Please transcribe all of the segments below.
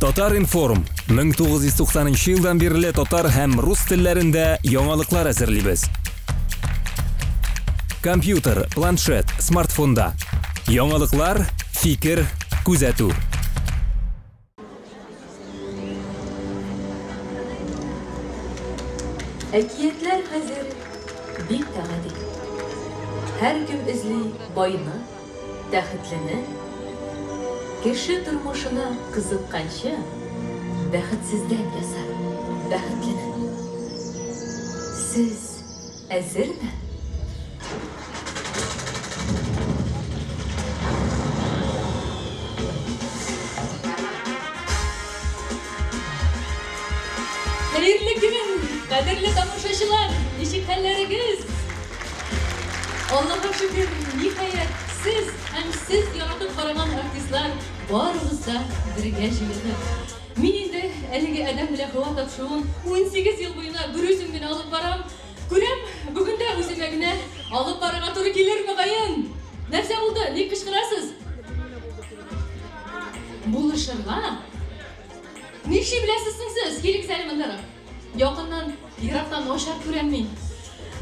Татар-информ 1990 елдан бирле татар һәм рус телләрендә яңалыклар әзерлибез. Компьютер, планшет, смартфонда. Яңалыклар, фикер, күзәтү. Әкиятләр хәзер бик тә гади. Һәркем эзли байны, тәхетлене. Кеше тормышына кызыкканчы, бәхетсездән ясар бәхетлене. Сез әзерме? Хәерле көн, кадерле тамашачылар! Ничек хәлләрегез? Аллаһка шөкер, ниһаять, сез һәм сез яратып караган артистлар барыбыз да бергә җыелдык. Мин инде әлеге Адәм белән Хава тапшыруын 18 ел буена берүзем генә алып барам. Күрәм, бүген дә үземә генә алып барырга туры килер, мөгаен. Нәрсә булды? Ник кычкырасыз? Булышырга? Ничек беләсез соң сез? Килегез әле мондарак. Якыннан, ерактан начар күрәм мин.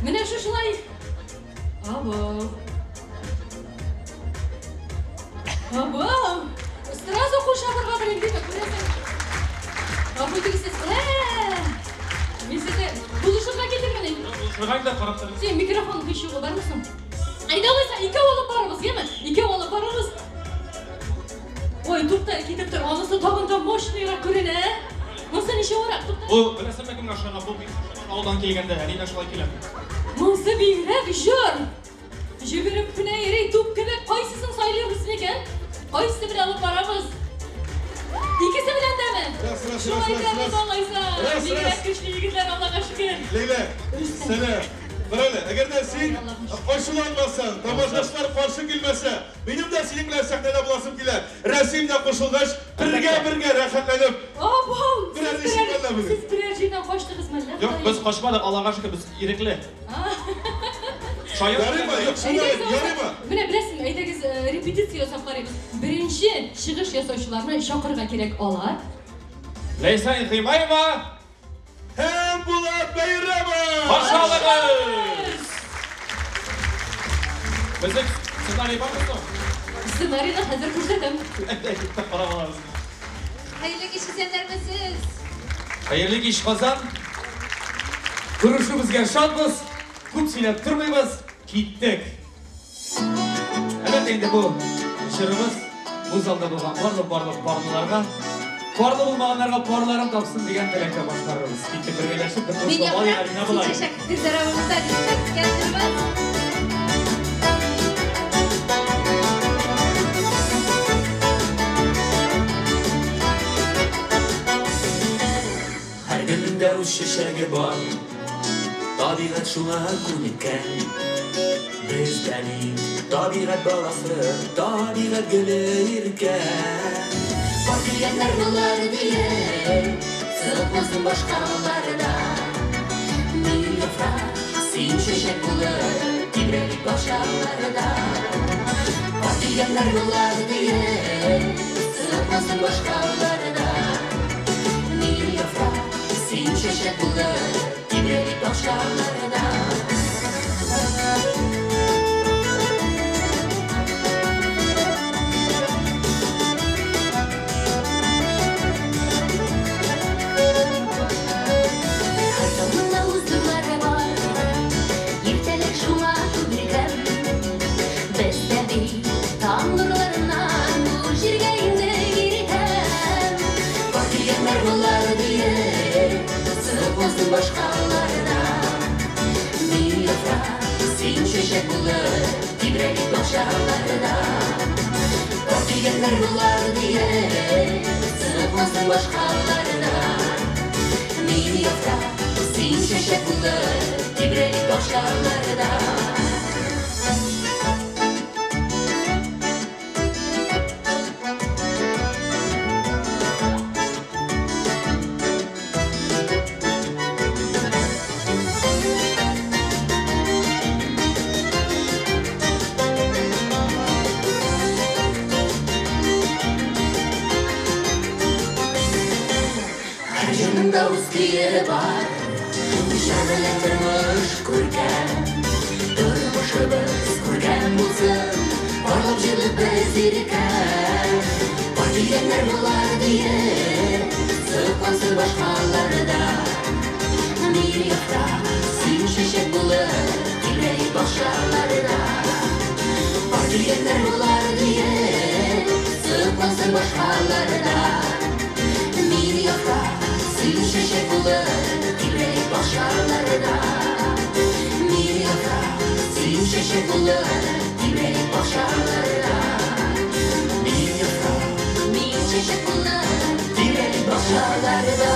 Менә шушылай. Абау. Абау. Сразу кул чабырга белим, димме, күрәсең. Гафу итегез сез. Ә! Мин сезне булышырга килдем менә. Булышырга инде карап торыгыз. Син микрофон һич югы бармы соң? Әйдә алайса, икәү алып барабыз, яме? Икәү алып барабыз. Ой, тукта, китеп тор. Анысы тагын да мощныйрак күренә. Монысы ничәврәк? Тукта. Бу беләсеңме кемгә ошаган? Бу бик ошаган авылдан килгәндә, әни дә шулай килә. Монысы бигрәк җор. Җөгереп кенә йөри, туп кебек. Кайсысын сайлыйбыз микән? Кайсысы белән алып барабыз? Икесе белән дәме? Раз, раз, Шулай раз, дәме, раз. алайса. Раз, Бигрәк раз. көчле егетләр, Аллага шөкер. Ләйлә, сәлам. Карале, әгәр дә син ачуланмасаң, тамашачылар каршы килмәсә, минем дә синең белән сәхнәдә буласым килә. Рәсим дә кушылгач, бергә-бергә рәхәтләнеп. Абау! Берәр Сез ничек берәр, әллә бүген? сез берәр җирдән качтыгыз мәллә, Юк, Ходаем? без качмадык, Аллага шөкер, без ирекле. Шаян Ярыймы? Юк, шулай, Әйдәгез, ярыймы? Менә беләсеңме, әйдәгез репетиция ясап карыйбыз. Беренче чыгыш ясаучыларны чакырырга кирәк алар. Ләйсән Гыймаева һәм Булат Бәйрәмов! Каршы алыгыз! Безнең сценарий бармы соң? Сценарийны хәзер күрсәтәм. Әйдә, китеп карап алабыз. Хәерле кич, исәннәрмесез? Хәерле кич, Казан. Күрешүебезгә шатбыз. Күп сөйләп тормыйбыз. Киттек. Әлбәттә инде бу җырыбыз бу залда булган барлык барлык парлыларга, парлы булмаганнарга парларын тапсын дигән теләктә башкарырбыз. Киттек бергәләшеп, бер Мин кушылып алыйк, яфрак, Алина син болай. чәчәк. Без арабызда дип әйткән җырыбыз. Һәр гөлдә үз чәчәге бар, табигать шуңа күнеккән. Без дә бит табигать баласы, табигать гөле иркә. Бар дигәннәр булыр диеп, сытмасын башкаларда. Мин яфрак, син чәчәк булып, тибрәлик бакчаларда. Бар дигәннәр булыр диеп, сытмасын башкаларда. Мин яфрак, син чәчәк булып, тибрәлик бакчаларда. Һәр таңында үз нурлары бар, иртәлек шуңа күмелгән. Без дә бит таң нурларыннан бу җиргә иңдек иртән. Бар дигәннәр булыр диеп, сытмасын башкаларда. Мин яфрак, син чәчәк булып, тибрәлик бакчаларда. Бар дигәннәр булыр диеп, сытмасын башкаларда. Мин яфрак, син чәчәк булып, тибрәлик бакчаларда. Аның да үз көе бар. Җыр белән тормыш күркәм. Тормышыбыз күркәм булсын. Барлык җырлык без иркәм. Бар дигәннәр болар диеп, соклансын башкалар да. Мин яфрак, син чәчәк булып, тирбәлик бакчаларда. Бар дигәннәр болар диеп, соклансын башкалар да. Мин яфрак, син чәчәк булып, тирбәлик бакчаларда. Мин яфрак, син чәчәк булып, тирбәлик бакчаларда. Мин яфрак, мин чәчәк булып, тирбәлик бакчаларда.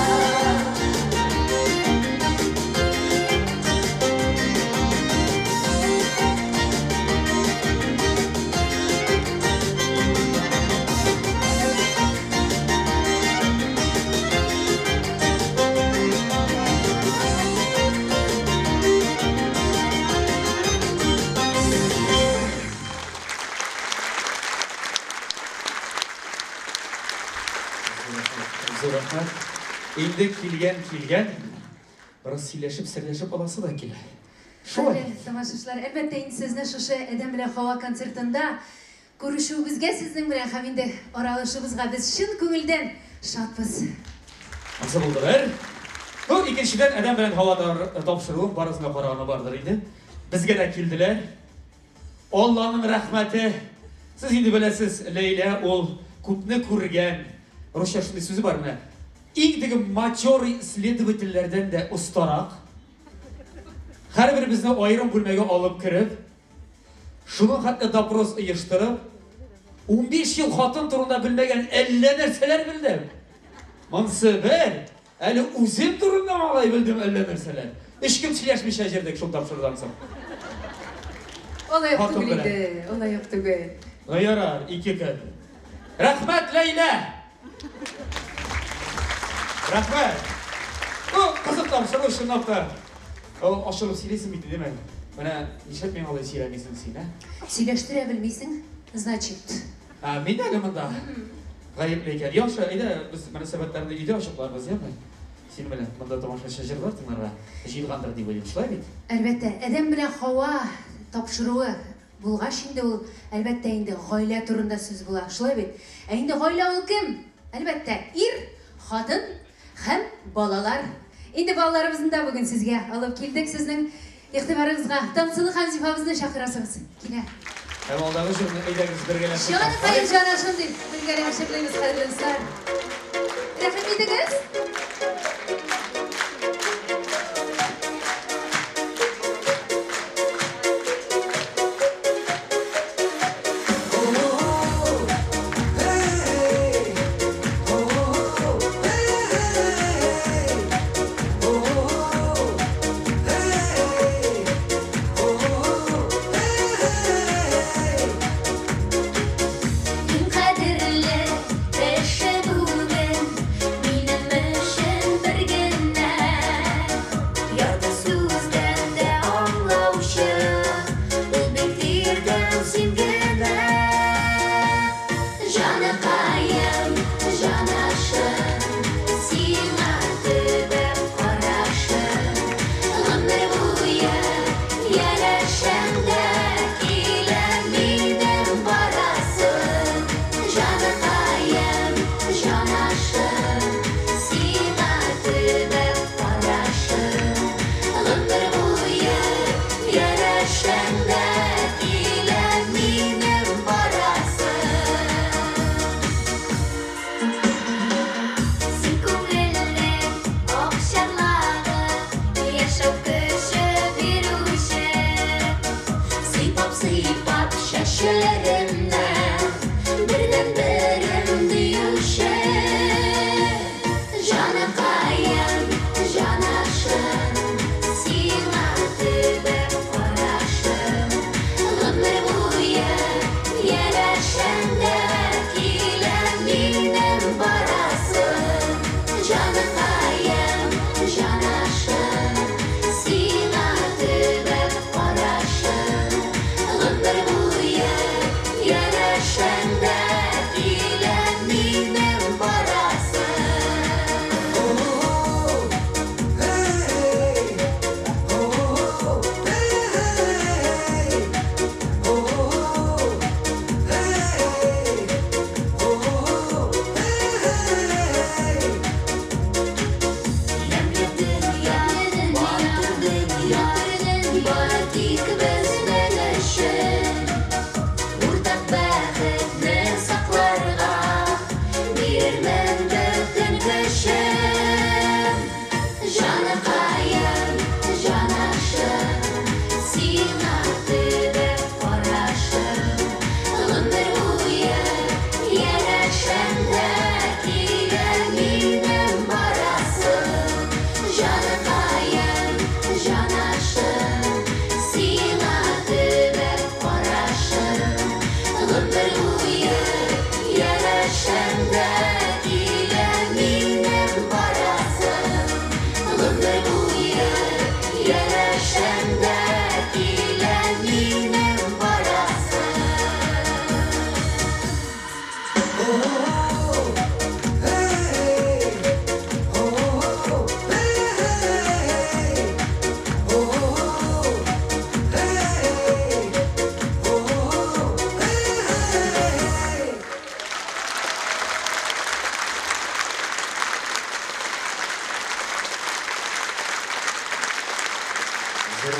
Зур рәхмәт. Инде килгән килгән, бераз сөйләшеп, серләшеп аласы да килә. Шулай. Хөрмәтле тамашачылар, әлбәттә инде сезне шушы Адәм белән Хава концертында күрешүебезгә сезнең белән һәм инде аралашуыбызга без чын күңелдән шатбыз. Ансы булды бер. Ну, икенчедән, Адәм белән Хава тапшыруын барысына караганы бардыр инде. Безгә дә килделәр. Алланың рәхмәте. Сез инде беләсез, Ләйлә ул күпне күргән. Русча шундый сүзе бар менә. Иң теге матерый следовательләрдән дә остарак. Һәрберебезне аерым бүлмәгә алып кереп, шуның хәтле допрос оештырып, 15 ел хатын турында белмәгән әллә нәрсәләр белдем. Монсы бер, әле үзем турында малай белдем әллә нәрсәләр. Өч көн сөйләшмичә җирдек шул тапшырудан соң. Алай ук Хатын түгел белән. инде, алай ук түгел. Ну ярар, 2 көн. Рәхмәт, Ләйлә! Рәхмәт! Ну, кызык тапшыру чынлап та. Ул ачылып сөйлисең бит, димә. Менә нишләп миңа алай сөйләмисең син, ә? Сөйләштерә белмисең, значит. Ә, мин әле монда гаепле икән. Яхшы, әйдә, без мөнәсәбәтләрне өйдә ачыкларбыз, яме? Син белән монда тамашачы җырлар тыңларга җыелгандыр дип уйлыйм, шулай бит? Әлбәттә, Адәм белән Хава тапшыруы булгач инде ул, әлбәттә инде гаилә турында сүз була, шулай бит? Ә инде гаилә ул кем? Әлбәттә, ир, хатын һәм балалар. Инде балаларыбызны да бүген сезгә алып килдек, сезнең игътибарыгызга Таңсылу һәм Зифабызны чакырасыбыз килә. Һәм алдагы җырны әйдәгез бергәләп Җан каен җанашым дип бергәләп җырлыйбыз, хәерле дуслар. Рәхим итегез. Иң кадерле кеше бу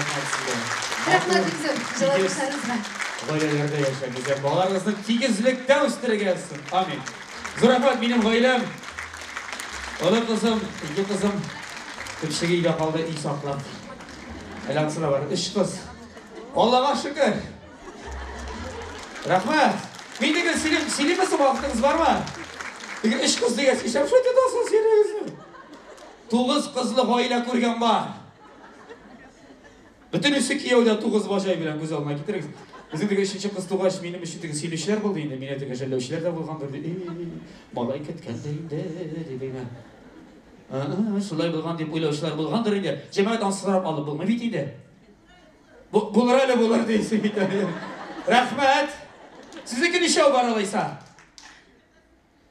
Рәхмәт сезгә. Рәхмәт бик зур җылы алкышларыгызга. Гаиләләрдә яшәгез, балаларыгызны тигезлектә үстерергә язсын. Амин. Зур рәхмәт, минем гаиләм. Олы кызым, ике кызым, төпчеге өйдә калды, өй саклап. Әле анысы да бар. Өч кыз. Аллага шөкер. Рәхмәт. Мин теге сөйлим, сөйлиме соң вакытыгыз бармы? Теге өч кыз дигәч, нишләп шулай тотасыз йөрегезне? Тугыз кызлы гаилә күргән бар. Бөтенесе кияүдә тугыз бажай белән күз алдына китерегез. Безнең теге өченче кыз тугач, минем өчен теге сөйләүчеләр булды инде, мине теге жәлләүчеләр дә булгандыр. Эй, малай көткән дә инде, дип әйме. Шулай булган дип уйлаучылар булгандыр инде. Җәмәгать аны сорап алып булмый бит инде. Булыр әле булыр дейсең бит әле. Рәхмәт. Сезнеке ничәү бар алайса?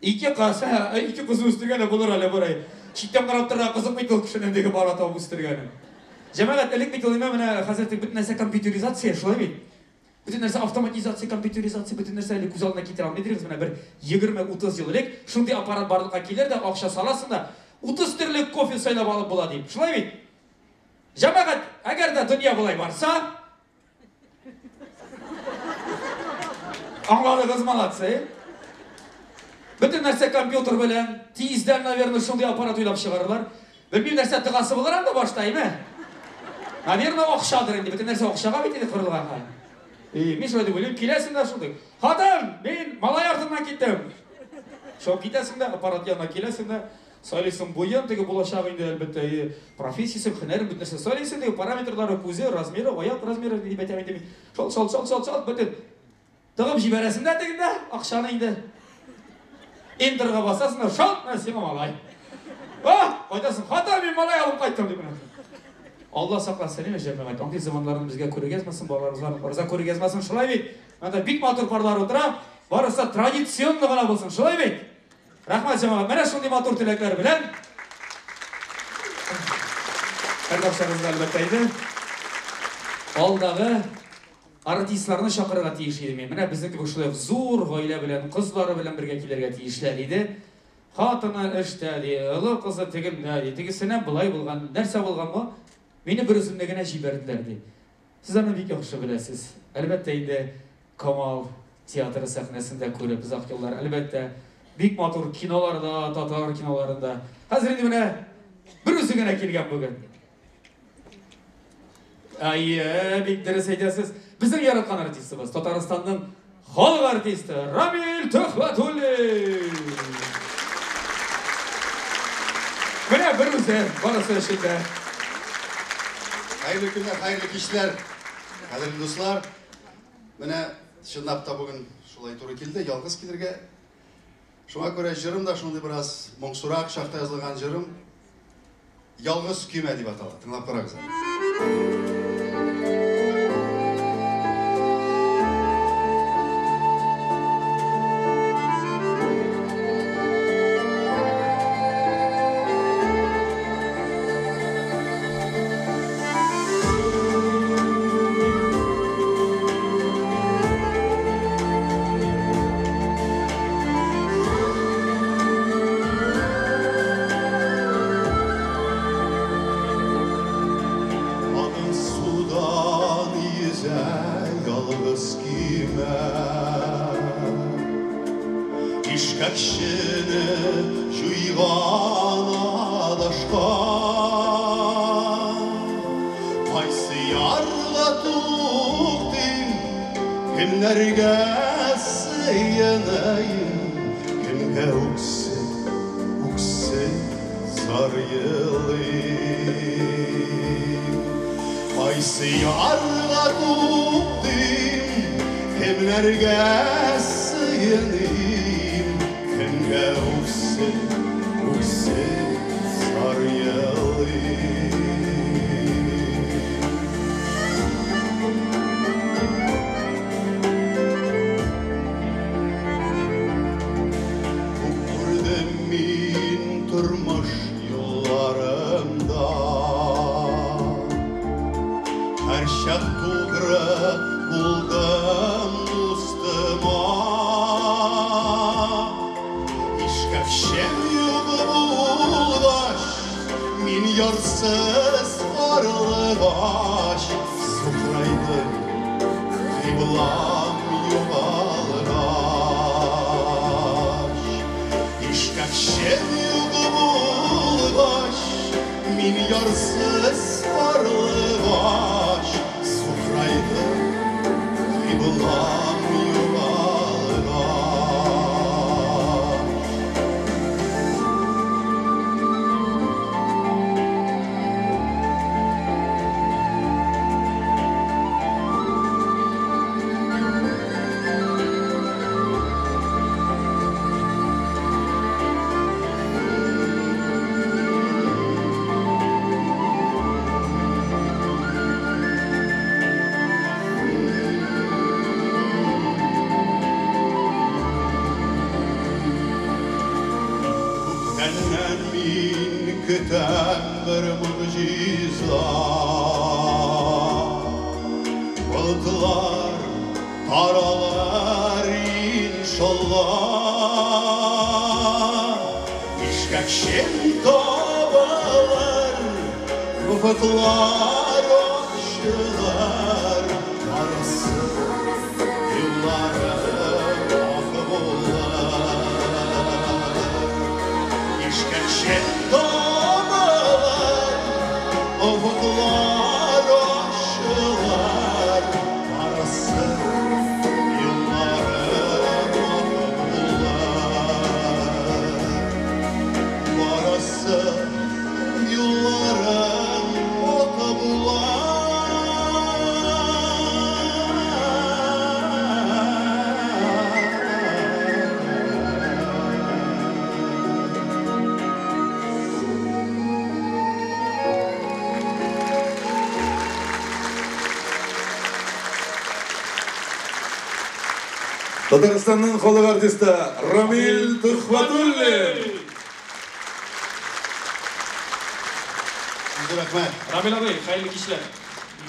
Ике кыз, ике кыз үстергәне булыр әле бурай. Читтән карап торырга кызык бит ул кешенең теге бала табып үстергәне. Җәмәгать, элек бит ул имә менә хәзер бөтен нәрсә компьютеризация, шулай бит? Бөтен нәрсә автоматизация, компьютеризация, бөтен нәрсә әле күз алдына китерә алмыйдырыгыз. Менә бер 20-30 ел элек шундый аппарат барлыкка килер дә, акча саласың да, 30 төрле кофе сайлап алып була дип. Шулай бит? Җәмәгать, әгәр дә дөнья болай барса, аңладыгыз, молодцы. Бөтен нәрсә компьютер белән, тиздән, наверное, шундый аппарат уйлап чыгарырлар. Белмим, нәрсә тыгасы булыр анда башта, әйме? Наверное, акчадыр инде, бөтен нәрсә акчага бит инде корылган хәл. И, мин шулай дип уйлыйм, киләсең дә шундый. Хатын, мин малай артыннан киттем. Шул китәсең дә, аппарат янына киләсең дә, сайлыйсың буен, теге булачак инде, әлбәттә, профессиясен, һөнәрен, бөтен нәрсә сайлыйсың, теге параметрлары, күзе, размеры, аяк размеры дип әйтәм инде мин. Шол, шол, шол, шол, шол, бөтен. Тыгып җибәрәсең дә тегендә, акчаны инде. Энтерга басасың да, шалт, менә сиңа малай. А, кайтасың, хата, мин малай алып кайттым дип менә. Алла сакласын, әйме, җәмәгать, андый заманнарны безгә күрергә язмасын, балаларыбызга ырза күрергә язмасын, шулай бит? Монда бик матур парлар утыра, барысы традиционно гына булсын, шулай бит? Рәхмәт, җәмәгать, менә шундый матур теләкләр белән. Һәрбарчагызга әлбәттә инде. Алдагы артистларны чакырырга тиеш идем мин. Менә безнең кебек шулай ук зур гаилә белән, кызлары белән бергә килергә тиешләр иде. Хатыны эштә ди, олы кызы тегендә ди, тегесенә болай булган, нәрсә булган бу? Мине бер үземне генә җибәрделәр ди. Сез аны бик яхшы беләсез. Әлбәттә инде Камал театры сәхнәсендә күреп озак еллар, әлбәттә, бик матур киноларда, татар киноларында. Хәзер инде менә бер үзе генә килгән бүген. Әйе, бик дөрес әйтәсез. Безнең яраткан артистыбыз, Татарстанның халык артисты Рамил Төхвәтуллин. Менә бер үзе, барысы эшендә. Хәерле көннәр, хәерле кичләр, кадерле дуслар. Менә чынлап та бүген шулай туры килде, ялгыз килергә. Шуңа күрә җырым да шундый бераз моңсурак чакта язылган җырым. Ялгыз көймә дип атала. Тыңлап карагыз. Аның судан йөзә ялгыз көймә. Ишкәкчене җуйган адашкан. Кайсы ярга туктыйм, кемнәргә сыеныйм, кемгә үксеп, үксеп зар елыйм. Кайсы ярга туктыйм, кемнәргә сыеныйм, кемгә үксеп, үксеп зар елыйм. Күп күрдем мин тормыш юлларында. Һәрчак тугры булдым дустыма. Ишкәкчем юк булгач, мин ярсыз карлыгач, сукырайдым, кыйблам югалгач. Ишкәкчем юк булгач, мин ярсыз карлыгач, сукырайдым, кыйблам югалгач. Күптәннән мин көтәм бер могҗиза. Болытлар таралар иншалла. Ишкәкчем табылыр, офыклар ачылыр, барысы юлларым ак булыр. Ишкәкчем табылыр, офыклар ачылыр, барысы юлларым ак булыр. Барысы юлларым ак булыр. Татарстанның халык артисты Рамил Төхвәтуллин. Рәхмәт. Рамил абый, хәерле кичләр.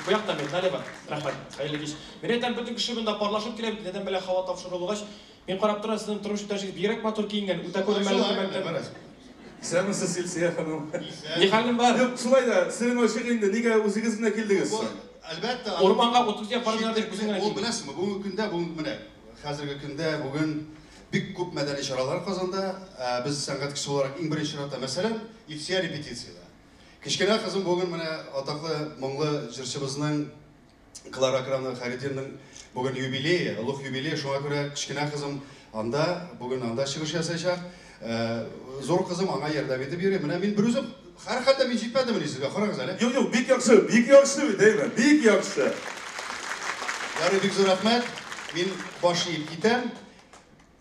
Бу якта мин, налево. Рәхмәт, хәерле кич. Мин әйтәм, бөтен кеше монда парлашып килә бит, Адәм белән Һава тапшыруы булгач, мин карап торам, сезнең тормыш иптәшегез бигрәк матур киенгән, үтә күренмәле күлмәктән. Исәнмесез, Илсөя ханым. Ни хәлең бар? Юк, шулай да, серен ачык инде, нигә үзегез генә килдегез соң? Әлбәттә. Урманга 30 япар гына дип үзең генә Ул килдең. беләсеңме, бүгенге көндә, бүген менә хәзерге көндә бүген бик күп мәдәни чаралар Казанда. Без сәнгать кешесе буларак иң беренче чиратта, мәсәлән, Илсөя репетициядә. Кечкенә кызым бүген менә атаклы моңлы җырчыбызның Клара Акрамова Хәйретдинның бүген юбилее, олуг юбилее, шуңа күрә кечкенә кызым анда, бүген анда чыгыш ясаячак. Зур кызым аңа ярдәм итеп йөри. Менә мин берүзем, һәрхәлдә мин җитмәдемени сезгә, карагыз әле. Юк, юк, бик яхшы, бик яхшы бит, әйме, бик яхшы. Ярый, бик зур рәхмәт. Мин баш иеп китәм.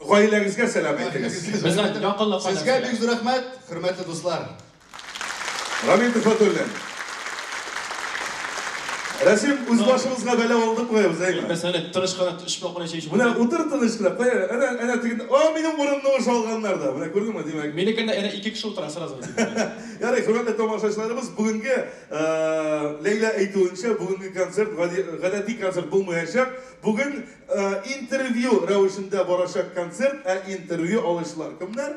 Гаиләгезгә сәлам әйтегез. Безнең якынлык Сезгә бик зур рәхмәт, хөрмәтле дуслар. Рамил Төхвәтуллин. Рәсим, үз башыбызга бәла алдык куябыз, әйме? Мәсәлән, тыныч кына өч кына чәй эчеп. Менә утыр тыныч кына, кая, әнә, әнә тегендә, а, минем урынны уж алганнар да. Менә күрдеңме, димәк. Минекендә әнә ике кеше утыра сразу. Ярый, хөрмәтле тамашачыларыбыз, бүгенге Ләйлә әйтүенчә, бүгенге концерт гадәти концерт булмаячак. Бүген интервью рәвешендә барачак концерт, ә интервью алучылар кемнәр?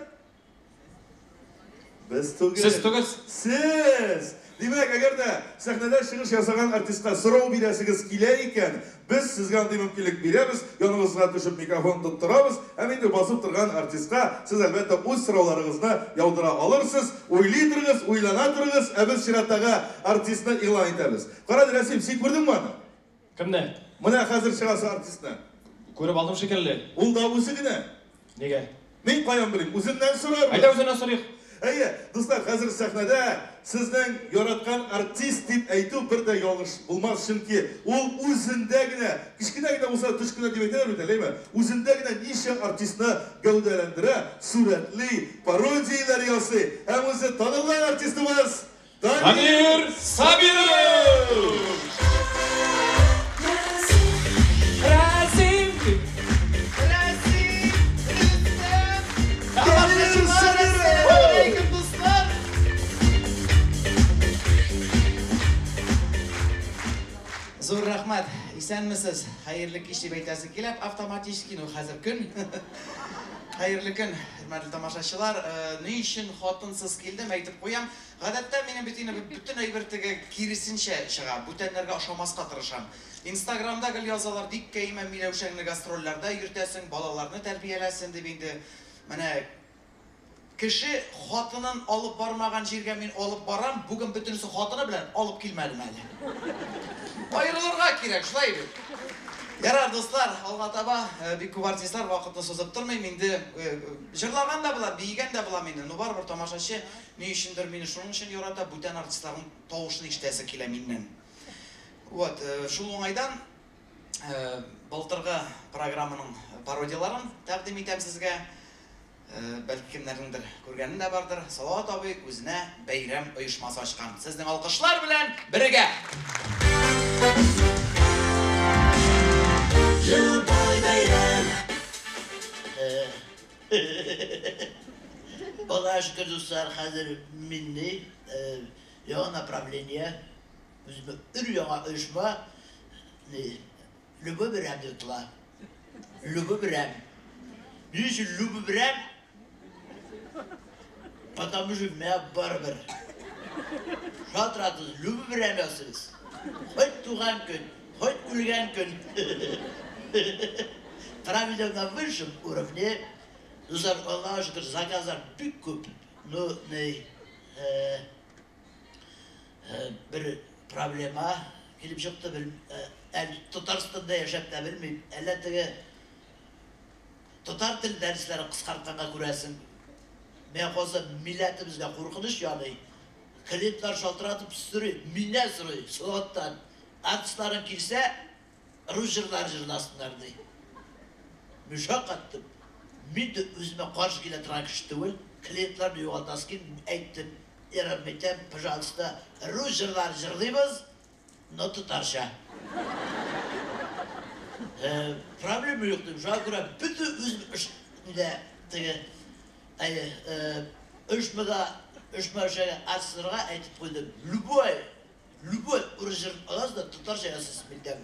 Без түгел. Сез түгел. Сез! Димәк, әгәр дә сәхнәдә чыгыш ясаган артистка сорау бирәсегез килә икән, без сезгә андый мөмкинлек бирәбез, яныгызга төшеп микрофон тоттырабыз, һәм инде басып торган артистка сез, әлбәттә, үз сорауларыгызны яудыра алырсыз. Уйлый торыгыз, уйлана торыгыз, ә без чираттагы артистны игълан итәбез. Карады, Рәсим, син күрдеңме аны? Кемне? Менә хәзер чыгасы артистны. Күреп алдым шикелле. Ул да үзе генә. Нигә? Мин каян белим, үзеннән сорарбыз. Әйдә үзеннән сорыйк. Әйе, дуслар, хәзер сәхнәдә сезнең яраткан артист дип әйтү бер дә ялгыш булмас, чөнки ул үзендә генә, кечкенә генә булса да төш кенә дип әйтәләр бит әле, әйме? Үзендә генә ничә артистны гәүдәләндерә, сурәтли, пародияләр ясый һәм үзе танылган артистыбыз Дамир Сабиров! Рәсим! Рәсим! Рөстәм! Тамашачылар, әссәламү дуслар! Зур рәхмәт. Исәнмесез. Хәерле кич дип әйтәсе килә, автоматически, ну хәзер көн. Хәерле көн, хөрмәтле тамашачылар. Ни өчен хатынсыз килдем, әйтеп куям. Гадәттә минем бит инде бөтен әйбер теге киресенчә чыга. Бүтәннәргә ошамаска тырышам. Инстаграмда гел язалар, бик кәимә Миләүшәңне гастрольләрдә йөртәсең, балаларны тәрбияләсен дип инде. Менә кеше хатынын алып бармаган җиргә мин алып барам, бүген бөтенесе хатыны белән алып килмәдем әле. Аерылырга кирәк, шулай бит. Ярар, дуслар, алга таба бик күп артистлар, вакытны сузып тормыйм инде. Җырлаган да була, биегән дә була инде. Ну барыбер тамашачы ни өчендер мине шуның өчен ярата, бүтән артистларның тавышын ишетәсе килә миннән. Вот, шул уңайдан былтыргы программаның пародияларын тәкъдим итәм сезгә. Бәлки кемнәрнеңдер күргәне дә бардыр. Салават абый үзенә бәйрәм оешмасы ачкан. Сезнең алкышлар белән бергә! Любой бәйрәм. Аллаһка шөкер, дуслар, хәзер милли яңа направление, үземә өр яңа оешма, Любой бәйрәм дип атала. Любой бәйрәм. Ни өчен любой бәйрәм? Потому что миңа барыбер. Шалтыратыгыз, любой бәйрәм ясыйбыз. Хоть туган көн, хоть үлгән көн. Проведем на высшем уровне. Дуслар, Аллаһка шөкер, заказлар бик күп. Ну, не, бер проблема килеп чыкты. Бер, әле Татарстанда яшәп тә белмим. Әллә теге татар тел дәресләре кыскартканга күрәсең. Миңа калса, милләтебезгә куркыныч яный. Клиентлар шалтыратып сорый, миннән сорый, Салаваттан. Артистларың килсә, рус җырлары җырласыннар, ди. Мин шаккаттым. Мин дә үземә каршы килә торган кеше түгел. Клиентларны югалтасы килми, әйттем. Ярар, әйтәм, пожалуйста, рус җырлары җырлыйбыз, но татарча. Проблема юк дим. Шуңа күрә бөтен үз эшендә теге әйе, оешмада оешма эшләгән артистларга әйтеп куйдым. Любой, любой урыс җырын аласыз да татарча ясыйсыз миндән.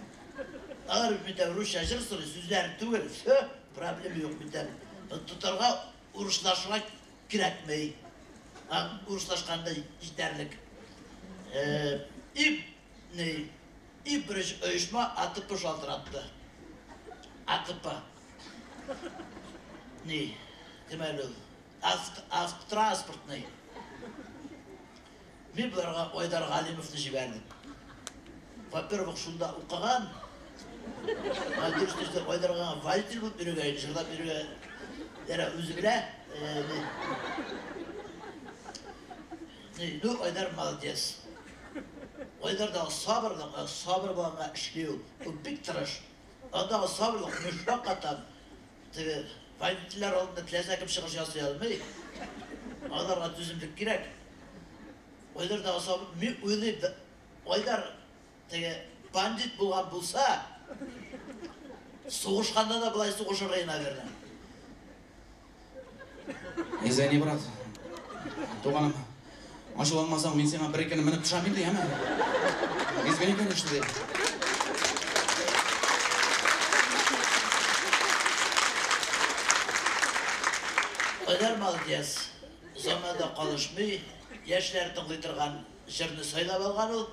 Алар миндән русча җыр сорый, сүзләрен түгел, все, проблема юк миндән. Татарга урыслашырга кирәкми. Урыслашканда җитәрлек. И, ни, и беренче оешма АТП шалтыратты. АТП. Ни, кем әле ул? Автотранспортный. Мин боларга Айдар Галимовны җибәрдем. Во-первых, шунда укыган. Дөрес дөрес Айдарга водитель булып йөрергә, җырлап йөрергә. Ярар, үзе белә. Ну, Айдар молодец. Айдардагы сабырлык, сабыр булганга эшли ул. Ул бик тырыш. Андагы сабырлык, мин шаккатам. Теге водительләр алдында теләсә кем чыгыш ясый алмый. Аларга түземлек кирәк. Айдардагы сабыр, мин уйлыйм, Айдар теге бандит булган булса, сугышканда да болай сугышыр иде, наверное. Извини, брат. Туганым, ачуланмасаң, мин сиңа бер икене менеп төшәм инде, яме? Извини, конечно, ди. Айдар молодец. Заманда калышмый, яшьләр тыңлый торган җырны сайлап алган ул.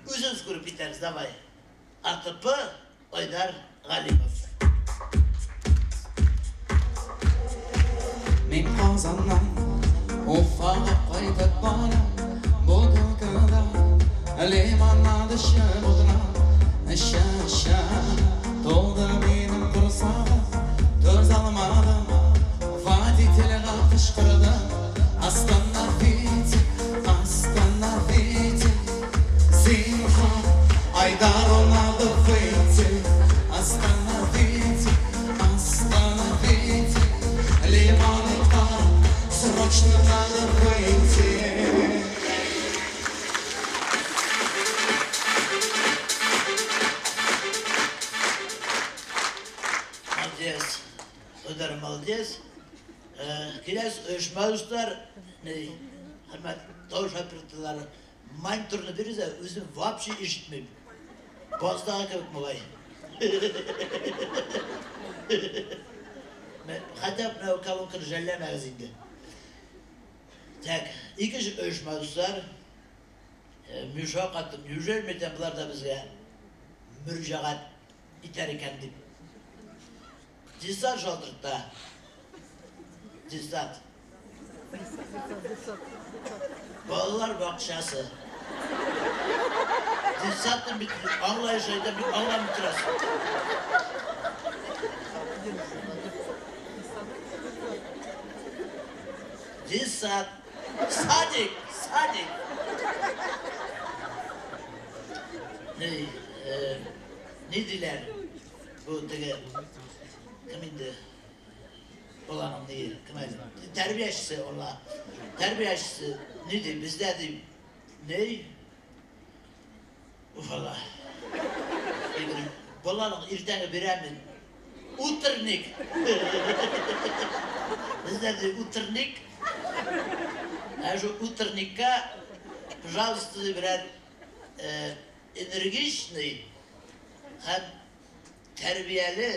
Үзегез күреп китәрсез, давай. АТП Айдар Галимов. Мин Казаннан Уфага кайтып барам, бутылкада лимонад эчеп утырам. Эчә, эчә, тулды минем корсагым, түзә алмадым, водительгә кычкырдым: «Остановите, остановите, зинһар, Айдару надо выйти, остановите, остановите, лимонадка, срочно надо выйти». Молодец. Айдар молодец. Киләсе оешма, дуслар, хөрмәт тавыш операторлары, мониторны бирегез, үзем вообще ишетмим. Баздагы кебек малай. Хәтта менә колонканы жәлләмәгез инде. Так, икенче оешма, дуслар. Мин шаккаттым, неужели мәйтәм болар да безгә мөрәҗәгать итәр икән дип. Детсад шалтыртта. Детсад. Балалар бакчасы. Детсадны бит аңлаеш әйтә, бит аңламый торасың. Детсад. Садик, садик. Ни, ни диләр? Бу теге кем инде? Баланың ни, кем әле? Тәрбиячесе аңла. Тәрбиячесе ни ди? Бездә ди. Ни? Уф, Алла. Баланың иртәнге бирәмен. Утренник. Бездә ди утренник. Ә шу утренникка, пожалуйста, ди, берәр энергичный һәм тәрбияле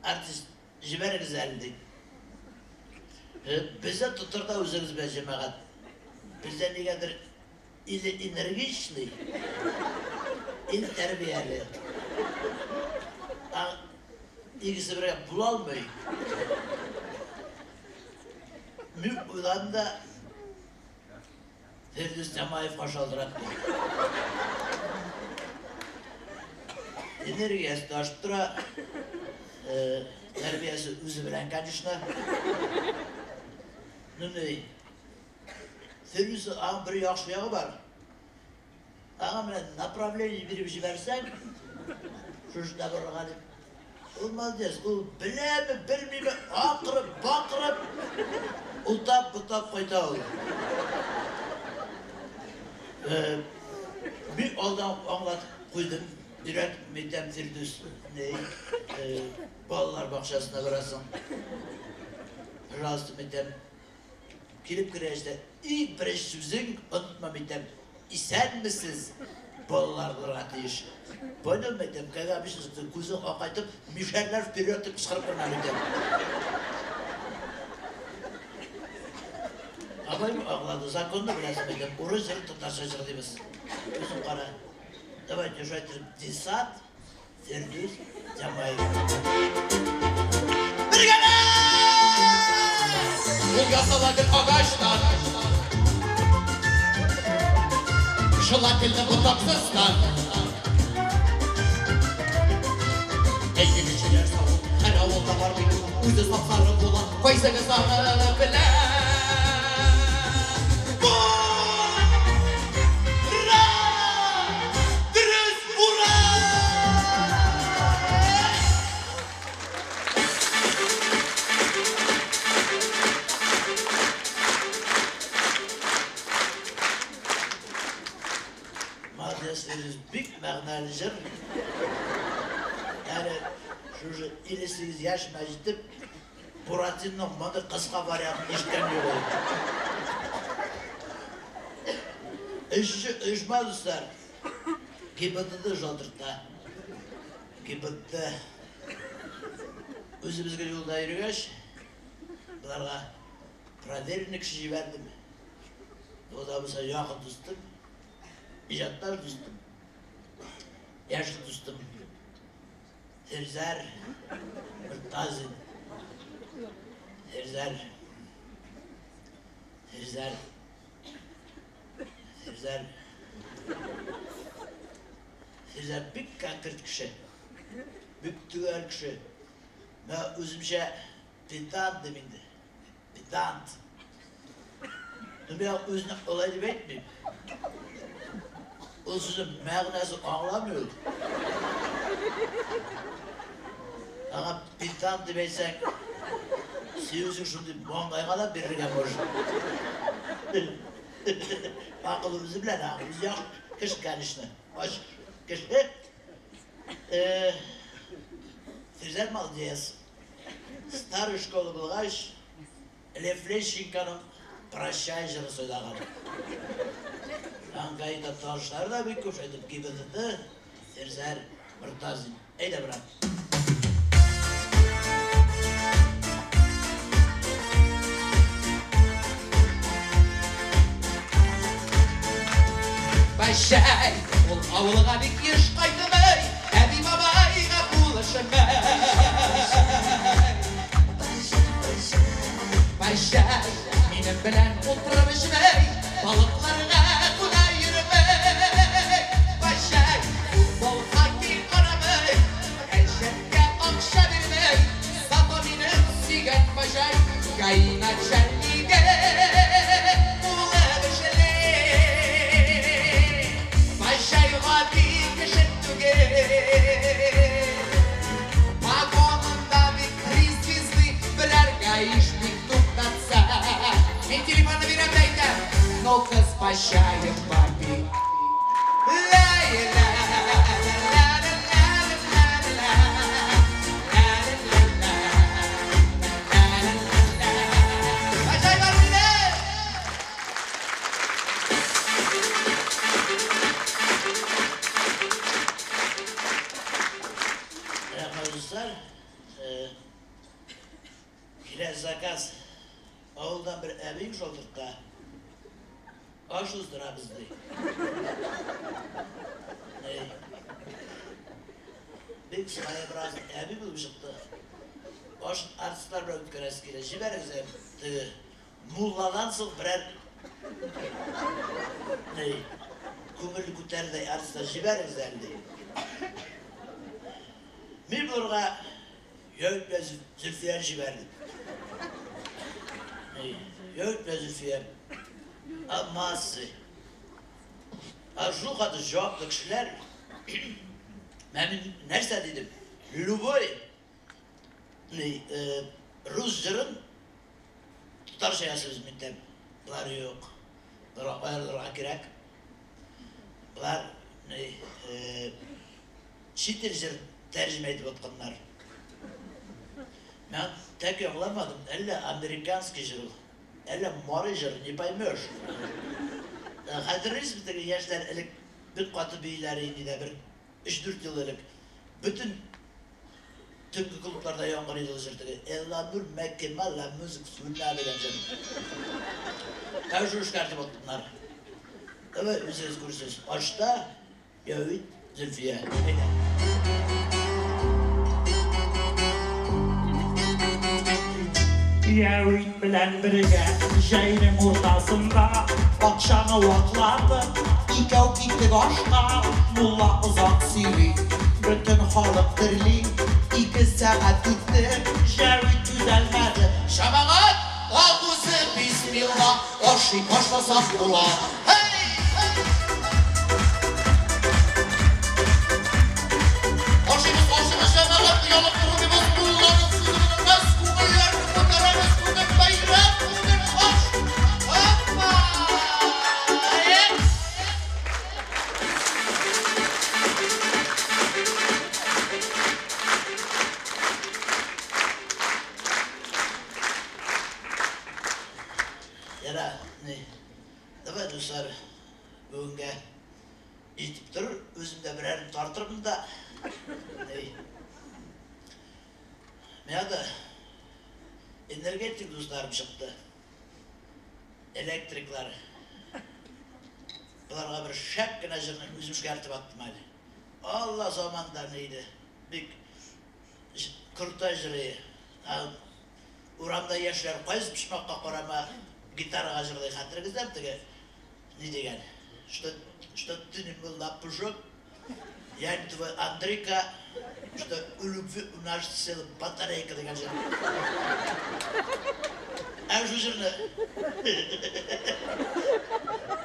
артист җибәрегез әле ди. Бездә татарда үзегез белән җәмәгать. Бездә нигәдер или энергичный, или тәрбияле. А икесе бергә була алмый. Мин уйладым да Фирдүс Тямаевка шалтыраттым. Энергиясе ташып тора. Тәрбиясе үзе белән, конечно. Ну, ни. Фирдүс аның бер яхшы ягы бар. Аңа менә направление биреп җибәрсәң, шушында барырга дип. Ул молодец, ул беләме, белмиме, акырып, бакырып, утап, бутап кайта ул. Бик алдан аңлатып куйдым. Өйрәтеп әйтәм, Фирдүс, ни, балалар бакчасына барасың. Пожалуйста, әйтәм, килеп кергәч тә, иң беренче сүзең, онытма, әйтәм, исәнмесез, балалар булырга тиеш. Понял, әйтәм, как обычно, күзең акайтып, мишәрләр вперед дип кычкырып тормам, әйтәм. Абай аңлады, законны беләсең, әйтәм, урыс җырын татарча җырлыйбыз. Үзең кара. Давайте уже әйтеп, детсад, Фирдүс Тямаев. Бергәләп! Ул ясала гел агачтан. Желательно ботаксыздан. Әйе, кешеләр сау, һәр авылда бар бит ул, үзе сап-сары була, кайсыгыз аны белә? Бура! Дөрес, бура! Молодец, Фирдүс, бик мәгънәле җыр. Әле шушы 58 яшемә җитеп, Буратиноның мондый кыска вариантын ишеткән юк ул. Өченче оешма, дуслар, ГИБДД шалтырта. ГИБДД. Үзебезгә юлда йөргәч, боларга проверенный кеше җибәрдем. Ул да булса якын дустым, иҗатташ дустым, яшь дустым. Фирзәр Мортазин. Фирзәр. Фирзәр. Фирзәр. Фирзәр бик конкрет кеше. Бик төгәл кеше. Мин үземчә педант дим инде. Педант. Но мин үзенә алай дип әйтмим. Ул сүзнең мәгънәсен аңламый ул. Аңа педант дип әйтсәң, син үзең шундый маңгайга да бирергә может. Акылы үзе белән, үзе яхшы кеше, конечно. Ачык кеше. Фирзәр молодец. Старый школа булгач, Лев Лещенконың «Прощай» җыры сайлаган. Аңгайда танышлары да бик күп, әйтеп ГИБДД, Фирзәр Мортазин. Әйдә, брат. Пашай, ул авылга бик еш кайтмый, әби бабайга булышмый. Пашай, минем белән утырып эчмей, балыкларга куна йөрмей. Пашай, футбол, хоккей карамый, әҗәткә акча бирмей. Зато минем сөйгән Пашай, ГАИ начальнигы булып эшли. Пашай гади кеше түгел, погонында бит три звезды, берәр гаишник туктатса, мин телефонны бирәм дә әйтәм: ну-ка с Пашаем попи. Пашай бар минем! Рәхмәт, дуслар. Килә заказ. Авылдан бер әбиң шалтырта. Аш уздырабыз, ди. Эй. Бик своеобразный әби булып чыкты. Аш артистлар белән үткәрәсе килә. Җибәрегез әле теге мулладан соң берәр ни күңел күтәрдәй артистлар җибәрегез әле, ди. Мин булырга Йәүт белән Зөлфияне җибәрдем. Йәүт белән Зөлфия. Массы. А шул хаты җаваплы кешеләр. Мин нәрсә дидем? Любой ни рус җырын татарча ясыйбыз мин дим. Болар юк. Болар аерылырга кирәк. Болар ни чит ил җыр тәрҗемә итеп атканнар. Мин так аңламадым, әллә американский җыр ул, әллә мари җыры, не поймешь. Хәтерлисезме, теге яшьләр элек бик каты бииләр иде дә, бер 3-4 ел элек. Бөтен төнге клубларда яңгырый иде ул җыр теге. Элла Нур Мәккема ла музык сүнә дигән җыр. Ә шул эшкәртеп аттылар. Әвә үзегез күрсез. Ашта Явит Зөлфия. Әйдә. Явит белән бергә җәйнең уртасында акчаны вакладык, икәү киттек ашка. Мулла озак сөйли, бөтен халык дерли. 2 сәгать үтте, Җәвит түзәлмәде. Җәмәгать, агузы бисмилла, ашый башласак була. Һей! Ашыйбыз, ашыйбыз, җәмәгать, оялып тормыйбыз, мулланың сүзе бетмәс, күңелләрне күтәрәбез, бүген бәйрәм, бүген аш. Опа! Яра, ни, давай, дуслар, бүгенгә җитеп торыр, үзем дә берәрен тартырмын да. Ни. Миңа да энергетик дусларым чыкты. Электриклар. Боларга бер шәп кенә җырны үзем эшкәртеп аттым әле. Алла заманда иде. Бик крутой җыры. Урамда яшьләр кайсы почмакка карама гитарага җырлый, хәтерегездәме теге? Ни дигән? Что ты не был на пужок, я не твой Андрейка, что у любви у нас села батарейка дигән җыр. Ә шул җырны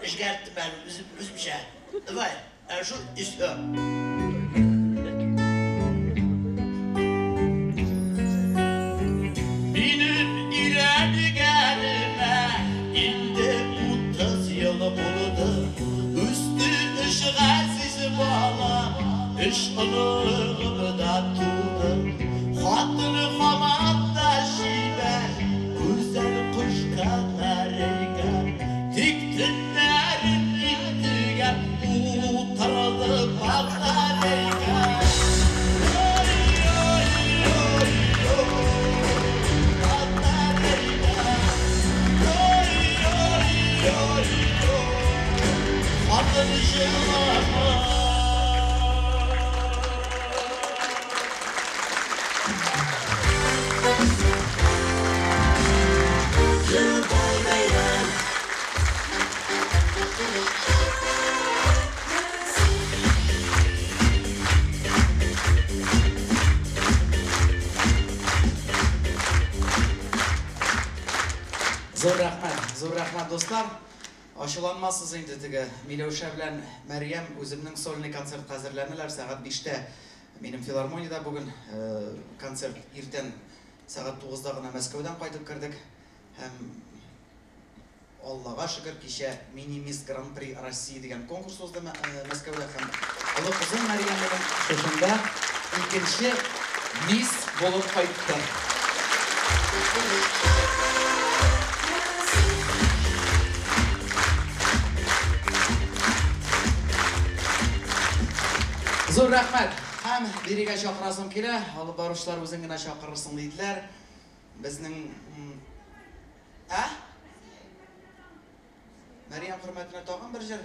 эшкәрттем әле үземчә. Давай, ә шул и всё. Минем өйләнгәнемә инде 30 ел булды. Үсте өч газиз балам, өч оныгым да туды. Хатыны һаман да чибәр, гүзәл кош канарейка. Тик төннәрен интегә утырды батарейка. Ачуланмассыз инде теге Миләүшә белән Мәрьям үземнең сольный концертка әзерләнәләр. Сәгать 5-тә минем филармониядә бүген концерт. Иртән сәгать 9-да гына Мәскәүдән кайтып кердек. Һәм Аллага шөкер, кичә Мини-мисс Гран-при России дигән конкурс узды Мәскәүдә һәм олы кызым Мәрьям минем шушында икенче мисс булып кайтты. Зур рәхмәт. Һәм бирегә чакырасым килә. Алып баручылар үзең генә чакырырсың диделәр. Безнең Ә? Мәрьям хөрмәтенә тагын бер җыр.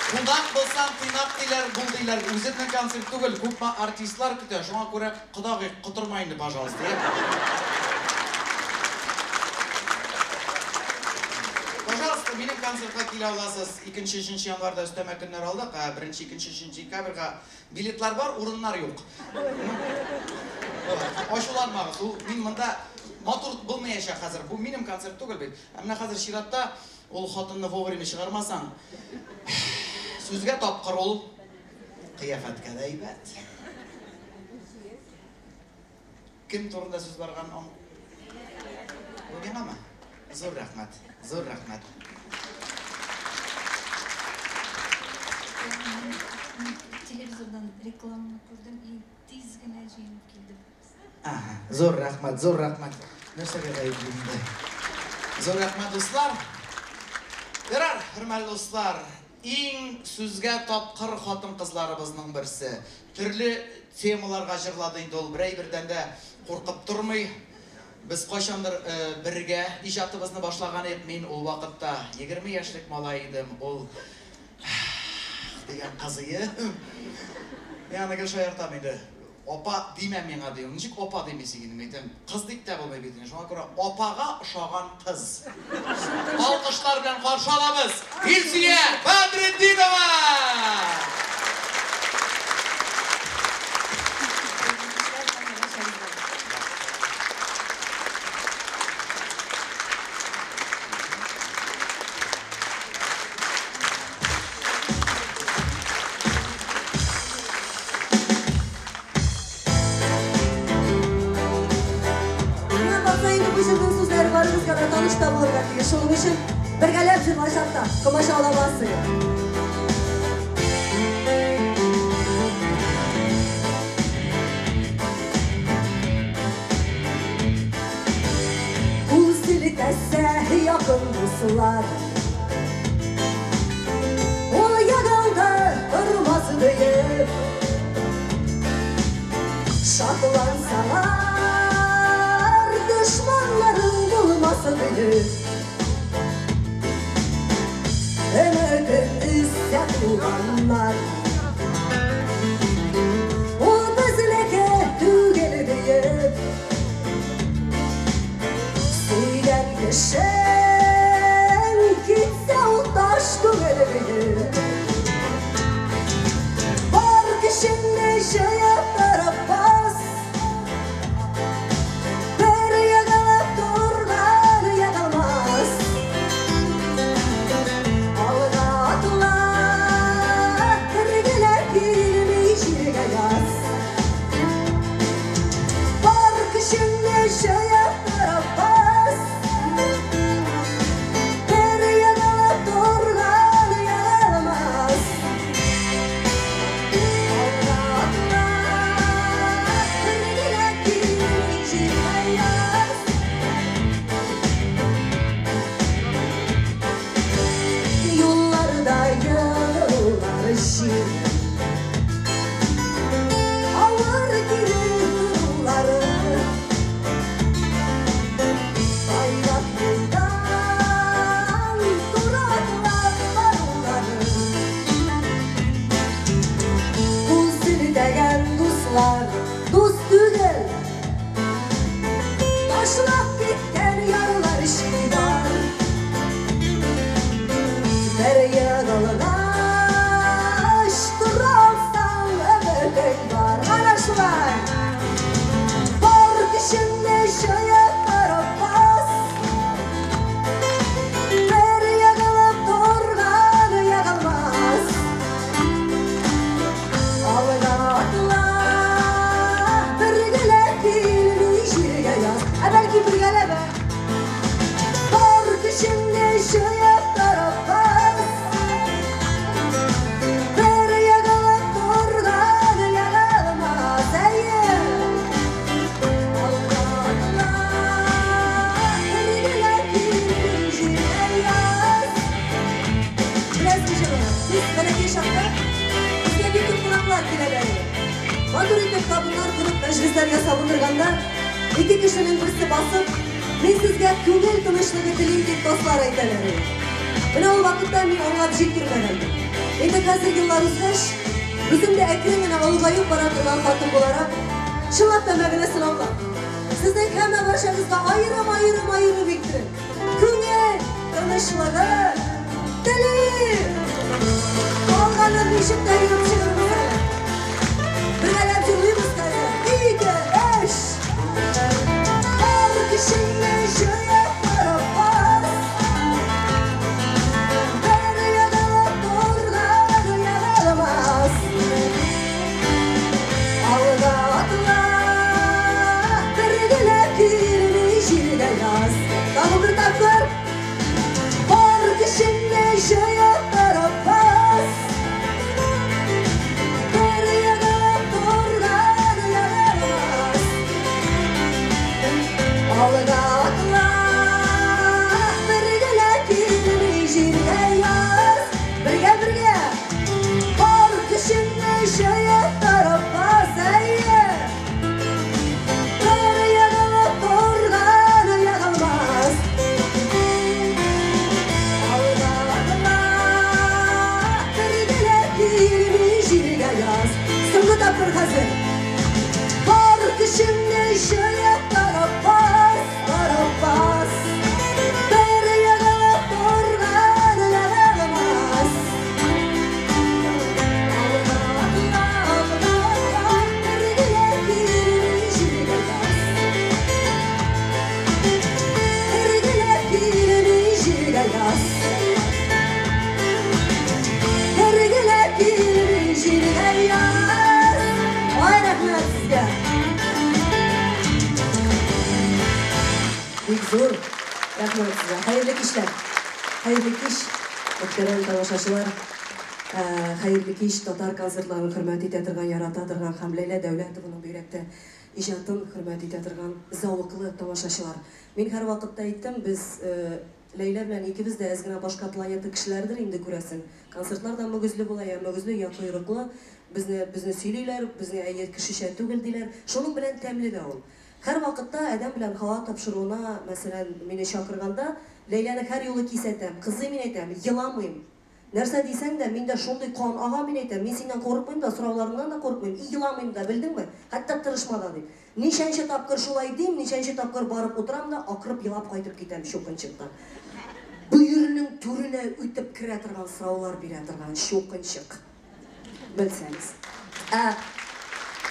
Кунак булсаң, тыйнак диләр, бул диләр. Үземнең концерт түгел, күпме артистлар көтә. Шуңа күрә, кодагый, котырма инде, пожалуйста, я? Пожалуйста, минем концертка килә аласыз. Икенче, өченче январьда өстәмә көннәр алдык, ә беренче, икенче, өченче декабрьгә Билетлар бар, урыннар юк. Ачуланмагыз, ул мин монда матур булмаячак хәзер. Бу минем концерт түгел бит. Ә менә хәзер чиратта ул хатынны вовремя чыгармасаң, сүзгә тапкыр ул, кыяфәткә дә әйбәт. Кем турында сүз барган аң? Бу миңамы? Зур рәхмәт, зур рәхмәт. Телевизордан рекламаны күрдем и тиз генә җыенып килдем. Ага, зур рәхмәт, зур рәхмәт. Нәрсәгә гаепле инде? Зур рәхмәт, дуслар. Ярар, хөрмәтле дуслар, иң сүзгә тапкыр хатын-кызларыбызның берсе. Төрле темаларга җырлады инде ул, берәй бердән дә куркып тормый. Без кайчандыр бергә иҗатыбызны башлаган идек, мин ул вакытта 20 яшьлек малай идем, ул дигән кызые. Мин аны гел шаяртам инде. Апа димә миңа, ди. Ничек апа димисең инде, мин әйтәм, кыз дип тә булмый бит инде. Шуңа күрә апага ошаган кыз. Алкышлар белән каршы алабыз Илсөя Бәдретдинова! Миңа калса, инде бу җырның сүзләре барыгызга да таныш та булырга тиеш. Шуның өчен бергәләп җырласак та комачауламас идек. Кул селтәсә якын дуслар. Ул егылды тормас диеп. Шатлансалар дошманнарың булмас диеп. Өметен өзсә туганнар. Ул безнеке түгел диеп. Сөйгән кешең китсә ул таш күңел диеп. Бар көчеңне җыеп торып бас. Бер егылып торган егылмас. Алга атла, бер генә килми җиргә яз. Бар көчеңне җыеп торып бас. Бер егылып торган егылмас. Алга атла, бер генә килми җиргә яз. Юлларда елар җил. Авыр кире торулары. җыеп торып бас. Бер егылып торган егылмас. Алга атла, бер генә килми җиргә яз. Ә бәлки бергәләп, бар көчеңне җыеп торып бас. Бер егылып торган егылмас. Әйе. Алга атла, бер генә килми җиргә яз. Беләсезме җырны? Без бәләкәй чакта безгә бик күп кунаклар киләләр иде. Матур итеп табыннар корып, мәҗлесләр ясап утырганда, ике кешенең берсе басып, мин сезгә күңел тынычлыгы телим дип тослар әйтәләр иде. Менә ул вакытта мин аңлап җиткермәгәнмен. Инде хәзер еллар узгач, үзем дә әкрен генә олыгаеп бара торган хатын буларак, чынлап та мәгънәсен аңлап, сезнең һәммә барчагызга аерым-аерым аерым иттереп, күңел тынычлыгы телим. Калганын ничек тә йөреп чыгырбыз әле. Бергәләп җырлыйбыз хәзер. 2, 3. Бар көчеңне җыеп торып бас. Бер егылып торган егылмас. Алга атла, бер генә килми җиргә яз. Тагын бер тапкыр. Бар көчеңне җыеп торып бас. Бер егылып торган егылмас. Алга атла, бер генә килми җиргә яз. Бергә, бергә. Бар көчеңне җыеп торып бас. Әйе. Бер егылып торган егылмас. Алга атла, бер генә килми җиргә яз. Соңгы тапкыр хәзер. Бар көчеңне җыеп торып бас, торып бас. Бер егылып торган егылмас. Алга атла, алга атла, бер генә килми җиргә яз. Бер генә килми җиргә яз. Бер генә килми җиргә яз. Ай, рәхмәт сезгә. Бик зур рәхмәт сезгә. Хәерле кичләр. Хәерле кич, мөхтәрәм тамашачылар. Хәерле кич, татар концертларын хөрмәт итә торган, ярата торган һәм Ләйлә Дәүләтованың бигрәк тә иҗатын хөрмәт итә торган зәвыклы тамашачылар. Мин һәр вакытта әйттем, без Ләйлә белән икебез дә әз генә башка планета кешеләрдер инде күрәсең. Концертлар да мөгезле була, я мөгезле, я койрыклы. Безне сөйлиләр, безне әйе кешечә түгел диләр. Шуның белән тәмле дә ул. Һәр вакытта Адәм белән Һава тапшыруына, мәсәлән, мине чакырганда, Ләйләне һәр юлы кисәтәм. Кызый мин әйтәм, еламыйм. Нәрсә дисәң дә, миндә шундый кан ага мин әйтәм, мин синнән курыкмыйм да, сорауларыңнан да курыкмыйм, и еламыйм да, белдеңме? Хәтта тырышма да дип. Ничәнче тапкыр шулай дим, ничәнче тапкыр барып утырам да, акырып елап кайтып китәм чукынчыктан. Бөернең түренә үтеп керә торган сораулар бирә торган чукынчык. Белсәгез. Ә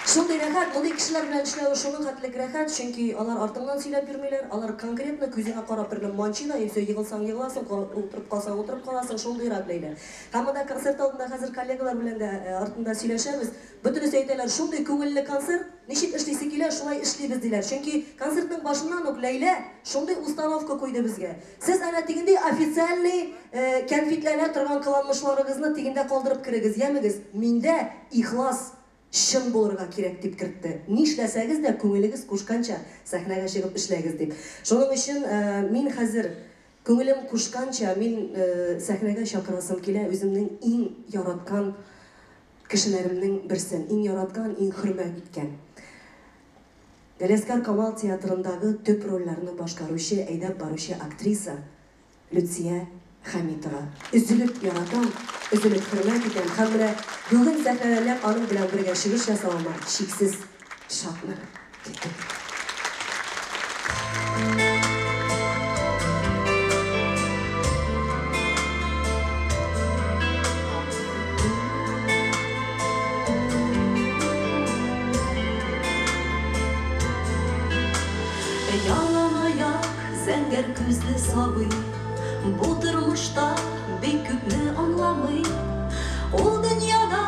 шундый рәхәт, мондый кешеләр белән эшләве шуның хәтлек рәхәт, чөнки алар артыңнан сөйләп йөрмиләр, алар конкретно күзеңә карап берне манчый да, и все, егылсаң егыласың, утырып калсаң утырып каласың, шундыйрак Ләйлә. Һәм монда концерт алдында хәзер коллегалар белән дә артында сөйләшәбез. Бөтенесе әйтәләр, шундый күңелле концерт, ничек эшлисе килә, шулай эшлибез диләр. Чөнки концертның башыннан ук Ләйлә шундый установка куйды безгә. Сез әнә тегендәй официальный кәнфитләнә торган кыланмышларыгызны тегендә калдырып керегез, ямегез. Миндә ихлас, чын булырга кирәк дип кертте. Нишләсәгез дә күңелегез кушканча сәхнәгә чыгып эшләгез дип. Шуның өчен мин хәзер күңелем кушканча мин сәхнәгә чакырасым килә үземнең иң яраткан кешеләремнең берсен, иң яраткан, иң хөрмәт иткән. Галиәсгар Камал театрындагы төп рольләрне башкаручы, әйдәп баручы актриса Люция Хәмитова. Өзелеп яратам, өзелеп хөрмәт итәм. Һәм менә бүген сәхнәдә нәкъ аның белән бергә чыгыш ясавыма чиксез шатмын. Киттек. Ялан аяк, зәңгәр күзле сабый, бу тормышта бик күпне аңламый. Ул дөньяда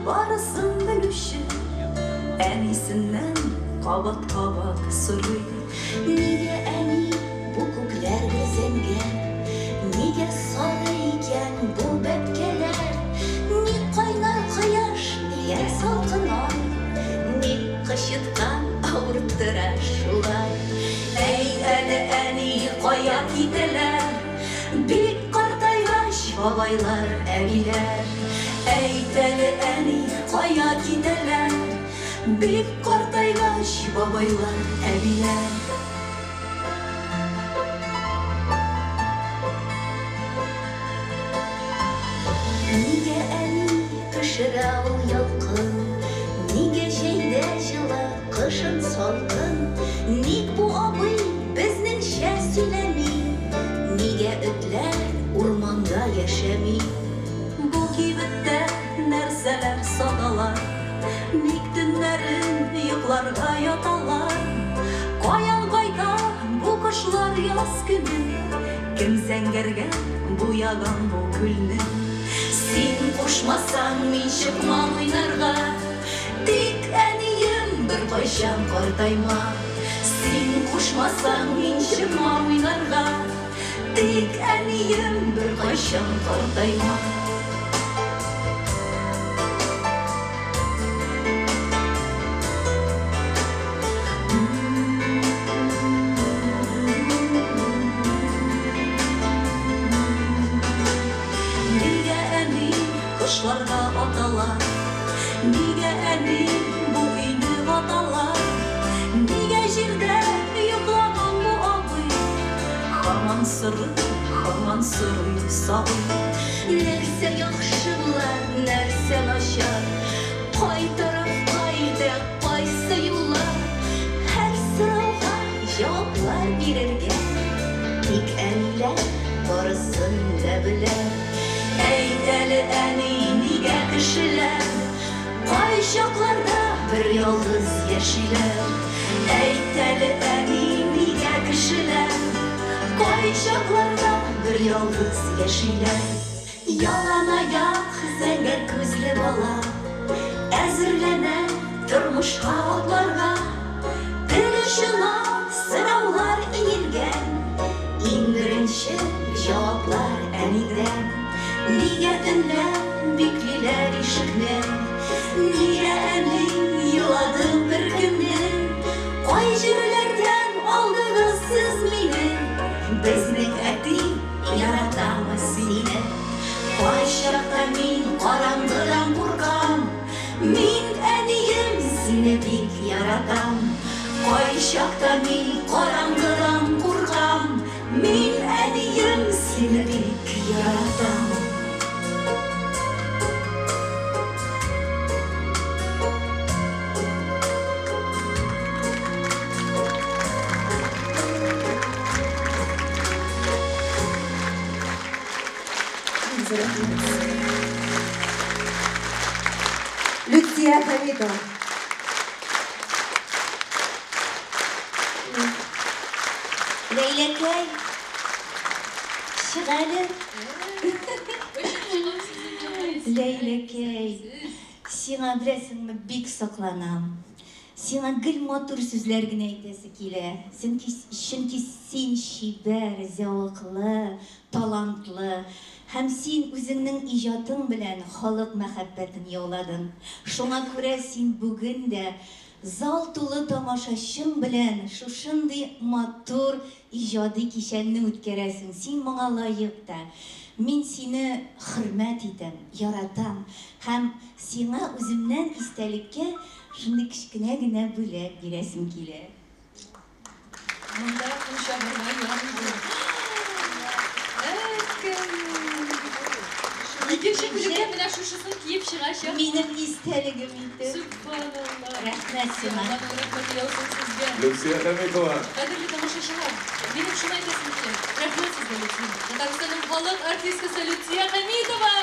барысын белүче әнисеннән кабат-кабат сорый. Нигә, әни, бу күкләр гел зәңгәр? Нигә сары икән бу бәбкәләр? Ник кайнар кояш, нигә салкын ай? Ник кычыткан авырттыра шулай? Әйт әле, әни, кая китәләр? Бик картайгач бабайлар, әбиләр. Әйт әле, әни, кая китәләр? Бик картайгач бабайлар, әбиләр. Нигә, әни, пешерә ул ялкын? Нигә җәйдә җылы, кышын салкын? Ник бу абый безнеңчә сөйләми? Нигә этләр урманда яшәми? Бу кибеттә нәрсәләр саталар? Ник төннәрен йокларга яталар? Каян кайта бу кошлар яз көне? Кем зәңгәргә буяган бу күлне? Син кушмасаң, мин чыкмам уйнарга. Тик, әнием, беркайчан картайма. Син кушмасаң, мин чыкмам уйнарга. Тик, әнием, беркайчан картайма. Нигә, әни, кошларга аталар? Нигә, әни, бу өйне ваталар? Нигә җирдә йоклаган бу абый? Һаман сорый, һаман сорый сабый. Нәрсә яхшы була, нәрсә начар? Кай тарафка илтә, кайсы юллар? Һәр сорауга җаваплар бирергә. Тик әниләр барысын да белә. Әйт әле, әни, нигә кешеләр кайчакларда бер ялгыз яшиләр? Әйт әле, әни, нигә кешеләр кайчакларда бер ялгыз яшиләр? Ялан аяк, зәңгәр күзле бала әзерләнә тормышка атларга. Тел очына сораулар өелгән, иң беренче җаваплар әнидән. Нигә төнлә биклиләр ишекне? Нигә, әни, еладың бер көнне? Кай җирләрдән алдыгыз сез мине? Безнең әти яратамы сине? Кайчакта мин караңгыдан куркам, мин, әнием, сине бик яратам. Кайчакта мин караңгыдан куркам, мин, әнием, сине бик яратам. Люция Хәмитова. Ләйләкәй, чык әле. Ләйләкәй, сиңа, беләсеңме, бик сокланам. Сиңа гел матур сүзләр генә әйтәсе килә. Чөнки, чөнки син чибәр, зәвыклы, талантлы. Һәм син үзеңнең иҗатың белән халык мәхәббәтен яуладың. Шуңа күрә син бүген дә зал тулы тамашачың белән шушындый матур иҗади кичәңне үткәрәсең. Син моңа лаек та. Мин сине хөрмәт итәм, яратам. Һәм сиңа үземнән истәлеккә шундый кечкенә генә бүләк бирәсем килә. Монда кул чабырга ярамый. Әккәй. Икенче бүлектә менә шушысын киеп чыгачак. Минем истәлегем итеп. Сөбханалла. Рәхмәт сиңа. Алланың рәхмәте яусын сезгә. Люция Хәмитова. Кадерле тамашачылар, минем шуны әйтәсем килә. Рәхмәт сезгә, Люция. Татарстанның халык артисткасы Люция Хәмитова.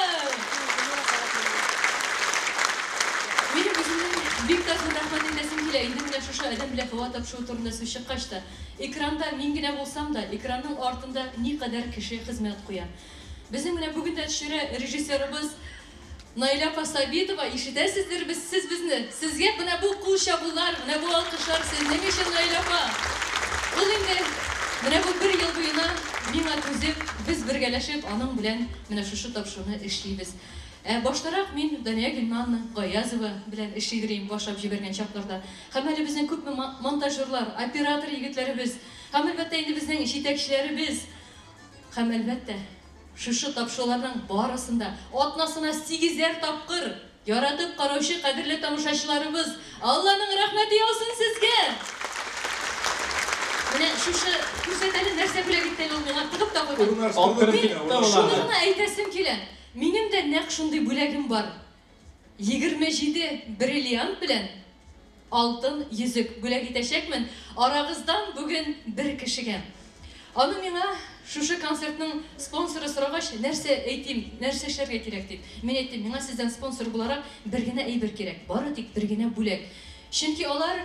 Минем үземнең Бик тә зур рәхмәт әйтәсем килә. Инде менә шушы Адәм белән Һава тапшыруы турында сүз чыккач та, экранда мин генә булсам да, экранның артында никадәр кеше хезмәт куя. Безнең менә бүген дә төшерә режиссерыбыз Наилә апа Сабитова, ишетәсездер без, сез безне. Сезгә менә бу кул чабулар, менә бу алкышлар сезнең өчен, Наилә апа. Ул инде менә бу бер ел буена миңа түзеп, без бергәләшеп аның белән менә шушы тапшыруны эшлибез. Ә баштарак мин Дания Гильмановна Гаязова белән эшли идем, башлап җибәргән чакларда. Һәм әле безнең күпме монтажерлар, оператор егетләребез, һәм әлбәттә инде безнең җитәкчеләребез, һәм әлбәттә, шушы тапшыруларның барысын да атнасына сигезәр тапкыр яратып караучы кадерле тамашачыларыбыз, Алланың рәхмәте яусын сезгә! Менә шушы күрсәт әле, нәрсә бүләк итте әле ул миңа, тыгып та куйган. Мин шуны гына әйтәсем килә, минем дә нәкъ шундый бүләгем бар. 27 бриллиант белән алтын йөзек бүләк итәчәкмен арагыздан бүген бер кешегә. Аны миңа шушы концертның спонсоры сорагач, нәрсә әйтим, нәрсә эшләргә кирәк дип. Мин әйттем, миңа сездән спонсор буларак бер генә әйбер кирәк, бары тик бер генә бүләк. Чөнки алар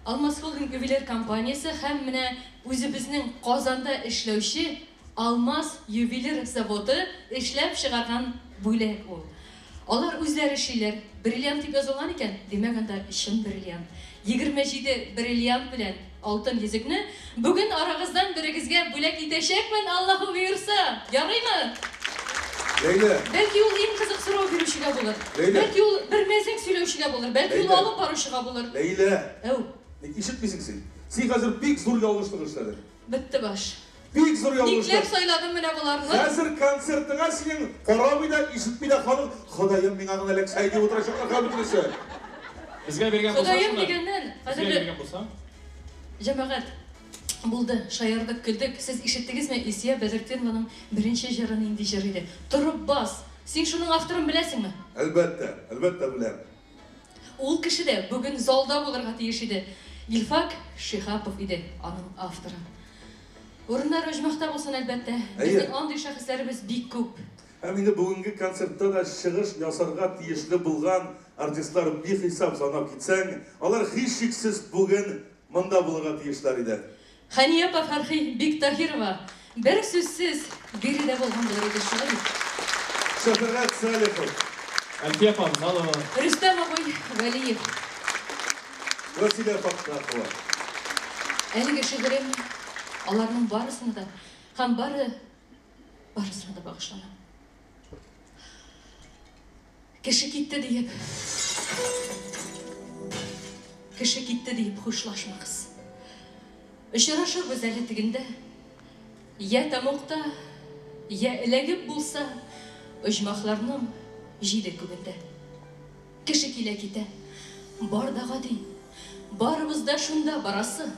Алмаз Холдинг ювелир компаниясе һәм менә үзебезнең Казанда эшләүче Алмаз ювелир заводы эшләп чыгарган бүләк ул. Алар үзләре эшлиләр. Бриллиант дип язылган икән, димәк, анда чын бриллиант. 27 бриллиант белән алтын йөзекне бүген арагыздан берегезгә бүләк итәчәкмен, Аллаһу боерса! Ярыймы? Ләйлә. Бәлки ул иң кызык сорау бирүчегә булыр. Ләйлә. Бәлки ул бер мәзәк сөйләүчегә булыр. Бәлки ул Ләйлә. алып баручыга булыр. Ләйлә. Әү. Ник ишетмисең син? Син хәзер бик зур ялгышлык эшләдең. Бетте баш. Бик зур ялгышлык. Никләр сайладым менә боларны? Хәзер концертыңа синең карамый да, ишетми дә халык, Ходаем, миңа гына эләксә иде дип утырачаклар хәзер бөтенесе. Безгә биргән булса Ходаем шуны. дигәннән, Безгә кадерле биргән булса. җәмәгать, булды, шаярдык, көлдек. Сез ишеттегезме Илсөя Бәдертдинованың беренче җыры нинди җыр иде? Торып бас! Син шуның авторын беләсеңме? Әлбәттә, әлбәттә беләм. Ул кеше дә бүген залда булырга тиеш иде. Илфак Шиһапов иде аның авторы. Урыннары оҗмахта булсын, әлбәттә. Әйе. Безнең андый шәхесләребез бик күп. Һәм инде бүгенге концертта да чыгыш ясарга тиешле булган артистлар бихисап санап китсәң, алар һичшиксез бүген монда булырга тиешләр иде. Хәния апа Фәрхи Биктаһирова, бер сүзсез, биредә булган булыр иде, шулай бит? Шәфәгать Салихов. Әлфия апа Авзалова. Рөстәм абый Вәлиев. Вәсилә Фаттахова. Әлеге шигырем аларның барысына да һәм бары барысына да багышлана. Кеше китте диеп, кеше китте диеп хушлашмагыз. Очрашырбыз әле тегендә. Йә тәмугта, йә эләгеп булса, оҗмахларның җиде күгендә. Кеше килә китә, бар да гади, барыбыз да шунда барасы.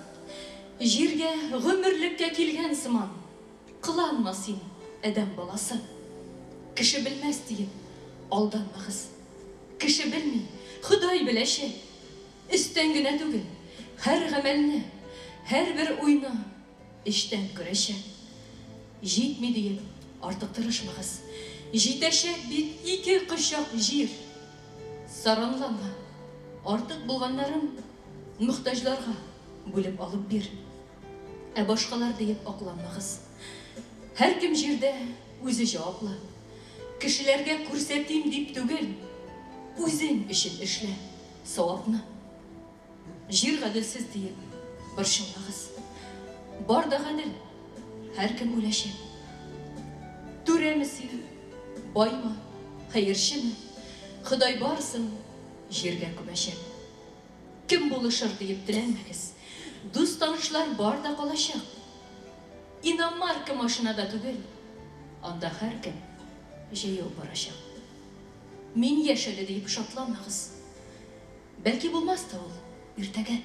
Җиргә гомерлеккә килгән сыман, кыланма син, адәм баласы. Кеше белмәс диеп, алданмагыз. Кеше белми, Ходай беләчәк. Өстән генә түгел, һәр гамәлне, һәрбер уйны эчтән күрәчәк. Җитми диеп, артык тырышмагыз. Җитәчәк бит ике кочак җир. Саранланма, артык булганнарын мохтаҗларга бүлеп алып бир. Ә башкалар диеп акланмагыз. Һәркем җирдә үзе җаваплы. Кешеләргә күрсәтим дип түгел, үзең өчен эшлә савапны. Җир гаделсез диеп борчылмагыз. Бар да гадел, һәркем үләчәк. Түрәме син, баймы, хәерчеме, Ходай барысын җиргә күмәчәк. Кем булышыр диеп теләнмәгез. Дус-танышлар бар да калачак. Иномарка машинада түгел, анда һәркем җәяү барачак. Мин яшь әле диеп шатланмагыз. Бәлки булмас та ул иртәгә.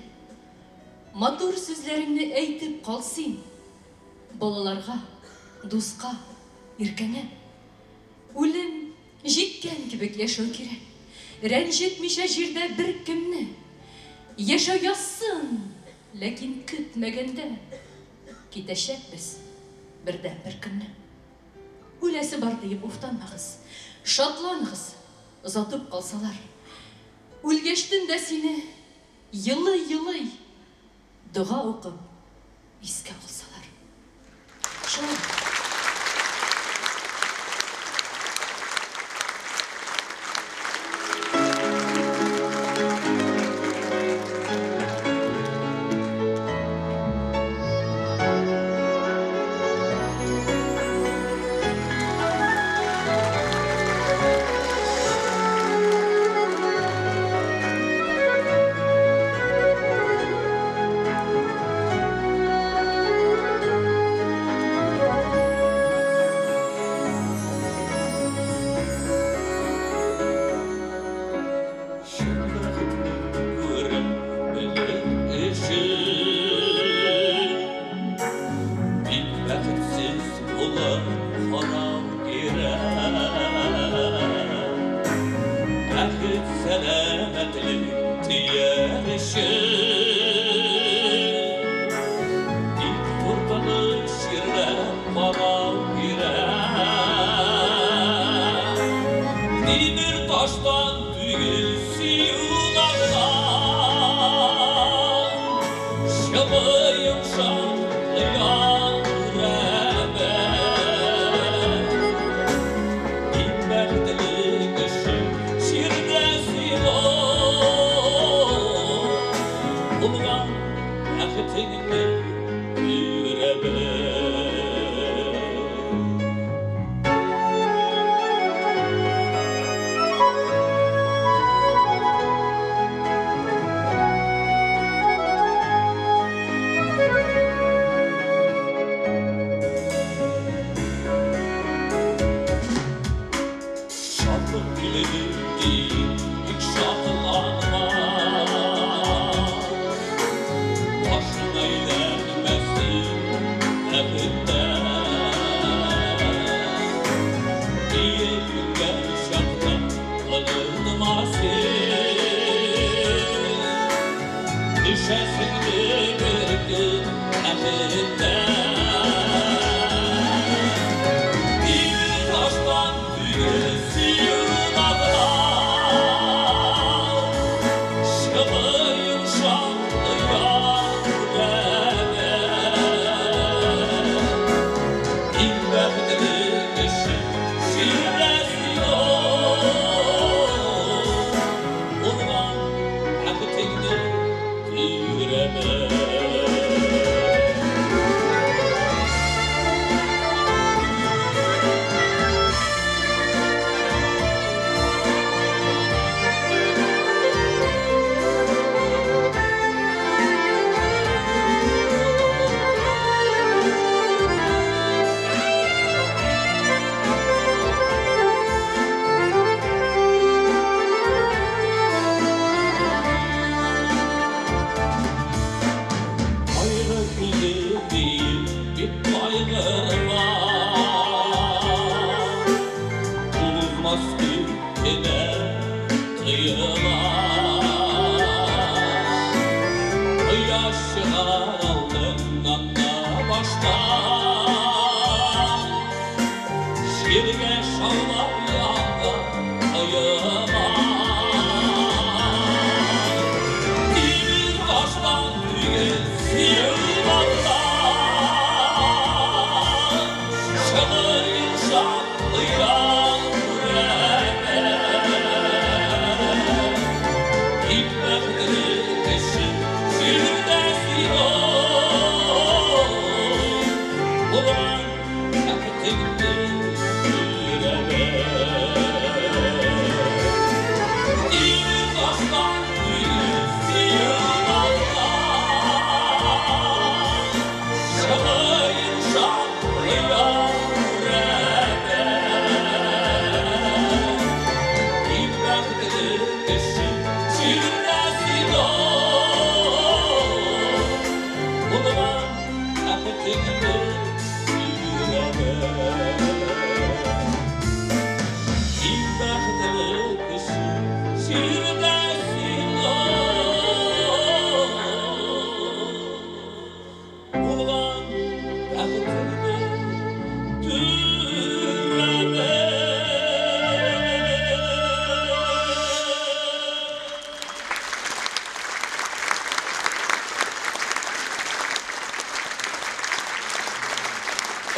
Матур сүзләреңне әйтеп кал син. Балаларга, дуска, иркәңә. Үлем җиткән кебек яшәү кирәк. Рәнҗетмичә җирдә беркемне. Яшәү язсын, ләкин көтмәгәндә китәчәкбез бердәнбер көнне. Үләсе бар диеп уфтанмагыз. Шатланыгыз, озатып калсалар. Үлгәчтен дә сине елый-елый дога укып искә алсалар. Шулай.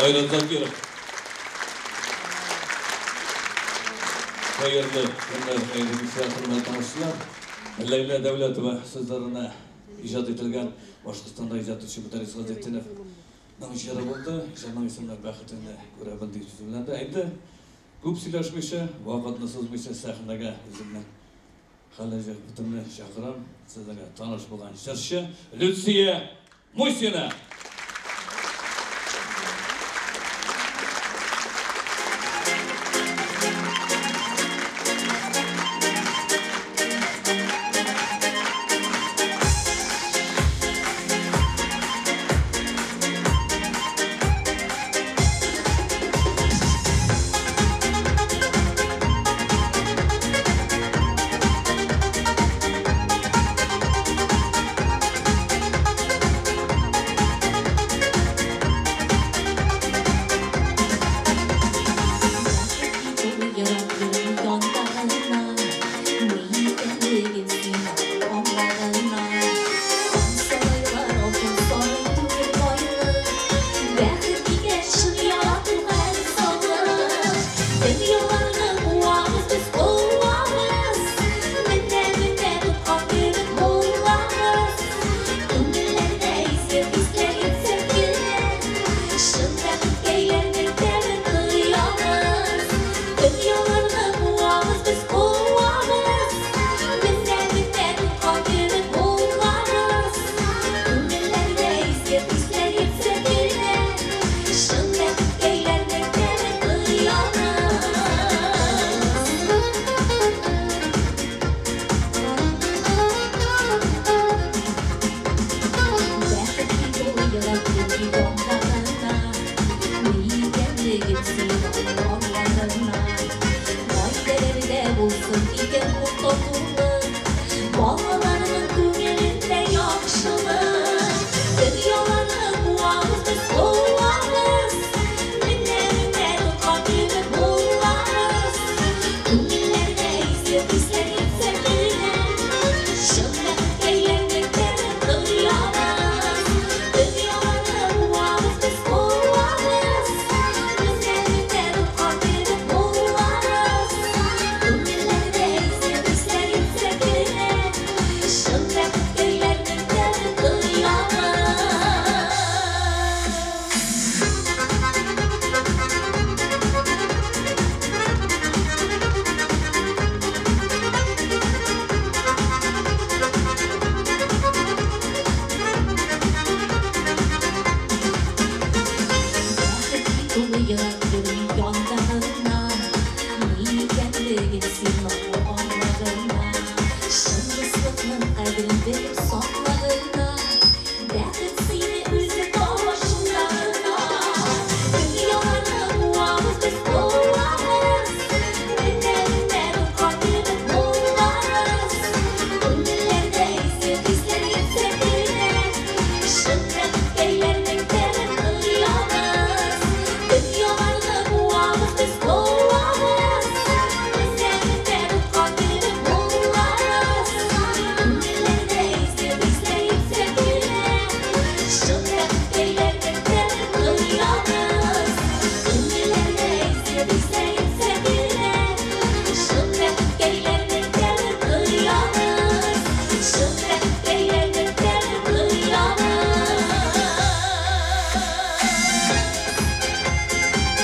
Айрат Закиров. Хәерле көннәр, хәерле кичләр, хөрмәтле тамашачылар. Ләйлә Дәүләтова сүзләренә иҗат ителгән Башкортстанда иҗат итүче Мөдәррис Газетдиновның җыры булды. Җырның исеме Бәхетеңне күрәмен дигән сүз белән дә. Инде күп сөйләшмичә, вакытны сузмыйча сәхнәгә үземнең хәләл җефетемне чакырам. Сезгә таныш булган җырчы Люция Мусина.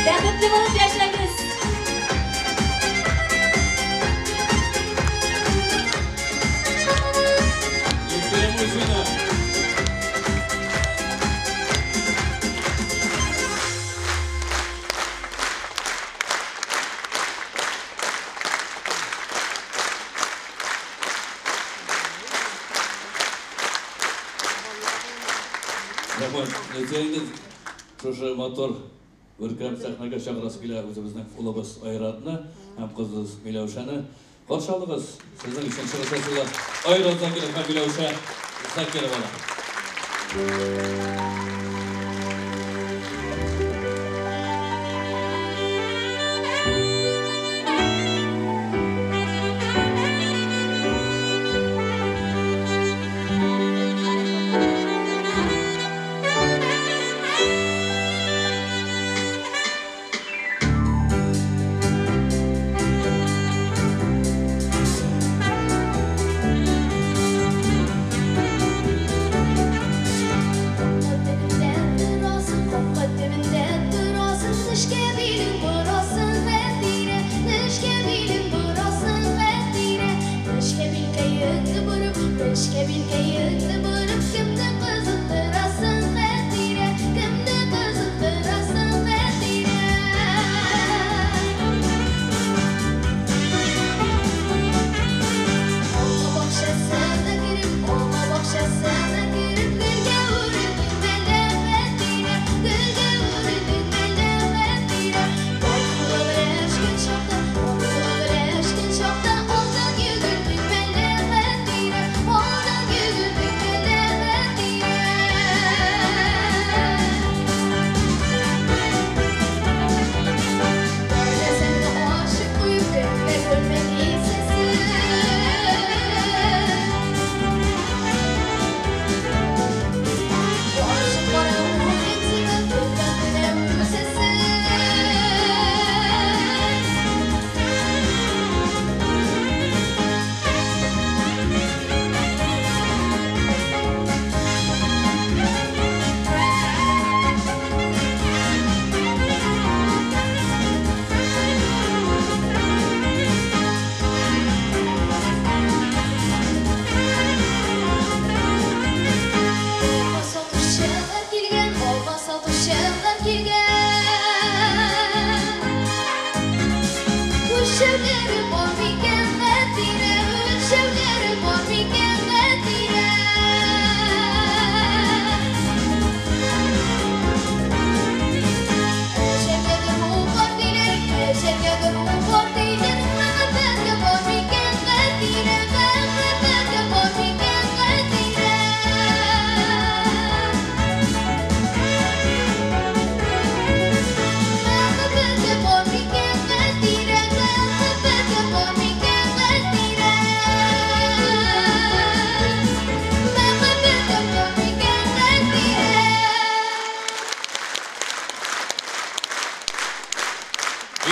Бәхетле булып яшәгез! Люция Мусина. Рәхмәт. Люция инде шушы матур күркәм сәхнәгә чакырасы килә үзебезнең улыбыз Айратны һәм кызыбыз Миләүшәне. Каршы алыгыз. Сезнең өчен чыгыш ясыйлар Айрат Закиров һәм Миләүшә Закирова.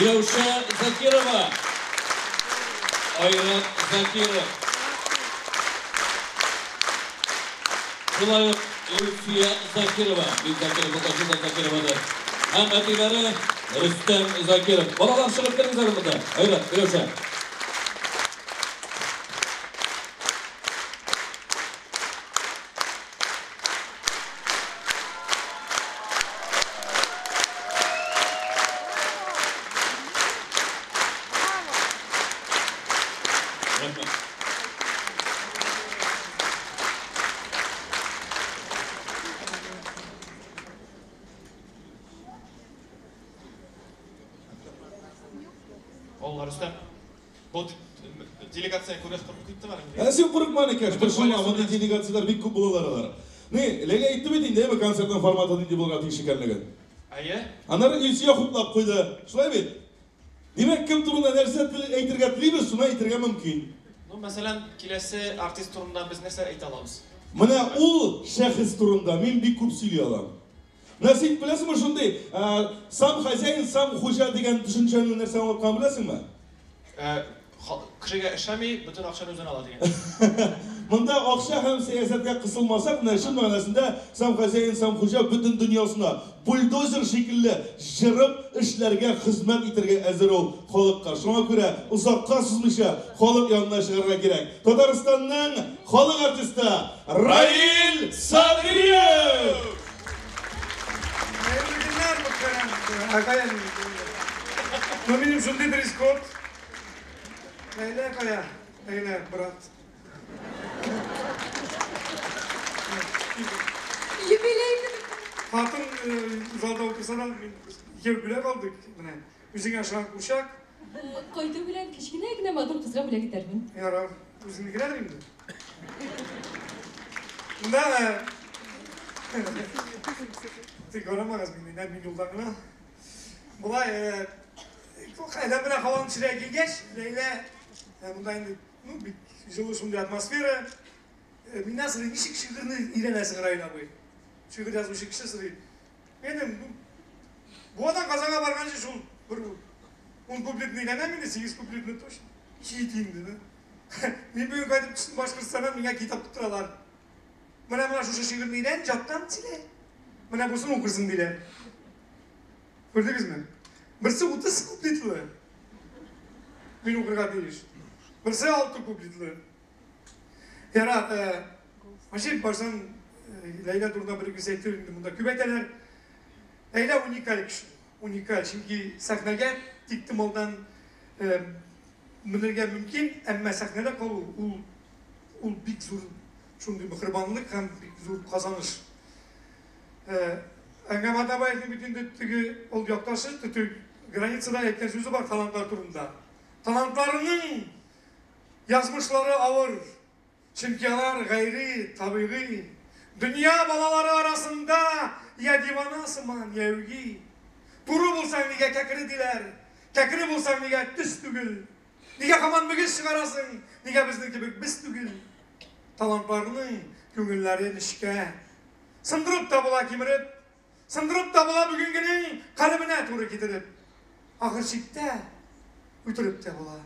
Миләүшә Закирова, Айрат Закиров. Шулай ук Илфия Закирова, мин Закиров булгач, ул да Закировадыр. Һәм әтиләре Рөстәм Закиров. Балалар, чыгып керегез әле монда. Айрат, Миләүшә. Рәхмәт. Алла, Рөстәм. Бу делегация күргәч куркып киттем әле. Ә син курыкма, энекәш, борчылма, мондый делегацияләр бик күп булалар алар. Ни, Ләйлә әйтте бит инде, әйме, концертның форматы нинди булырга тиеш икәнлеген. Әйе. Аннары Илсөя хуплап куйды. Шулай бит? Димәк, кем турында нәрсә әйтергә телибез, шуны әйтергә мөмкин. Ну, мәсәлән, киләсе артист турында без нәрсә әйтә алабыз? Менә ул шәхес турында мин бик күп сөйли алам. Менә син беләсеңме шундый, сам хозяин, сам хуҗа дигән төшенчәнең нәрсә аңлатканын беләсеңме? Кешегә эшләми, бөтен акчаны үзенә ала дигән. Монда акча һәм сәясәткә кысылмасак, менә чын мәгънәсендә сам хозяин, сам хуҗа бөтен дөньясына бульдозер шикелле җырып эшләргә, хезмәт итәргә әзер ул халыкка. Шуңа күрә озакка сузмыйча халык янына чыгарга кирәк. Татарстанның халык артисты Раил Садриев! Хәерле көннәр, мөхтәрәм агай. Ну, минем шундый дресс-код. Ләйлә кая? Ләйлә, брат. Юбилей кебек. Хатын залда утырса да, мин икәү бүләк алдык. Менә үзеңә ошаган курчак. Кайту белән кечкенә генә матур кызга бүләк итәрмен. Ярар, үзеңнекеләр инде. Монда тик карамагыз мине, мин юлдан гына. Болай, Әдәм белән һаваның төшерә килгәч, Ләйлә, монда инде, ну, бик җылы шундый атмосфера. Миннән сорый, ничек шигырьне өйрәнәсең, Раил абый? Шигырь язучы кеше сорый. Әйтәм, ну, Буадан Казанга барганчы шул бер ун куплетны өйрәнәм инде, 8 куплетны точно. Чит инде, да. Мин бүген кайтып төштем Башкортстаннан, миңа китап тоттыралар. Менә менә шушы шигырьне өйрән, җаттан сөйлә. Менә бусын укырсың, диләр. Күрдегезме? Берсе 30 куплетлы. Мин укырга тиеш. Берсе 6 куплетлы. Ярар, вообще баштан Ләйлә турында бер ике әйтеп инде монда күп әйтәләр. Ләйлә уникаль кеше. Уникаль, чөнки сәхнәгә тиктомалдан менергә мөмкин, әмма сәхнәдә калу ул ул бик зур шундый мөхербанлык һәм бик зур казаныш. Әнгам Атнабаевның бит инде теге ул якташы, теге границада әйткән сүзе бар талантлар турында. Талантларының язмышлары авыр, чөнки алар гайри табигый. Дөнья балалары арасында я дивана сыман, я үги. Туры булсаң нигә кәкре диләр, кәкре булсаң нигә төз түгел. Нигә һаман мөгез чыгарасың, нигә безнең кебек без түгел. Талантларның күңелләре нечкә. Сындырып та була кимереп, сындырып та була бүгенгенең калебенә туры китереп. Ахыр чиктә үтереп тә була.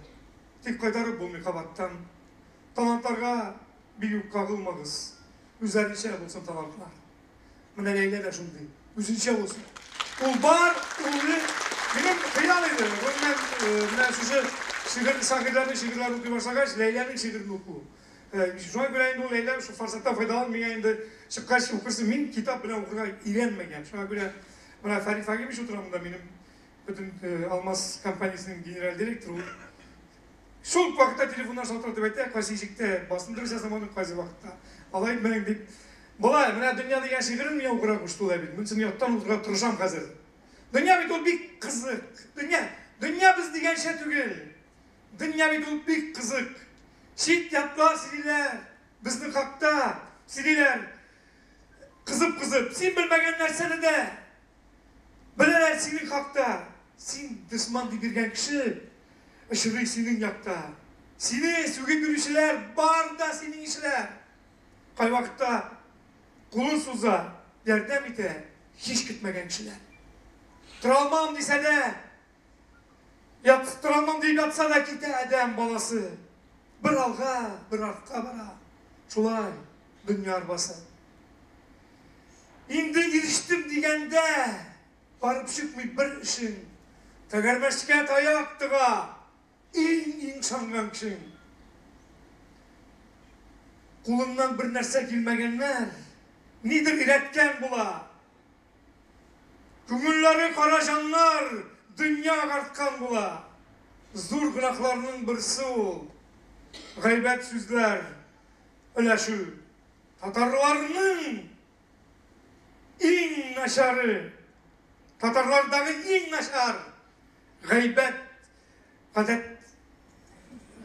Тик кайтарып булмый кабаттан. Талантларга бик үк кагылмагыз. Үзләренчә булсын талантлар. Менә Ләйлә дә шундый. Үзенчә булсын. Ул бар, ул минем хыял иде. Гомумән, менә шушы шигырь, шагыйрьләрнең шигырьләрен укый башлагач, Ләйләнең шигырен уку. Шуңа күрә инде ул Ләйлә шул форсаттан файдаланып миңа инде чыккач укырсың. Мин китап белән укырга өйрәнмәгән. Шуңа күрә менә Фәрит Фагимович утыра монда минем бөтен Алмаз компаниясенең генераль директоры. Ул шул ук вакытта телефоннан шалтыратып әйтә, кайсы ишектә басым дөрес ясамадым, кайсы вакытта. Алай итмәдең дип. Болай, менә Дөнья дигән шигырен миңа укырга кушты ул бит. Монысын яттан укырга тырышам хәзер. Дөнья бит ул бик кызык. Дөнья, дөнья без дигәнчә түгел. Дөнья бит ул бик кызык. Чит ятлар сөйлиләр, безнең хакта сөйлиләр. Кызып-кызып, син белмәгән нәрсәне дә беләләр синең хакта. Син дошман дип йөргән кеше очрый синең якта. Сине сүгеп йөрүчеләр бар да синең ишеләр. Кайвакытта кулын суза, ярдәм итә һич көтмәгән кешеләр. Тора алмам дисә дә, Яттырамам дип ятса да китә адәм баласы. Бер алга, бер артка бара. Шулай дөнья арбасы. Инде ирештем дигәндә барып чыкмый бер эшең. Тәгәрмәчкә таяк тыга иң-иң ышанган кешең. Кулыннан бер нәрсә килмәгәннәр нидер өйрәткән була. Күңелләре кара җаннар дөнья агарткан була. Зур гөнаһларның берсе ул. Гайбәт сүзләр өләшү. Татарларның иң начары, татарлардагы иң начар гайбәт гадәт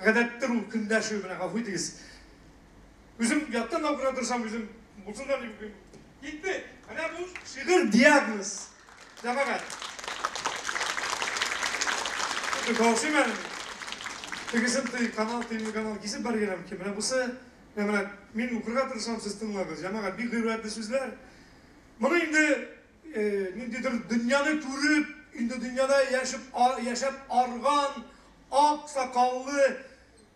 гадәттер ул көндәшү менә гафу итегез. Үзем яттан да укырга тырышам, үзем булсын да дип укыйм. Китте. Менә бу шигырь диагноз. Җәмәгать. Каушыйм әле. Тегесен ты, канал, тыймы канал кисеп бәргән мөмкин. Менә бусы, менә мин укырга тырышам, сез тыңлагыз. Җәмәгать, бик гыйбрәтле сүзләр. Моны инде ниндидер дөньяны күреп, инде дөньяда яшәп, яшәп арган, ак сакаллы,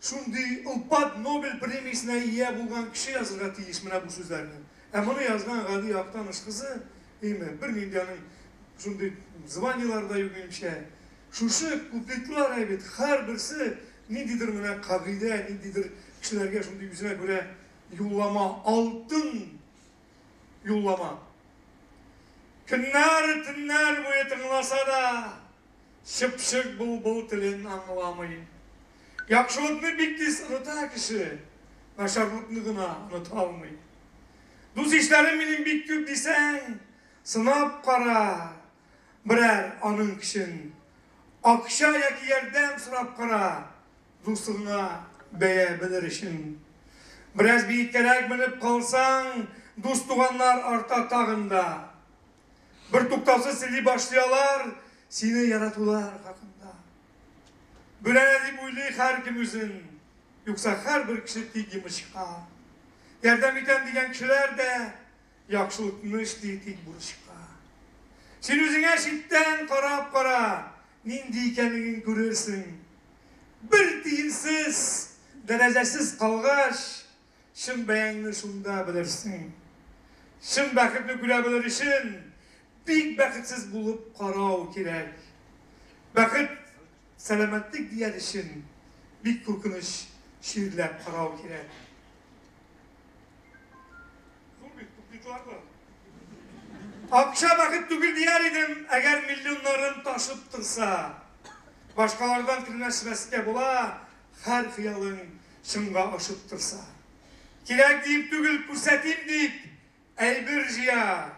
шундый олпат Нобель премиясенә ия булган кеше язырга тиеш менә бу сүзләрне. Ә моны язган гади Актаныш кызы, име, бернинди аның шундый званиелары да юк минемчә. Шушы куплетлар әй бит, һәрберсе ниндидер менә кагыйдә, ниндидер кешеләргә шундый үзенә күрә юллама, алтын юллама. Көннәр, төннәр буе тыңласа да, чыпчык былбыл телен аңламый. Яхшылыкны бик тиз оныта кеше, начарлыкны гына оныта алмый. Дус-ишләрем минем бик күп дисәң, сынап кара берәр аның көчен. Акча яки ярдәм сорап кара, дуслыгыңа бәя белер өчен. Бераз биеккәрәк менеп калсаң, дус-туганнар арта тагын да. Бер туктаусыз сөйли башлый алар сине яратулар хакында. Бүләнә дип уйлый һәркем үзен, юкса һәрбер кеше тик йомычка. Ярдәм итәм дигән кешеләр дә яхшылыкны эшли тик бурычка. Син үзеңә читтән карап кара, нинди икәнлеген күрерсең. Бер тиенсез, дәрәҗәсез калгач, чын бәяңне шунда белерсең. Чын бәхетне күрә белер өчен, бик бәхетсез булып карау кирәк. Бәхет, сәламәтлек дияр өчен, бик куркыныч чирләп карау кирәк. Зур бит, куплетлар бар. Акча бәхет түгел дияр идем, әгәр миллионнарым ташып торса. Башкалардан көнләшмәскә була, һәр хыялың чынга ашып торса. Кирәк диеп түгел, күрсәтим дип, әйбер җыя.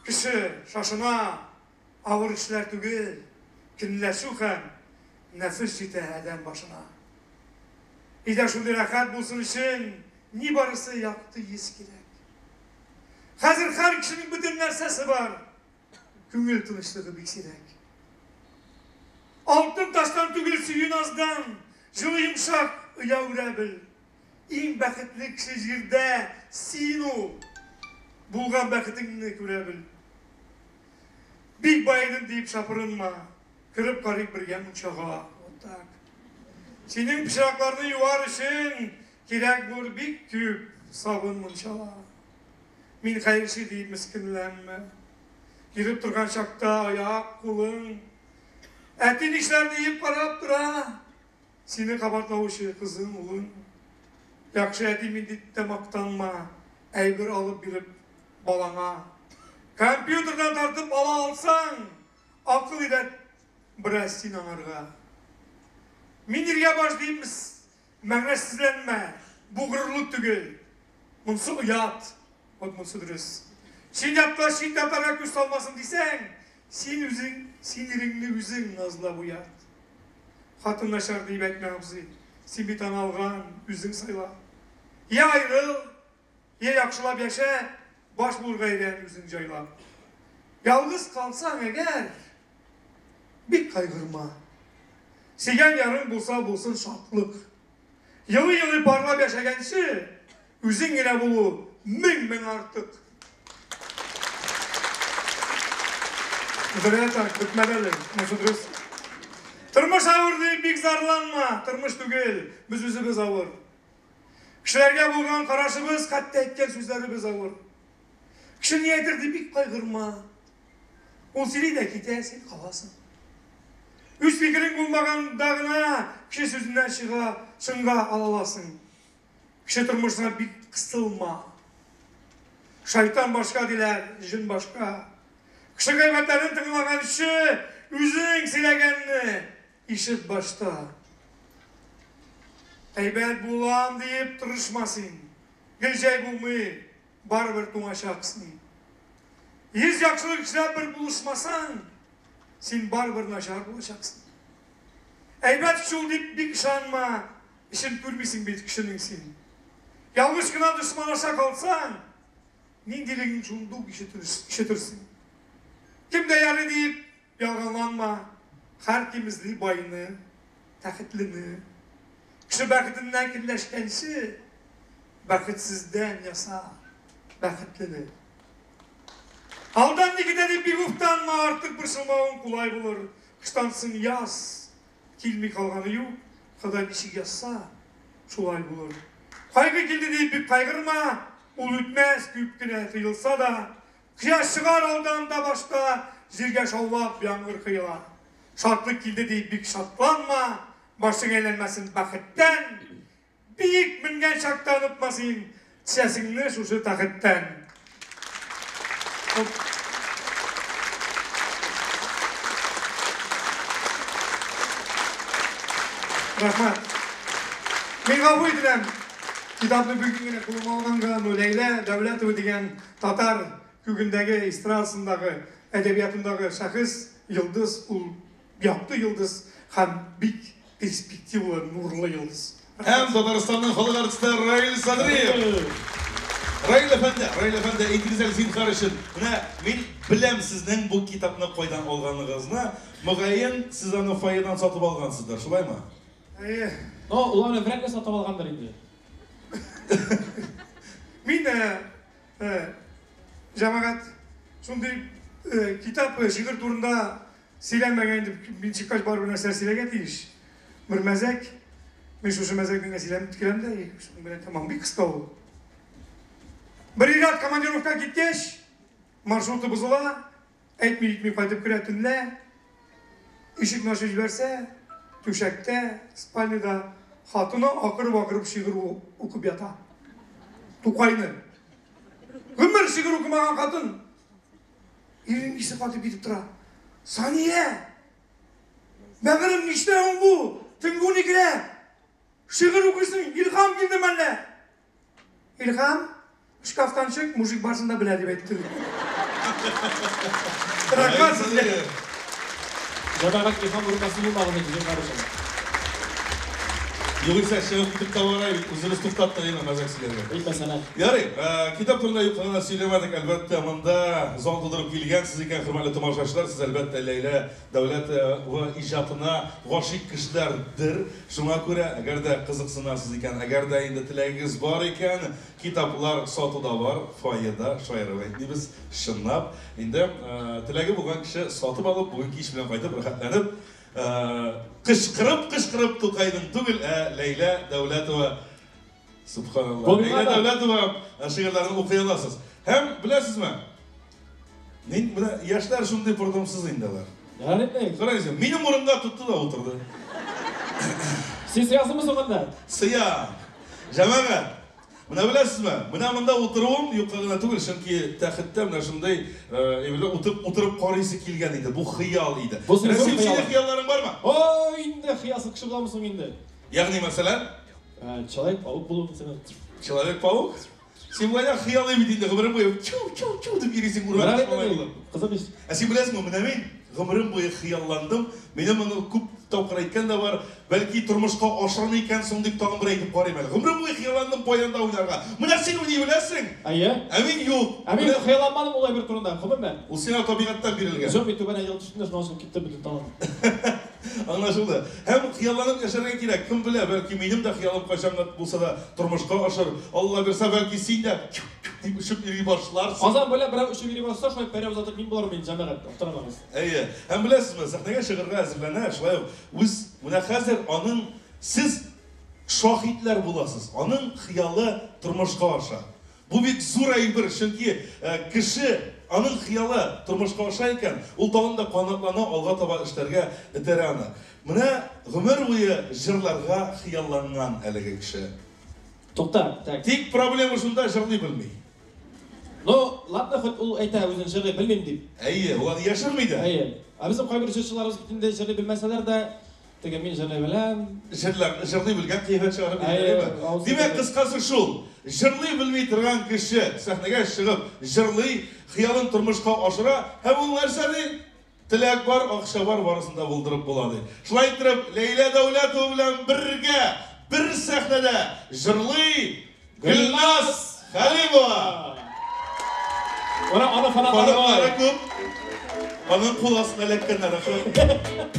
Кеше шашына, авыр эшләр түгел, көнләшү һәм нәфес җитә адәм башына. Өйдә шундый рәхәт булсын өчен нибарысы якты йөз кирәк. Хәзер һәр кешенең бөтен нәрсәсе бар. Күңел тынычлыгы бик сирәк. Алтын таштан түгел сөю наздан, җылы йомшак оя үрә бел. Иң бәхетле кеше җирдә син ул. Булган бәхетеңне күрә бел. Бик баедым диеп шапырынма. Кереп карыйк бергә мунчага. Вот так. Синең пычракларны юар өчен кирәк булыр бик күп сабын мунчала. Мин хәерче диеп мескенләнмә. Йөреп торган чакта аяк, кулың. Әти нишләр диеп карап тора. Сине кабатлаучы кызың, улың. Яхшы әти мин дип тә мактанма. Әйбер алып биреп балаңа. Компьютердан тартып ала алсаң, акыл өйрәт бераз син аңарга. Мин иргә баш диеп мәгънәсезләнмә, бу горурлык түгел. Монсы оят. Вот монсы дөрес. Син ятка чит ятарга күз салмасын дисәң, син үзең, син иреңне үзең назлап уят. Хатын начар диеп әйтмә, абзый. Син бит аны алган, үзең сайла. Я айрыл, я яхшылап яшә, баш булырга өйрән үзең җайлап. Ялгыз калсаң әгәр, бик кайгырма. Сөйгән ярың булса булсын шатлык. Елый-елый парлап яшәгәнче, үзең генә булу мең-мең артык. Зря так, бетмәде әле. Монысы дөрес. Тормыш авыр дип бик зарланма, тормыш түгел, без үзебез авыр. Кешеләргә булган карашыбыз, хәтта әйткән сүзләребез авыр. Кеше ни әйтер дип бик кайгырма. Ул сөйли дә китә, син каласың. Үз фикерең булмаганда гына кеше сүзеннән чыга, чынга ала аласың. Кеше тормышына бик кысылма. Шайтан башка диләр, җен башка. Кеше гайбәтләрен тыңлаганчы, үзең сөйләгәнне ишет башта. Әйбәт булам диеп тырышма син. Гел җәй булмый, барыбер туңачаксың. 100 яхшылык эшләп бер булышмасаң, син барыбер начар булачаксың. Әйбәт кеше ул дип бик ышанма, эчен күрмисең бит кешенең син. Ялгыш кына дошман аша калсаң, ниндилеген шундук ишетерсең. Кем дә ярый диеп ялганланма, һәркем эзли байны, тәхетлене. Кеше бәхетеннән көнләшкәнче, бәхетсездән яса бәхетлене. Алдан ни көтә дип бик уфтанма, артык борчылмавың кулай булыр. Кыштан соң яз, килми калганы юк, Ходай ничек язса, шулай булыр. Кайгы килде дип бик кайгырма, ул үтмәс, күп кенә тоелса да. Кояш чыгар алдан да башта, җиргә шаулап яңгыр коела. Шатлык килде дип бик шатланма, башың әйләнмәсен бәхеттән. Биек менгән чакта онытма син, төшәсеңне шушы тәхеттән. Рәхмәт. Мин гафу ителәм. Китапны бүген генә кулыма алганга, но Ләйлә Дәүләтова дигән татар күгендәге, эстрадасындагы, әдәбиятындагы шәхес, йолдыз, ул якты йолдыз һәм бик перспективалы, нурлы йолдыз. Һәм Татарстанның халык артисты Раил Садриев. Раил әфәнде, Раил әфәнде, әйтегез әле зинһар өчен. Менә мин беләм сезнең бу китапны кайдан алганыгызны. Мөгаен, сез аны фойедан сатып алгансыздыр, шулаймы? Әйе. Но ул аны вряд ли сатып алгандыр инде. Мин җәмәгать шундый китап, шигырь турында сөйләнмәгән инде, мин чыккач барыбер нәрсәләр сөйләргә тиеш. Бер мәзәк. Мин шушы мәзәкне генә сөйләп киләм дә, шуның белән тәмам. Бик кыска ул. Бер ир-ат командировка киткәч, маршруты бозыла, әйтми-итми кайтып керә төнлә. Ишекне ачып җибәрсә, түшәктә, спальныйда хатыны акырып-акырып шигырь укып ята. Тукайны. Гомер шигырь укымаган хатын. Иренең исе катып китеп тора. Сания! Бәгырем, нишләвең бу? Төнге уникедә! Шигырь укыйсың, илһам килде мәллә? Илһам, шкафтан чык, мужик барсын да белә, дип әйтте. Рәхмәт сезгә. Җәмәгать илһам урыннасы булмаган иде, зинһар өчен. Югыйсә чыгып китеп тә бара бит, үзебез туктаттык инде мәзәк сөйләргә. Әйтмәсәнә. Ярый, китап турында юкка гына сөйләмәдек, әлбәттә, монда зал тутырып килгәнсез икән, хөрмәтле тамашачылар, сез, әлбәттә, Ләйлә Дәүләтова иҗатына гашыйк кешеләрдер. Шуңа күрә, әгәр дә кызыксынасыз икән, әгәр дә инде теләгегез бар икән, китаплар сатуда бар, фойеда, шаярып әйтмибез, чынлап. Инде теләге булган кеше сатып алып, бүген кич белән кайтып, рәхәтләнеп, Кычкырып-кычкырып Тукайның түгел, ә Ләйлә Дәүләтова, сөбханалла, Ләйлә Дәүләтова шигырьләрен укый аласыз. Һәм беләсезме, мин менә яшьләр шундый пырдымсыз инде алар. Карагыз, минем урынга тотты да утырды. Син сыясыңмы соң анда? Сыям. Җәмәгать, Менә беләсезме, менә монда утыруым юкка гына түгел, чөнки тәхеттә менә шундый әйберләр утырып, утырып карыйсы килгән иде. Бу хыял иде. Бу синең Рәсим, зур синең хыялың. хыялларың бармы? Ой, инде хыялсыз кеше буламы соң инде? Ягъни мәсәлән? Человек-паук булу, мәсәлән. Человек-паук? Син болай да хыялый бит инде, гомерең буе чу-чу-чу дип йөрисең урман Ярар малай инде, булып. кызык ич. Ә син беләсеңме, менә мин гомерем буе хыялландым. Минем моны күп тапкыр әйткән дә бар. Бәлки тормышка ашырмы икән соң дип тагын бер әйтеп карыйм әле. Гомерем буе хыялландым баянда уйнарга. Менә син уйный беләсең. Әйе. Ә мин юк. Ә мин хыялланмадым ул әйбер турында, гомумән. Ул сиңа табигатьтән бирелгән. Юк, мин түбәнән егылып төштем дә, шуннан соң китте бөтен талант. Аңлашылды. Һәм хыялланып яшәргә кирәк. Кем белә, бәлки минем дә хыялым кайчан гына булса да тормышка ашыр. Алла бирсә, бәлки син дә дип очып йөри башларсың. Казан буйлап берәү очып йөри башласа, шулай пәрәвез атып мин булырмын инде, җәмәгать, аптырамагыз. Әйе. Һәм беләсезме, сәхнәгә чыгарга әзерләнә, шулай ук үз менә хәзер аның сез шаһитләр буласыз. Аның хыялы тормышка аша. Бу бик зур әйбер, чөнки кеше, аның хыялы тормышка аша икән, ул тагын да канатлана, алга таба эшләргә этәрә аны. Менә гомер буе җырларга хыялланган әлеге кеше. Тукта, так. Тик проблема шунда, җырлый белми. Ну, ладно, хоть ул әйтә үзен җырлый белмим дип. Әйе, ул аны яшерми дә. Әйе. Ә безнең кайбер җырчыларыбыз бит инде җырлый белмәсәләр дә, Теге мин җырлый беләм. Җырлап, җырлый белгән кыяфәт чыгарып йөриләрме? Димәк, кыскасы шул, җырлый белми торган кеше сәхнәгә чыгып җырлый, хыялын тормышка ашыра һәм ул нәрсә ди? Теләк бар, акча бар, барысын да булдырып була ди. Шулай иттереп, Ләйлә Дәүләтова белән бергә, бер сәхнәдә җырлый Гөлназ Хәлимова! Менә аны фанатлары Фанатлары күп. Аның кул астына эләккәннәр ахры.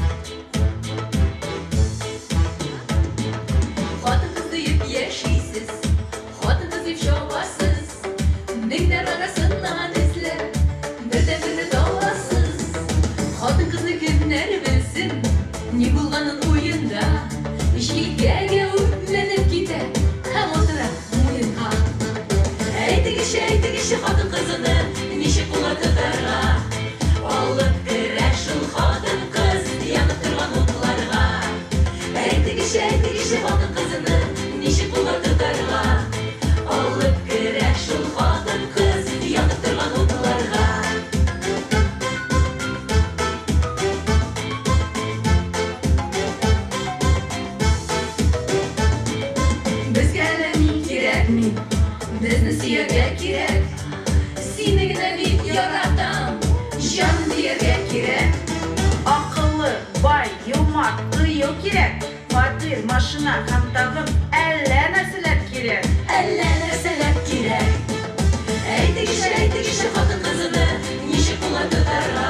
Хатын-кыз диеп яшисез, хатын-кыз дип чабасыз, меңнәр арасыннан эзләп, бердәнберне табасыз. Хатын-кызны кемнәр белсен, ни булганын уенда, җилкәгә үк менеп китә һәм утыра муенга. Әйтегезче, әйтегезче хатын-кызны ничек кулга тотарга? Алып керә шул хатын-кыз янып торган утларга. Әйтегезче, әйтегезче хатын-кызны ничек кулга тотарга? Алып керә шул хатын-кыз янып торган утларга. Безгә әллә ни кирәкми, безне сөяргә кирәк. Сине генә бик яратам, җаным дияргә кирәк. Акыллы, бай, юмарт, кыю кирәк. Фатир, машина һәм тагын әллә нәрсәләр кирәк. Әллә нәрсәләр кирәк. Әйтегезче, әйтегезче хатын-кызны ничек кулга тотарга?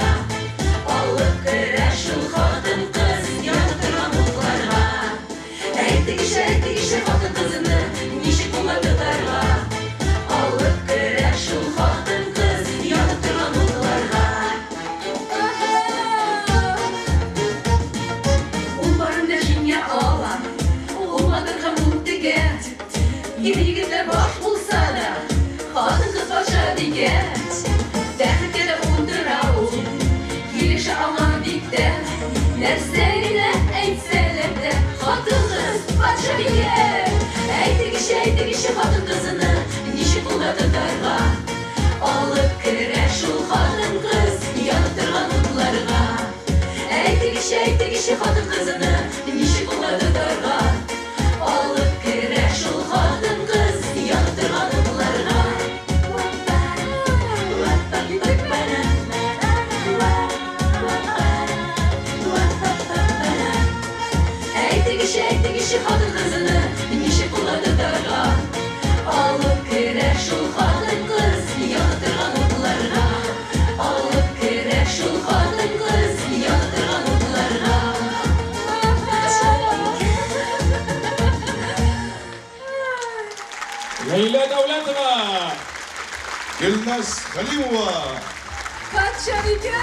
Алып керә шул хатын-кыз янып торган утларга. Әйтегезче, әйтегезче хатын-кызны ничек кулга тотарга? Алып керә шул хатын-кыз янып торган утларга. Ул барын да җиңә ала, ул батыр һәм ул тегә. Ир-егетләр баш булса да, хатын-кыз патша дигәч, тәхеткә дә утыра ул, килешә аңа бик тә. Нәрсә генә әйтсәләр дә, хатын-кыз патшабикә. Әйтегезче, әйтегезче хатын-кызны ничек кулга тотарга? Алып керә шул хатын-кыз янып торган утларга. Әйтегезче, әйтегезче хатын-кызны ничек кулга тотарга? Алып керә шул хатын-кыз янып торган утларга. Әйтегезче, әйтегезче хатын-кызны ничек кулга тотарга? Алып керә шул хатын-кыз янып торган утларга. Алып керә шул хатын-кыз янып торган утларга. Ләйлә Дәүләтова! Гөлназ Хәлимова! Патшабикә!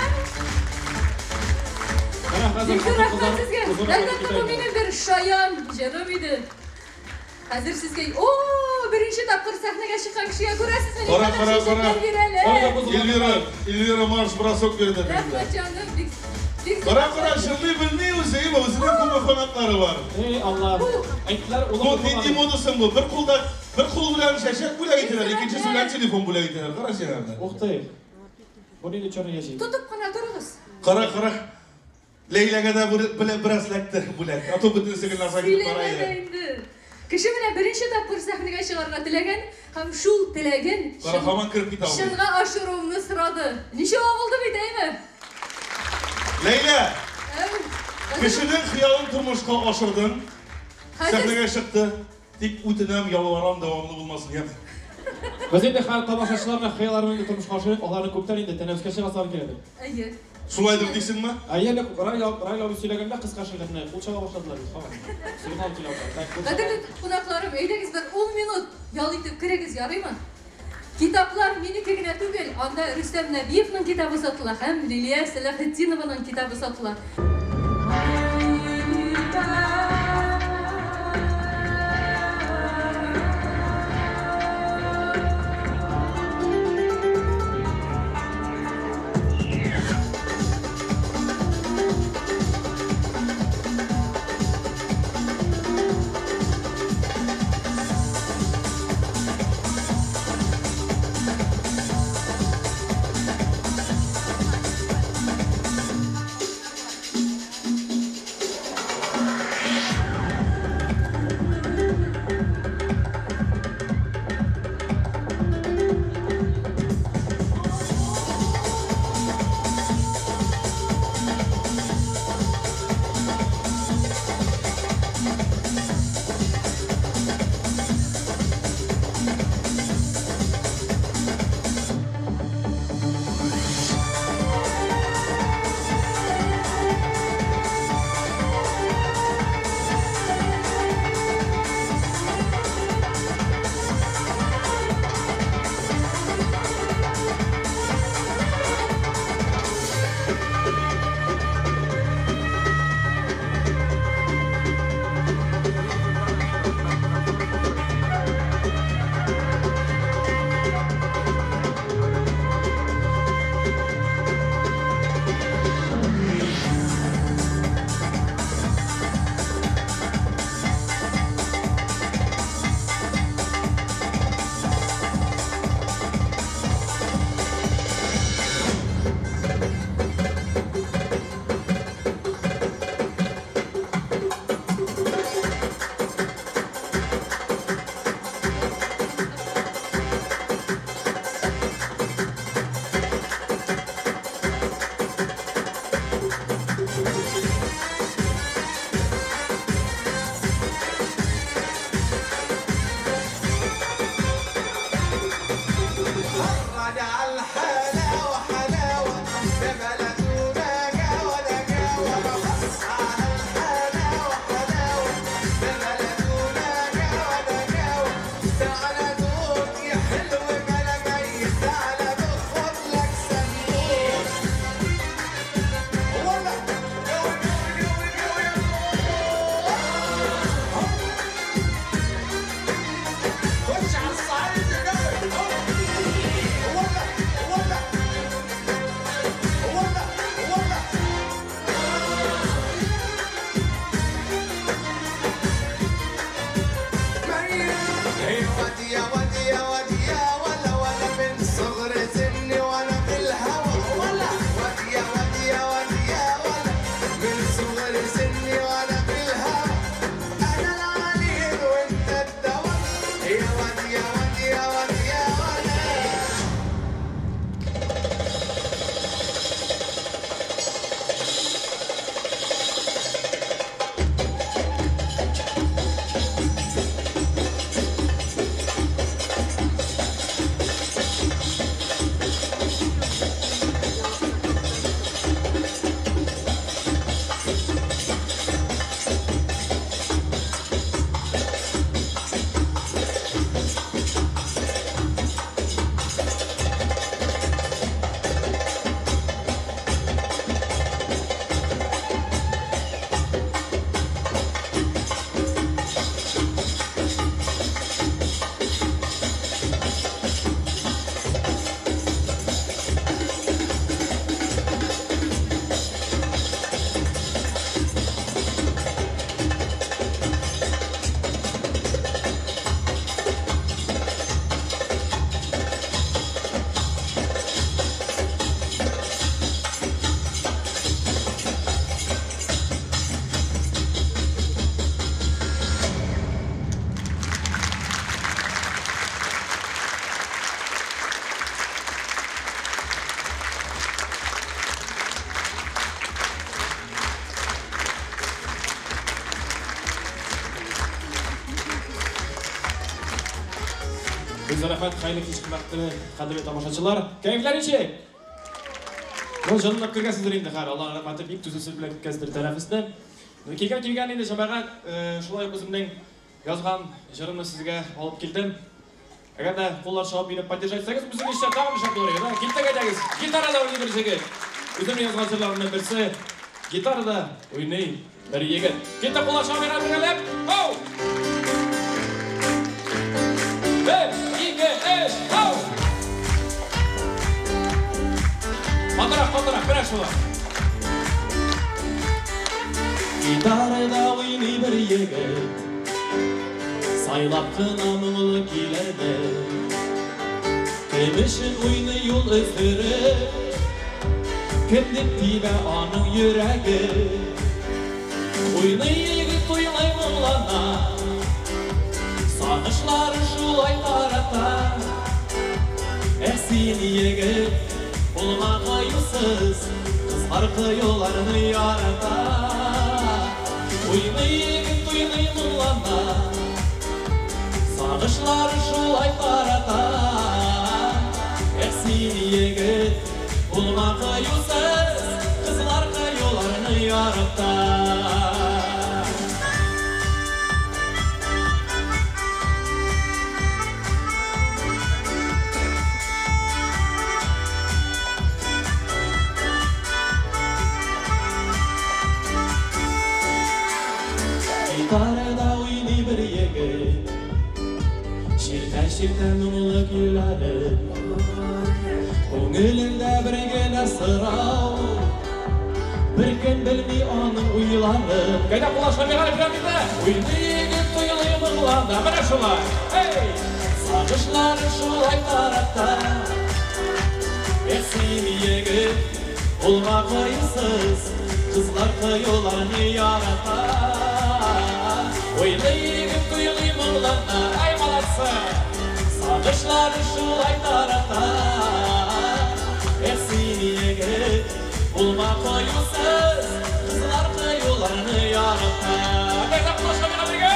Бик зур рәхмәт сезгә. Әлбәттә, бу минем бер шаян җырым иде. Хәзер сезгә, о, беренче тапкыр сәхнәгә чыккан кешегә күрәсезме, Кара, никадәр кара, кара. чәчәкләр бирәләр. Эльвира, Эльвира марш бросок бирде. Рәхмәт җаным, бик бик зур Кара, кара, рәхмәт. җырлый белми үзе, әйме, үзенең күпме фанатлары бар. Эй, Алла. Әйттеләр, Бу нинди мода соң бу? Бер кулда, бер кул белән чәчәк бүләк итәләр, икенчесе белән телефон бүләк итәләр. Кара син аны. Ух ты. Бу нинди черный ящик? Тотып кына торыгыз. Кара, кара. Ләйләгә дә бераз эләкте бүләк. А то бөтенесе Гөлназга китеп бара Сөйләмә иде. инде. Кеше менә беренче тапкыр сәхнәгә чыгарга теләгән һәм шул теләген Кара, һаман кереп китә алмый. чынга ашыруымны сорады. Ничего булды бит, әйме? Ләйлә, кешенең хыялын тормышка ашырдың. Сәхнәгә чыкты. Тик үтенәм, ялварам, дәвамлы булмасын, яме. Без инде хәзер тамашачыларның хыялларын инде тормышка ашырыйк, аларны күптән инде тәнәфескә чыгасылар киләдер. Әйе. Шулайдыр дисеңме? Әйе, әле Раил абый сөйләгәндә кыска шигырьне кул чаба башладылар бит, һаман. Сигнал килә алда. Кадерле кунакларым, әйдәгез бер 10 минут ял итеп керегез, ярыймы? Китаплар минеке генә түгел, анда Рөстәм Нәбиевның китабы сатыла һәм Лилия Сәләхетдинованың китабы сатыла. Рәхмәт, хәерле кич, хөрмәтле, кадерле тамашачылар. Кәефләр ничек? Ну, җылынып кергәнсездер инде хәзер. Аллаһ рәхмәте, бик түземсез белән көткәнсездер тәнәфесне. Ну, килгән килгән инде җәмәгать, шулай ук үземнең язган җырымны сезгә алып килдем. Әгәр дә куллар чабып мине поддержать итсәгез, үзегезчә тагын шәп булыр иде, да? Киттек әйдәгез. Гитарада уйный бер җегет. Үземнең язган җырларымның берсе. Гитарада уйный бер егет. Киттек куллар чабып миңа бергәләп. Ау! Бер, ике, өч, ау! Катырак, катырак, менә шулай. Гитарада уйный бер егет. Сайлап кына моңлы көйләрне. Кем өчен уйный ул өздереп, кем дип тибә аның йөрәге. Уйный егет, уйный моңлана, сагышларын шулай тарата. Эх, син егет, булма кыюсыз, кызлар кыюларны ярата. Уйный егет, уйный моңлана, сагышларын шулай тарата. Эх, син егет, булма кыюсыз, кызлар кыюларны ярата. Гитарада уйный бер егет, чиртә-чиртә моңлы көйләрен. Күңелендә бер генә сорау, бер кем белми аның уйларын. Кайда куллар чабыйк әле бит? Уйный егет, уйный моңлана, менә шулай. Эй! Сагышларын шулай тарата. Эх, син егет, булма кыюсыз, кызлар кыюларны ярата. Уйный егет, уйный моңлана, ай молодцы! Сагышларын шулай тарата. Эх, син егет, булма кыюсыз, кызлар кыюларны ярата. Кайда куллар чабыйк бергә?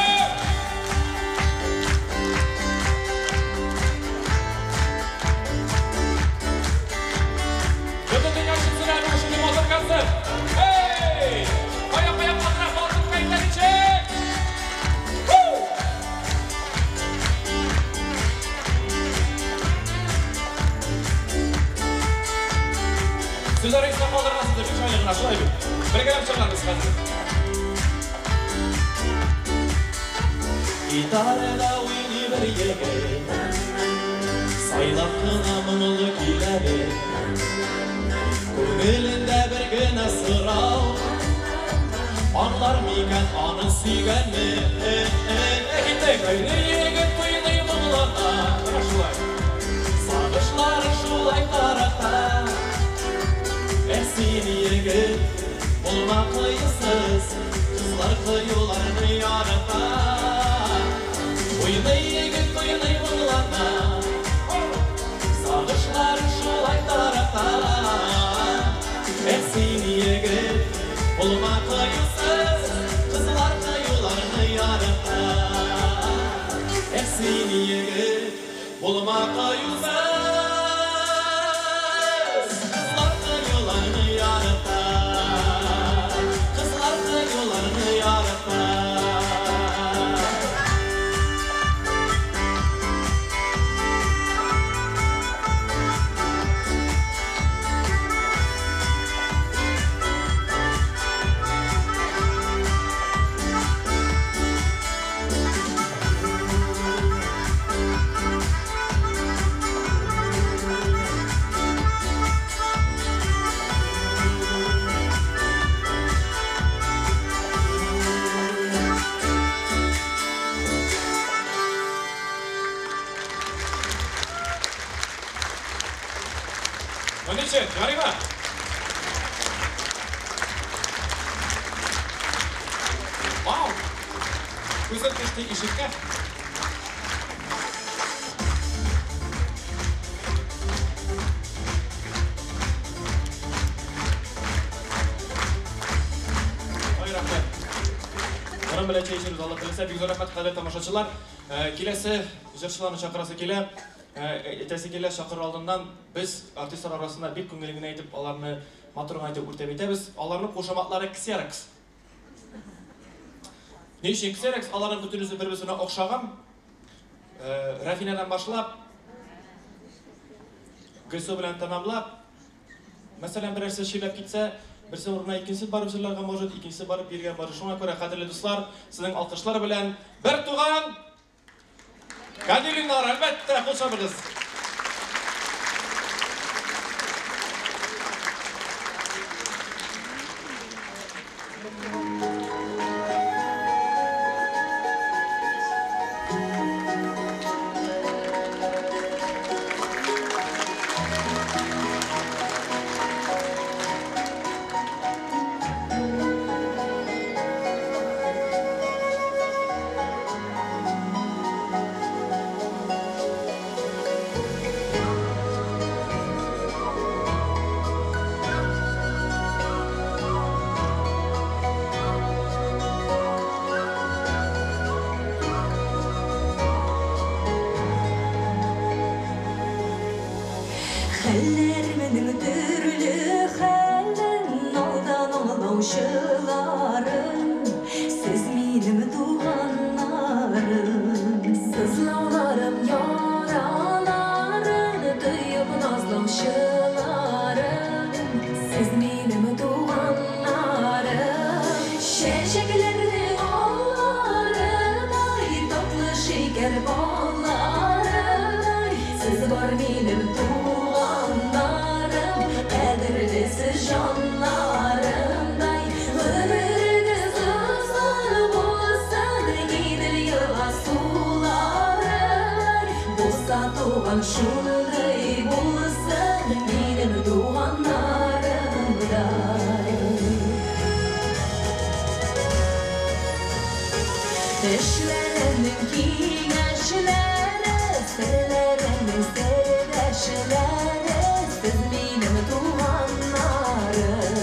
Бөтен дөнья ишетсен әле шундый матур концерт. Эй! Кая, кая, катырак, матур кәефләр ничек? Сүзләр истә калдыргансыздыр, бик шайлы гына, шулай бит. Бергәләп чыгарбыз хәзер. Гитарада уйный бер егет, сайлап кына моңлы көйләрен. Күңелендә бер генә сорау, аңлар микән аны сөйгәнне? Киттек! Уйный егет, уйный моңлана, менә шулай. Сагышларын шулай тарата. Эх, син егет, булма кыюсыз, кызлар кыюларны ярата. Уйный егет, уйный моңлана, сагышларын шулай тарата. Эх, син егет, булма кыюсыз, кызлар кыюларны ярата. Эх, син егет, булма кыюсыз, кызлар кыюларны ярата. Кызлар кыюларны ярата. Ничек, ярыймы? Вау! Күзем төште ишеккә. Ай, рәхмәт. Борын белән чәй эчербез, Алла теләсә. Бик зур рәхмәт, кадерле тамашачылар. Киләсе җырчыларны чакырасы килә. Әйтәсе килә, чакырыр алдыннан без артистлар арасында бик күңелле генә итеп аларны матур гына итеп үртәп әйтәбез. Аларның кушаматлары ксерокс. Ни өчен ксерокс? Аларның бөтенесе бер-берсенә охшаган. Рәфинәдән башлап, Гөлсу белән тәмамлап, мәсәлән, берәрсе чирләп китсә, берсе урынына икенчесе барып җырларга может, икенчесе барып биергә может. Шуңа күрә, кадерле дуслар, сезнең алкышлар белән бер туган Гадилиннар, әлбәттә, кул чабыгыз. Хәлләрменең төрле хәлен алдан аңлаучыларым, сез минем туганнарым. Сызлауларым, яраларын тоеп назлаучыларым, сез минем туганнарым. Чәчәкләрнең алларыдай, татлы шикәр балларыдай, сез бар минем туганнарым, кадерлесе җаннарымдай. Гомерегез озын булсын, Идел елга суларыдай, булса туган шундый булсын, минем туганнарымдай. Эшләренең киңәшләре, серләренең сердәшләре, сез минем туганнарым.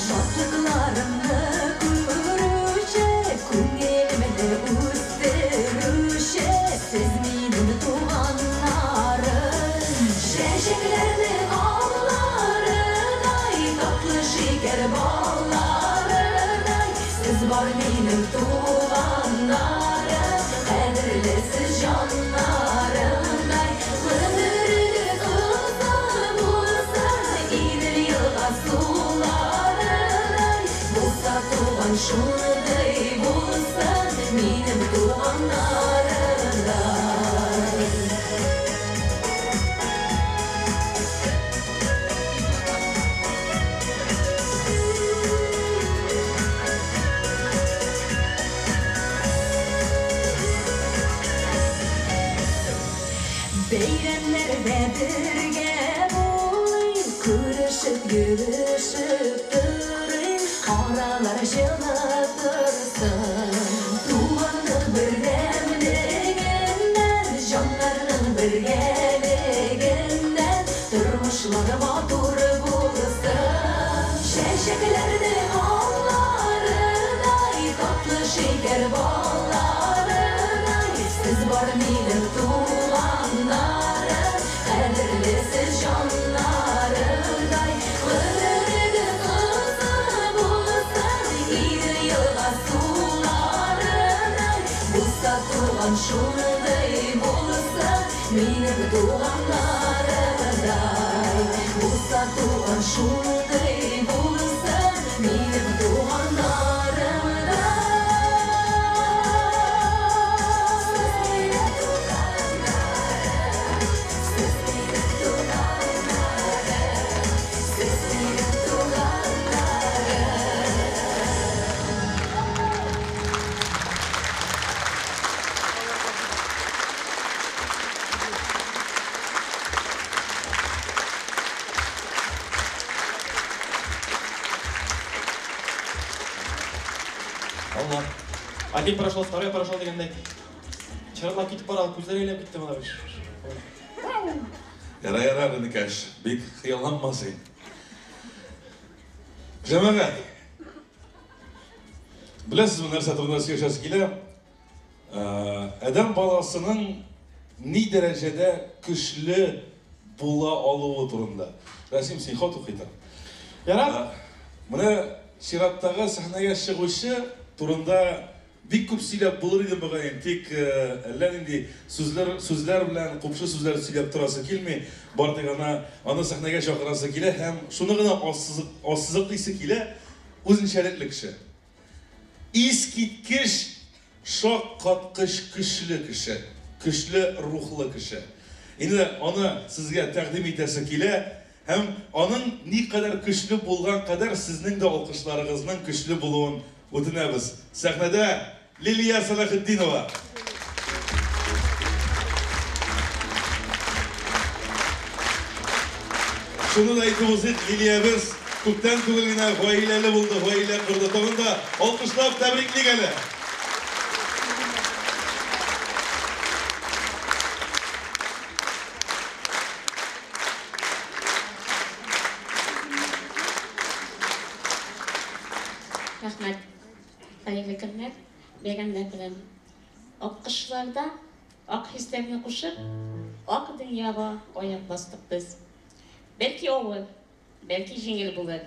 Шатлыкларымны күрүче, күңелемне үстерүче, сез минем туганнарым. Чәчәкләрнең алларыдай, татлы шикәр балларыдай, сез бар минем туганнарым, кадерлесе җаннарымдай. Гомерегез озын булсын, Идел елга суларыдай, булса туган шундый булсын, минем туганнарымдай. Бәйрәмнәрдә бергә булыйк, күрешеп, йөрешеп торыйк, аралар җылы торсын. Туганлык бердәмлегеннән, җаннарның бергәлегеннән, тормышлар матур булсын. Чәчәкләрнең алларыдай, татлы шикәр балларыдай, сез бар минем туганнарым, кадерлесе җаннарымдай. Гомерегез озын булсын, Идел елга суларыдай, булса туган шундый булсын, минем туганнарымдай. Булса туган шундый булсын, минем туганнарымдай. Сез минем туганнарым, сез минем туганнарым, сез минем туганнарым. Алла. Один прошел, второй прошел дигәндәй. Чырлап китеп бара, күзләре әйләнеп китте моның. Ярар, ярар, энекәш, бик хыялланма син. Җәмәгать, беләсезме нәрсә турында сөйләшәсе килә? Адәм баласының ни дәрәҗәдә көчле була алуы турында. Рәсим, син хат укыйдың. Ярар. Менә чираттагы сәхнәгә чыгучы турында бик күп сөйләп булыр иде мөгаен, тик әллә нинди сүзләр, сүзләр белән, купшы сүзләр сөйләп торасы килми. Бар тик ана аны сәхнәгә чакырасы килә һәм шуны гына ассызык, ассызыклыйсы килә, үзенчәлекле кеше. Искиткеч шаккаткыч көчле кеше, көчле рухлы кеше. Инде аны сезгә тәкъдим итәсе килә һәм аның никадәр көчле булган кадәр сезнең дә алкышларыгызның көчле булуын үтенәбез. Сәхнәдә Лилия Сәлахетдинова. Шуны да әйтеп узыйк, Лилиябез күптән түгел генә гаиләле булды, гаилә корды. Тагын да алкышлап тәбриклик әле. Рәхмәт. Хәерле көннәр, бәйрәмнәр белән. Аккошларда ак хисләрне кушып, ак дөньяга аяк бастык без. Бәлки авыр, бәлки җиңел булыр,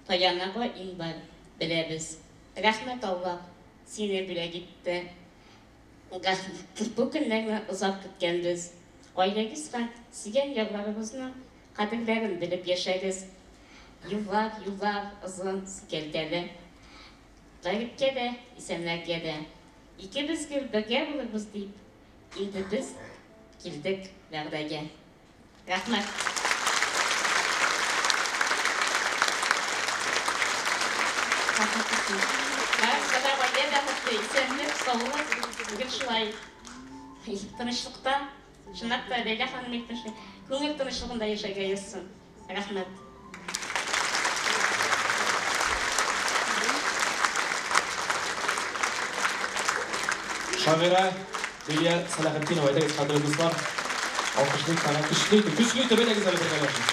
таянырга иң бар, беләбез. Рәхмәт, Аллаһ, сине бүләк итте. Бу көннәрне озак көткәнбез. Гаиләгезгә, сөйгән ярларыгызның кадерләрен белеп яшәгез. Юллар, юллар озын, сикәлтәле. Гарипкә дә, исәннәргә дә. Икебез гел бергә булырбыз дип, инде без килдек вәгъдәгә. Рәхмәт. Барыгызга да гаилә бәхете, исәнлек, саулык, гел шулай тынычлыкта, чынлап та, Ләйлә ханым әйтмешли, күңел тынычлыгында яшәргә язсын. Рәхмәт. Шагыйрә Лилия Сәләхетдинова, әйдәгез, кадерле дуслар, алкышлыйк аны. Көчле итеп, көчле итеп, әйдәгез әле бергәләшеп.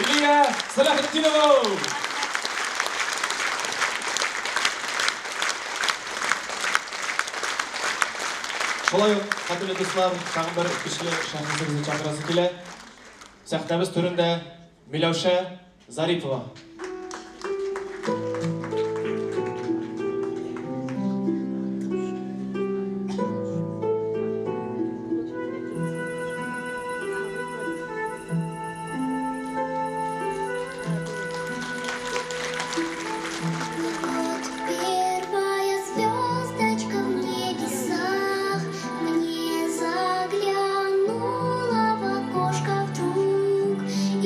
Лилия Сәләхетдинова! Шулай ук, кадерле дуслар, тагын бер көчле шәхесебезне чакырасы килә. Сәхнәбез түрендә Миләүшә Зарипова. Вот первая звездочка в небесах мне заглянула в окошко вдруг, и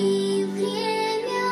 время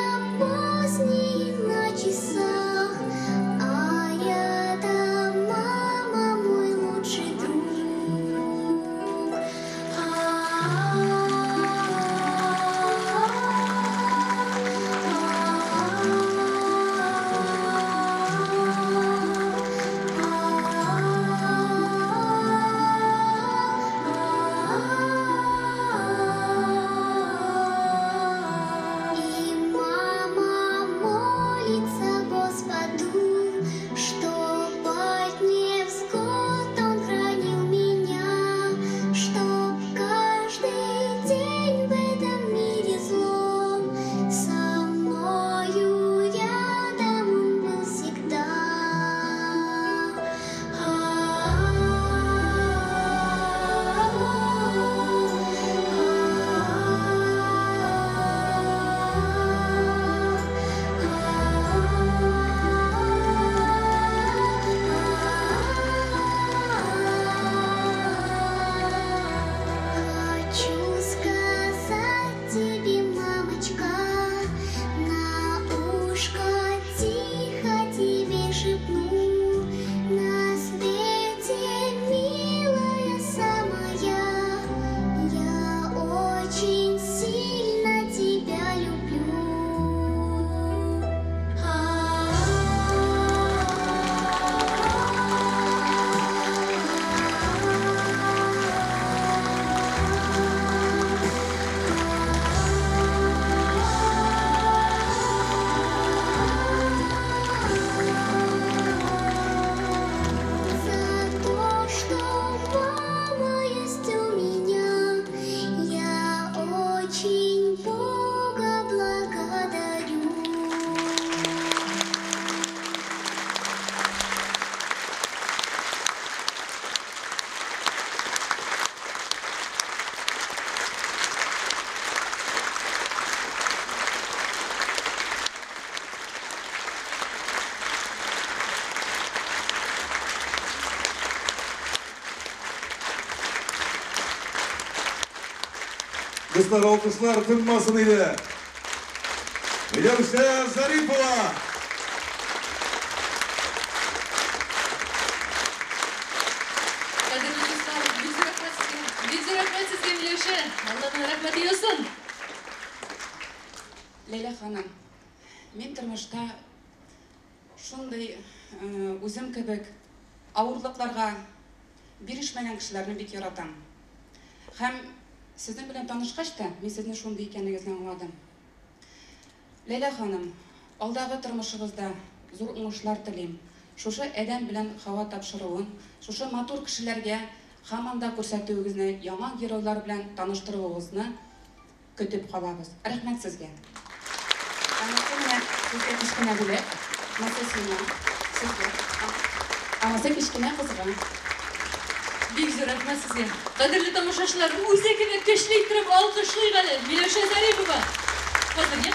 Дуслар, алкышлар тынмасын иде. Миләүшә Зарипова. Кадерле дуслар, бик зур рәхмәт сезгә. Бик зур рәхмәт сезгә, Миләүшә. Аллаһның рәхмәте яусын. Ләйлә ханым, мин тормышта шундый үзем кебек авырлыкларга бирешмәгән кешеләрне бик яратам. Һәм сезнең белән танышкач та, мин сезнең шундый икәнегезне аңладым. Ләйлә ханым, алдагы тормышыгызда зур уңышлар телим. Шушы Адәм белән Хава тапшыруын, шушы матур кешеләргә һаман да күрсәтүегезне, яңа геройлар белән таныштыруыгызны көтеп калабыз. Рәхмәт сезгә. Анысы менә сезгә кечкенә бүләк. Монысы сиңа, сезгә. Анысы кечкенә кызга. Бик зур рәхмәт сезгә. Кадерле тамашачылар, үзе кебек көчле иттереп алкышлыйк әле Миләүшә Зарипова. Хәзер, я?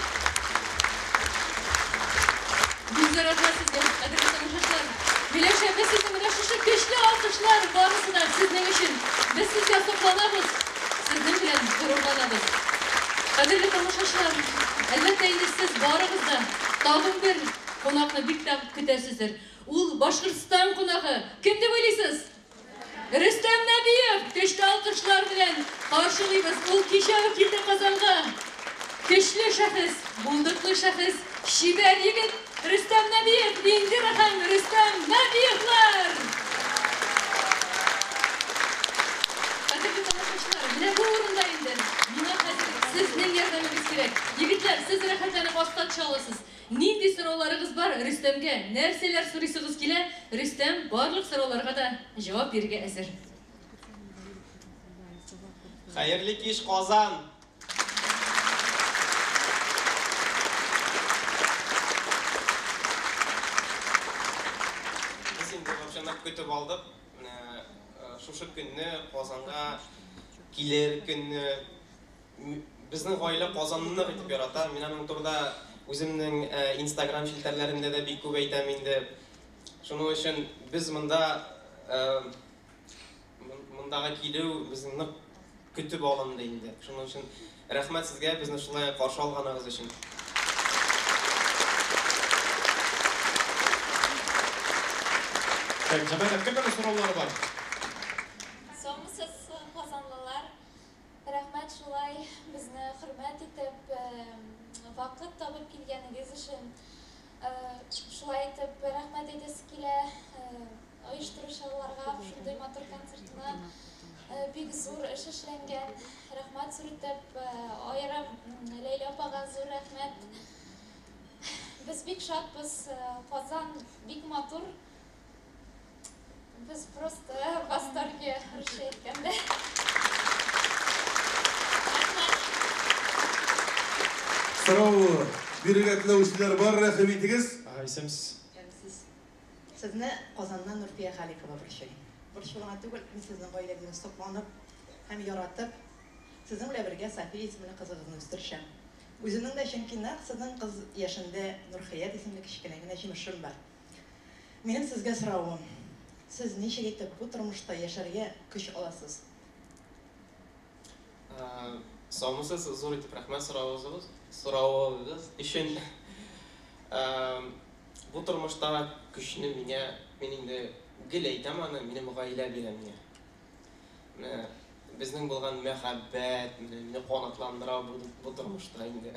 Бик зур рәхмәт сезгә, кадерле тамашачылар. Миләүшә, без сезне менә шушы көчле алкышлар барысы да сезнең өчен. Без сезгә сокланабыз, сезнең белән горурланабыз. Кадерле тамашачылар, әлбәттә инде сез барыгыз да тагын бер кунакны бик тә көтәсездер. Ул Башкортстан кунагы. Кем дип уйлыйсыз? Рөстәм Нәбиев! Көчле алкышлар белән каршылыйбыз. Ул кичә үк килде Казанга. Көчле шәхес, булдыклы шәхес, чибәр егет Рөстәм Нәбиев, Индира һәм Рөстәм Нәбиевлар! Кадерле тамашачылар, менә бу урында инде миңа хәзер сезнең ярдәмегез кирәк. Егетләр, сез рәхәтләнеп аста төшә аласыз. Нинди сорауларыгыз бар Рөстәмгә, нәрсәләр сорыйсыгыз килә, Рөстәм барлык сорауларга да җавап бирергә әзер. Хәерле кич, Казан! Без инде вообще нык көтеп алдык. Менә шушы көнне Казанга килер көнне. Безнең гаилә Казанны нык итеп ярата. Мин аның турында үземнең Инстаграм челтәрләрендә дә бик күп әйтәм инде. Шуның өчен без монда мондага килү безнең нык көтеп алынды инде. Шуның өчен рәхмәт сезгә безне шулай каршы алганыгыз өчен. Так, җәмәгать, кемнәрнең сораулары бар? Саумысыз, казанлылар. Рәхмәт шулай безне хөрмәт итеп, вакыт табып килгәнегез өчен. Шулай итеп рәхмәт әйтәсе килә оештыручыларга шундый матур концертны. Бик зур эш эшләнгән. Рәхмәт зур итеп, аерым Ләйлә апага зур рәхмәт. Без бик шатбыз. Казан бик матур. Без просто в восторге, русча әйткәндә. Сорау бирергә теләүчеләр бар, рәхим итегез. Исәнмесез. Исәнмесез. Сезне Казаннан Нурфия Халикова борчый. Борчу гына түгел, мин сезнең гаиләгезне сокланып һәм яратып, сезнең белән бергә София исемле кызыгызны үстерешәм. Үземнең дә чөнки нәкъ сезнең кыз яшендә Нурхәят исемле кечкенә генә җимешем бар. Минем сезгә соравым, сез ничек итеп бу тормышта яшәргә көч аласыз? Саумысыз, зур итеп рәхмәт соравыгыз, соравыгыз өчен. Бу тормышта көчне миңа, мин инде гел әйтәм аны, минем гаилә бирә миңа. Менә безнең булган мәхәббәт менә мине канатландыра бу, бу тормышта инде.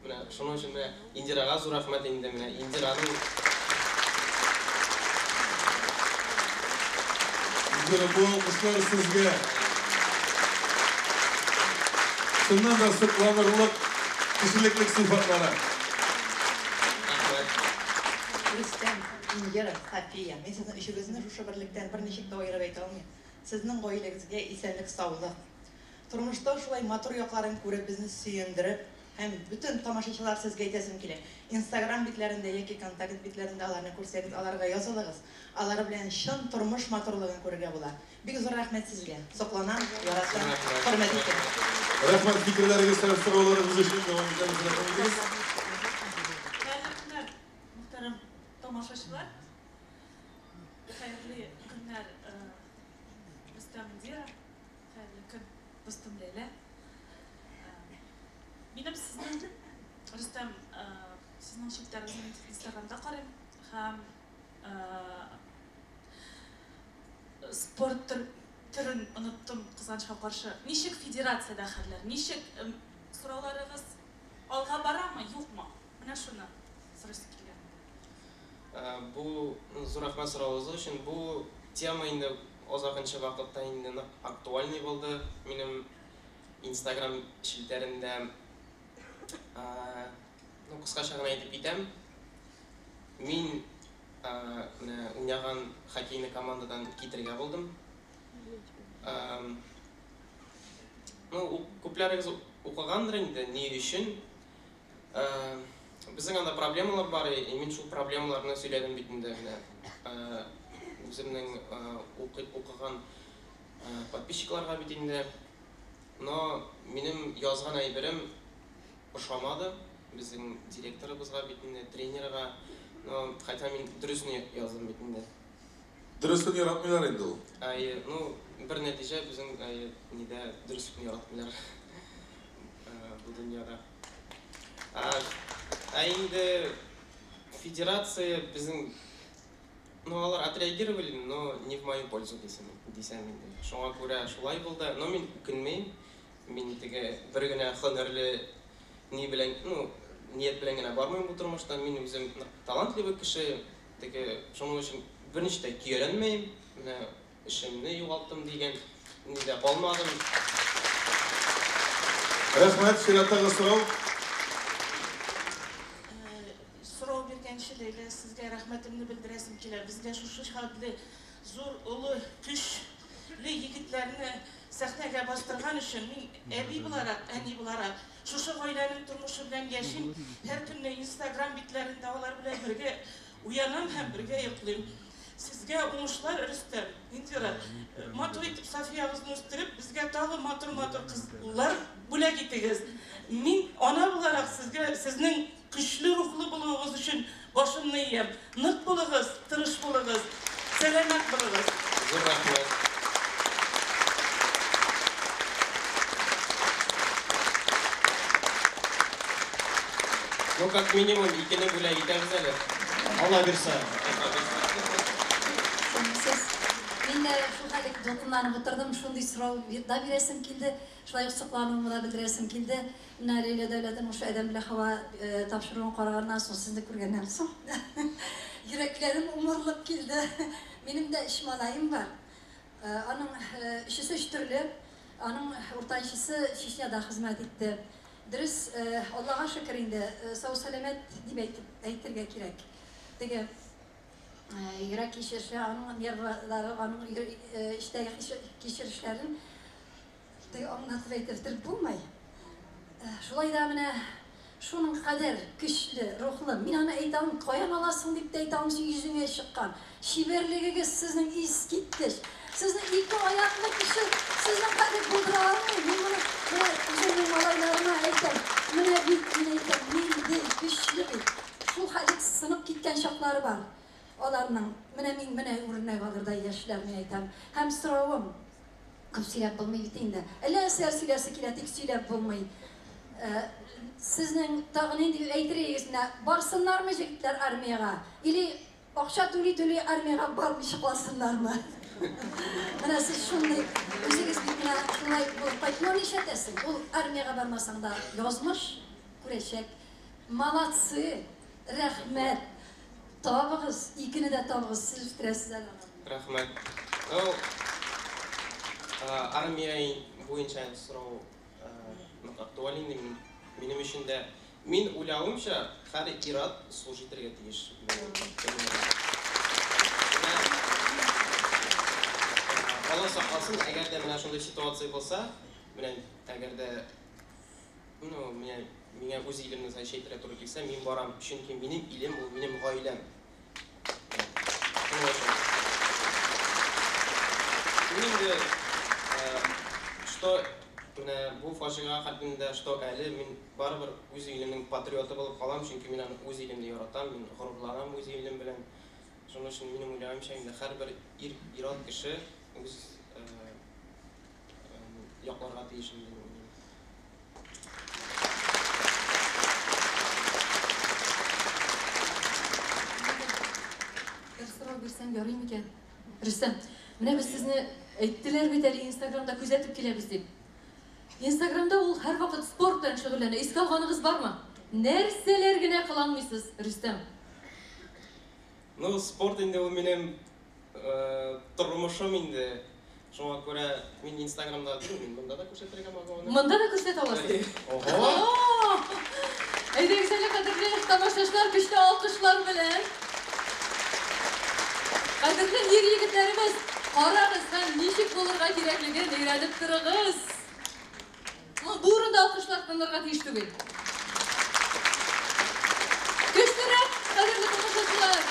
Менә шуның өчен менә Индирага зур рәхмәт инде менә Индираның. Индира, бу алкышлар сезгә. Чыннан да сокланырлык кешелеклек сыйфатлары. Рәхмәт. Рөстәм, Индира, София, мин сезнең өчегезне шушы берлектән берничек тә аерып әйтә алмыйм. Сезнең гаиләгезгә исәнлек-саулык, тормышта шулай матур якларын күреп, безне сөендереп һәм бөтен тамашачылар сезгә әйтәсем килә, Инстаграм битләрендә яки Контакт битләрендә аларны күрсәгез, аларга язылыгыз, алар белән чын тормыш матурлыгын күрергә була. Бик зур рәхмәт сезгә. Сокланам, яратам, хөрмәт итәм. Рәхмәт фикерләрегез һәм сорауларыгыз өчен. Дәвам итәбез, рәхим итегез. Хәерле көннәр, мөхтәрәм тамашачылар. Хәерле көннәр, Рөстәм, Индира. Хәерле көн, дустым Ләйлә. Минем сезнең, Рөстәм, сезнең челтәрегезне Инстаграмда карыйм һәм спорт төрен оныттым, кызганычка каршы. Ничек федерациядә хәлләр? Ничек сорауларыгыз алга барамы, юкмы? Менә шуны сорыйсы килгән. Бу зур рәхмәт соравыгыз өчен. Бу тема инде озакынчы вакытта инде нык актуальный булды. Минем Инстаграм челтәрендә, ну, кыскача гына әйтеп китәм. Мин менә уйнаган хоккейный командадан китергә булдым. Ну, күпләрегез укыгандыр инде, ни өчен. Безнең анда проблемалар бар, и мин шул проблемаларны сөйләдем бит инде менә. Үземнең укыган подписчикларга бит инде. Но минем язган әйберем ошамады безнең директорыбызга бит инде, тренерга. Но хотя мин дөресен яздым бит инде. Дөресен яратмыйлар инде ул. Әйе, ну, бер нәтиҗә безнең, әйе, нидә дөреслекне яратмыйлар бу дөньяда. Ә инде федерация безнең, ну, алар отреагировали, но не в мою пользу дисәм, дисәм инде. Шуңа күрә шулай булды. Но мин үкенмим. Мин теге бер генә һөнәрле ни белән, ну, ният белән генә бармыйм бу тормышта. Мин үзем талантливый кеше, теге шуның өчен берничә дә көяләнмәйм. Менә эшемне югалттым дигән нидә калмадым. Рәхмәт, чираттагы сорау. Сорау биргәнче, Ләйлә, сезгә рәхмәтемне белдерәсем килә. Безгә шушы хәтле зур, олы, көчле егетләрне сәхнәгә бастырган өчен мин әби буларак, әни буларак, шушы гаиләнең тормышы белән яшим. Һәр көнне Инстаграм битләрендә алар белән бергә уянам һәм бергә йоклыйм. Сезгә уңышлар, Рөстәм, Индира. Матур итеп Софиягызны үстереп, безгә тагы матур-матур кызлар бүләк итегез. Мин ана буларак сезгә сезнең көчле рухлы булуыгыз өчен башымны иям. Нык булыгыз, тырыш булыгыз, сәламәт булыгыз. Зур рәхмәт. Ну, как минимум, икене бүләк итәбез әле. Алла бирсә. Сез, мин дә шул хәле дулкынланып утырдым, шундый сорау да бирәсем килде, шулай ук соклануымны да белдерәсем килде. Менә Ләйлә Дәүләтовның шушы Адәм белән Хава тапшыруын караганнан соң, сезне күргәннән соң, йөрәкләрем умырылып килде. Минем дә өч малаем бар. Аның өчесе өч төрле. Аның уртанчысы Чечняда хезмәт итте. Дөрес, Аллага шөкер инде, сау-сәламәт дип әйтеп әйтергә кирәк. Теге йөрәк кичереше, аның нервлары, аның эчтәге кичерешләрен теге аңлатып әйтеп бетереп булмый. Шулай да менә шуның кадәр көчле, рухлы. Мин аны әйтә алмыйм, каян аласың дип тә әйтә алмыйм, син йөзеңә чыккан. Чибәрлегегез сезнең искиткеч. Сезнең ике аяклы кеше сезнең кадәр булдыра алмый. Мин моны менә үземнең малайларыма әйтәм. Менә бит, мин әйтәм, нинди көчле бит. Шул хәле сынып киткән чаклары бар. Аларның, менә мин менә үрнәк алырдай яшьләр, мин әйтәм. Һәм соравым, күп сөйләп булмый бит инде. Әллә нәрсәләр сөйләсе килә, тик сөйләп булмый. Сезнең тагы нинди әйтер идегез менә, барсыннармы җегетләр армиягә? Или акча түли-түли армиягә бармыйча калсыннармы? Менә сез шундый, үзегез бит менә шулай булып кайт. Ну, нишләтәсең? Ул армиягә бармасаң да язмыш күрәчәк. Молодцы! Рәхмәт! Табыгыз, икене дә табыгыз, сез үстерәсез әле аны. Рәхмәт. Ну, армия буенча сорау нык актуаль инде минем өчен дә. Мин уйлавымча, һәр ир-ат служить итәргә тиеш. Алла сакласын, әгәр дә менә шундый ситуация булса, менә әгәр дә, ну, менә миңа үз илемне защищать итәргә туры килсә, мин барам, чөнки минем илем ул минем гаиләм. Мин инде, что менә бу фаҗига хәтлендә, что әле мин барыбер үз илемнең патриоты булып калам, чөнки мин аны үз илемне яратам, мин горурланам үз илем белән. Шуның өчен минем уйлавымча инде һәрбер ир, ир-ат кеше үз якларга тиеш инде. әйтмәсәң ярый микән? Рөстәм, менә без сезне әйттеләр бит әле Инстаграмда күзәтеп киләбез дип. Инстаграмда ул һәрвакыт спорт белән шөгыльләнә. Искә алганыгыз бармы? Нәрсәләр генә кыланмыйсыз, Рөстәм? Ну, спорт инде ул минем тормышым инде. Шуңа күрә мин Инстаграмда түгел, мин монда да күрсәтергә могу аны. Монда да күрсәтә аласыз. Ого! Әйдәгез әле, кадерле тамашачылар, көчле алкышлар белән. Кадерле ир егетләребез, карагыз һәм ничек булырга кирәклеген өйрәнеп торыгыз. Бу урында алкышлар тынырга тиеш түгел. Көчлерәк, кадерле тамашачылар.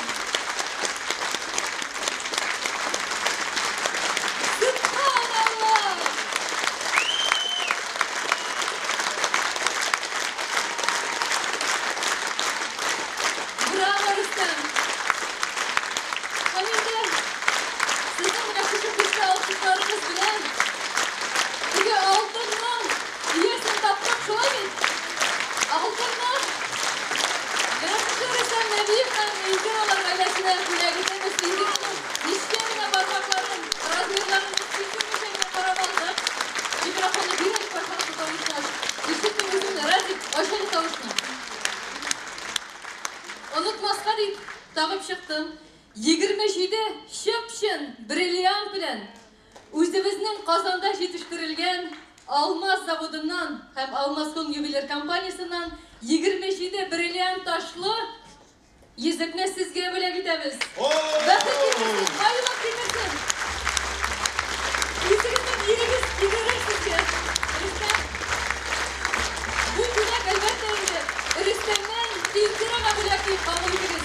Сөбханаллаһ! Браво, Рөстәм! Һәм инде сезнең менә шушы көчле алкышларыгыз белән теге алтынның иясен таптык, шулай бит? Алтынны менә шушы Рөстәм Нәбиев һәм Эльвиралар гаиләсенә бүләк итәбез. Эльвираның нечкә генә бармакларын, размерларын без тикшермичә генә карап алдык. Микрофонны бир әле, пожалуйста, тавышны ач. Ишетмим үземне. Радик, ач әле тавышны. Онытмаска дип тагып чыктым. 27 чып-чын бриллиант белән үзебезнең Казанда җитештерелгән Алмаз заводыннан һәм Алмазкон ювелир компаниясеннән 27 бриллиант ташлы йөзекне сезгә бүләк итәбез. Бәхет китерсен, байлык китерсен. Үзегезнең ирегез кидерер сезгә. Рөстәм. Бу бүләк, әлбәттә инде, Рөстәмнән Эльвирага бүләк дип кабул итегез.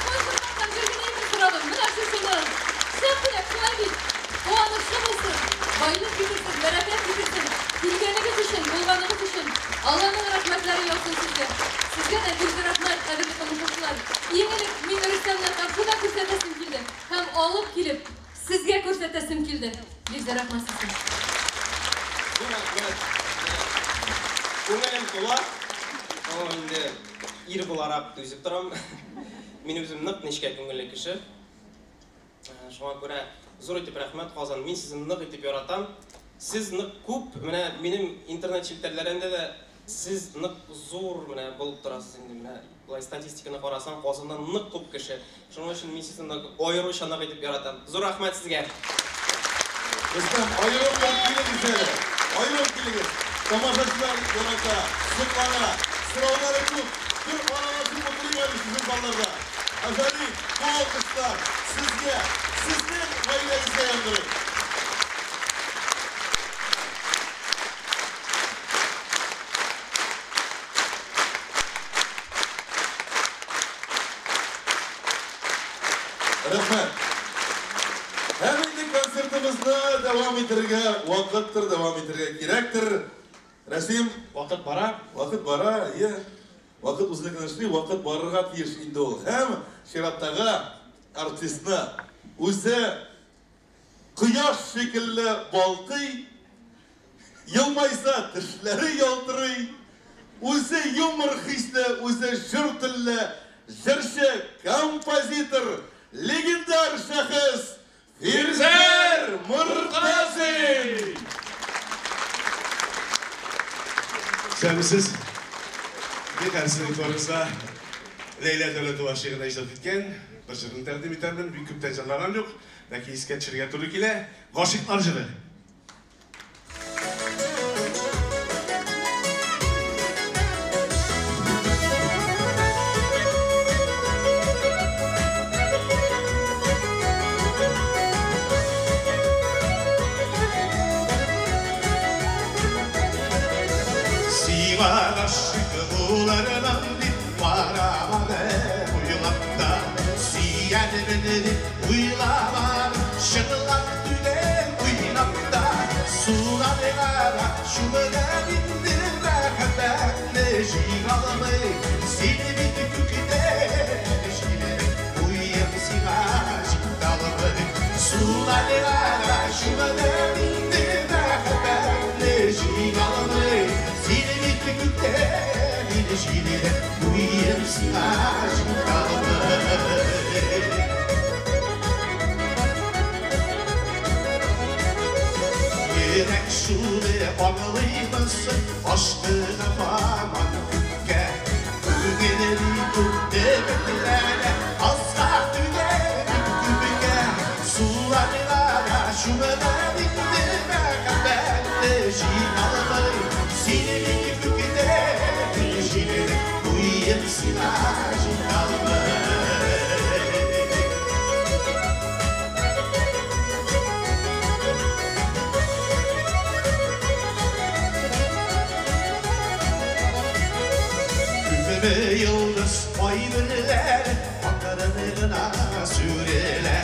Спонсорлардан бер генә әйбер сорадым. Менә шушыны. Шәп бүләк, шулай бит. Куанычлы булсын, байлык китерсен, бәрәкәт китерсен. Килгәнегез өчен, булганыгыз өчен Алланың рәхмәтләре яусын сезгә. Сезгә дә бик зур рәхмәт, кадерле тамашачылар. Иң элек мин Рөстәмне тапшуда күрсәтәсем килде һәм алып килеп сезгә күрсәтәсем килде. Бик зур рәхмәт сезгә. Зур рәхмәт. Күңелем тула. О, инде ир буларак түзеп торам. Мин үзем нык нечкә күңелле кеше. Шуңа күрә зур итеп рәхмәт, Казан. Мин сезне нык итеп яратам. Сез нык күп, менә минем интернет челтәрләрендә дә сез нык зур менә булып торасыз инде. Менә болай статистиканы карасаң, Казаннан нык күп кеше. Шуның өчен мин сезне нык аеруча нык итеп яратам. Зур рәхмәт сезгә. Рөстәм, аерым бер килегез әле. Аерым килегез. Тамашачылар ярата, соклана. Сораулары күп. Бер аралашып утырыйк әле шушы залларда. Афәрин, бу алкышлар сезгә, сезнең гаиләгезгә яңгырый. Рәхмәт. Һәм инде концертыбызны дәвам итәргә вакыттыр, дәвам итәргә кирәктер. Рәсим, вакыт бара. Вакыт бара, иә. Вакыт үзенекен эшли, вакыт барырга тиеш инде ул. Һәм чираттагы артистны үзе кояш шикелле балкый, елмайса тешләре ялтырый, үзе юмор хисле, үзе җыр телле, җырчы, композитор, легендар шәхес Фирзәр Мортазин! Исәнмесез. Бик әрсез игътибарыгызга Ләйлә Дәүләтова шигыренә иҗат иткән бер җырны тәкъдим итәрмен. Бик күптән җырлаган юк, ләкин искә төшерергә туры килә. Гашыйклар җыры. Сиңа гашыйк булырмын дип карамадым уйлап та, сөярмен дип уйламадым, чынлап түгел уйнап та. Суларга чумдым инде мәхәббәтне җиңә алмый, сине бит күктә җиле уем сиңа җитә алмый. Суларга чумдым инде мәхәббәтне җиңә алмый, сине бит күктә җиле уем сиңа җитә алмый. Йөрәк шуны аңлыймысың, ашкына һаман күккә. Күңеле бик күп өметләнә, азга түгел бик күпкә. Суларга да чумына инде мәхәббәтне җиңалмый. Сине бик күктә, мин җирдә, буем сиңа җиталмый. Күпме йолдыз ай берләр акрын гына сүрелә.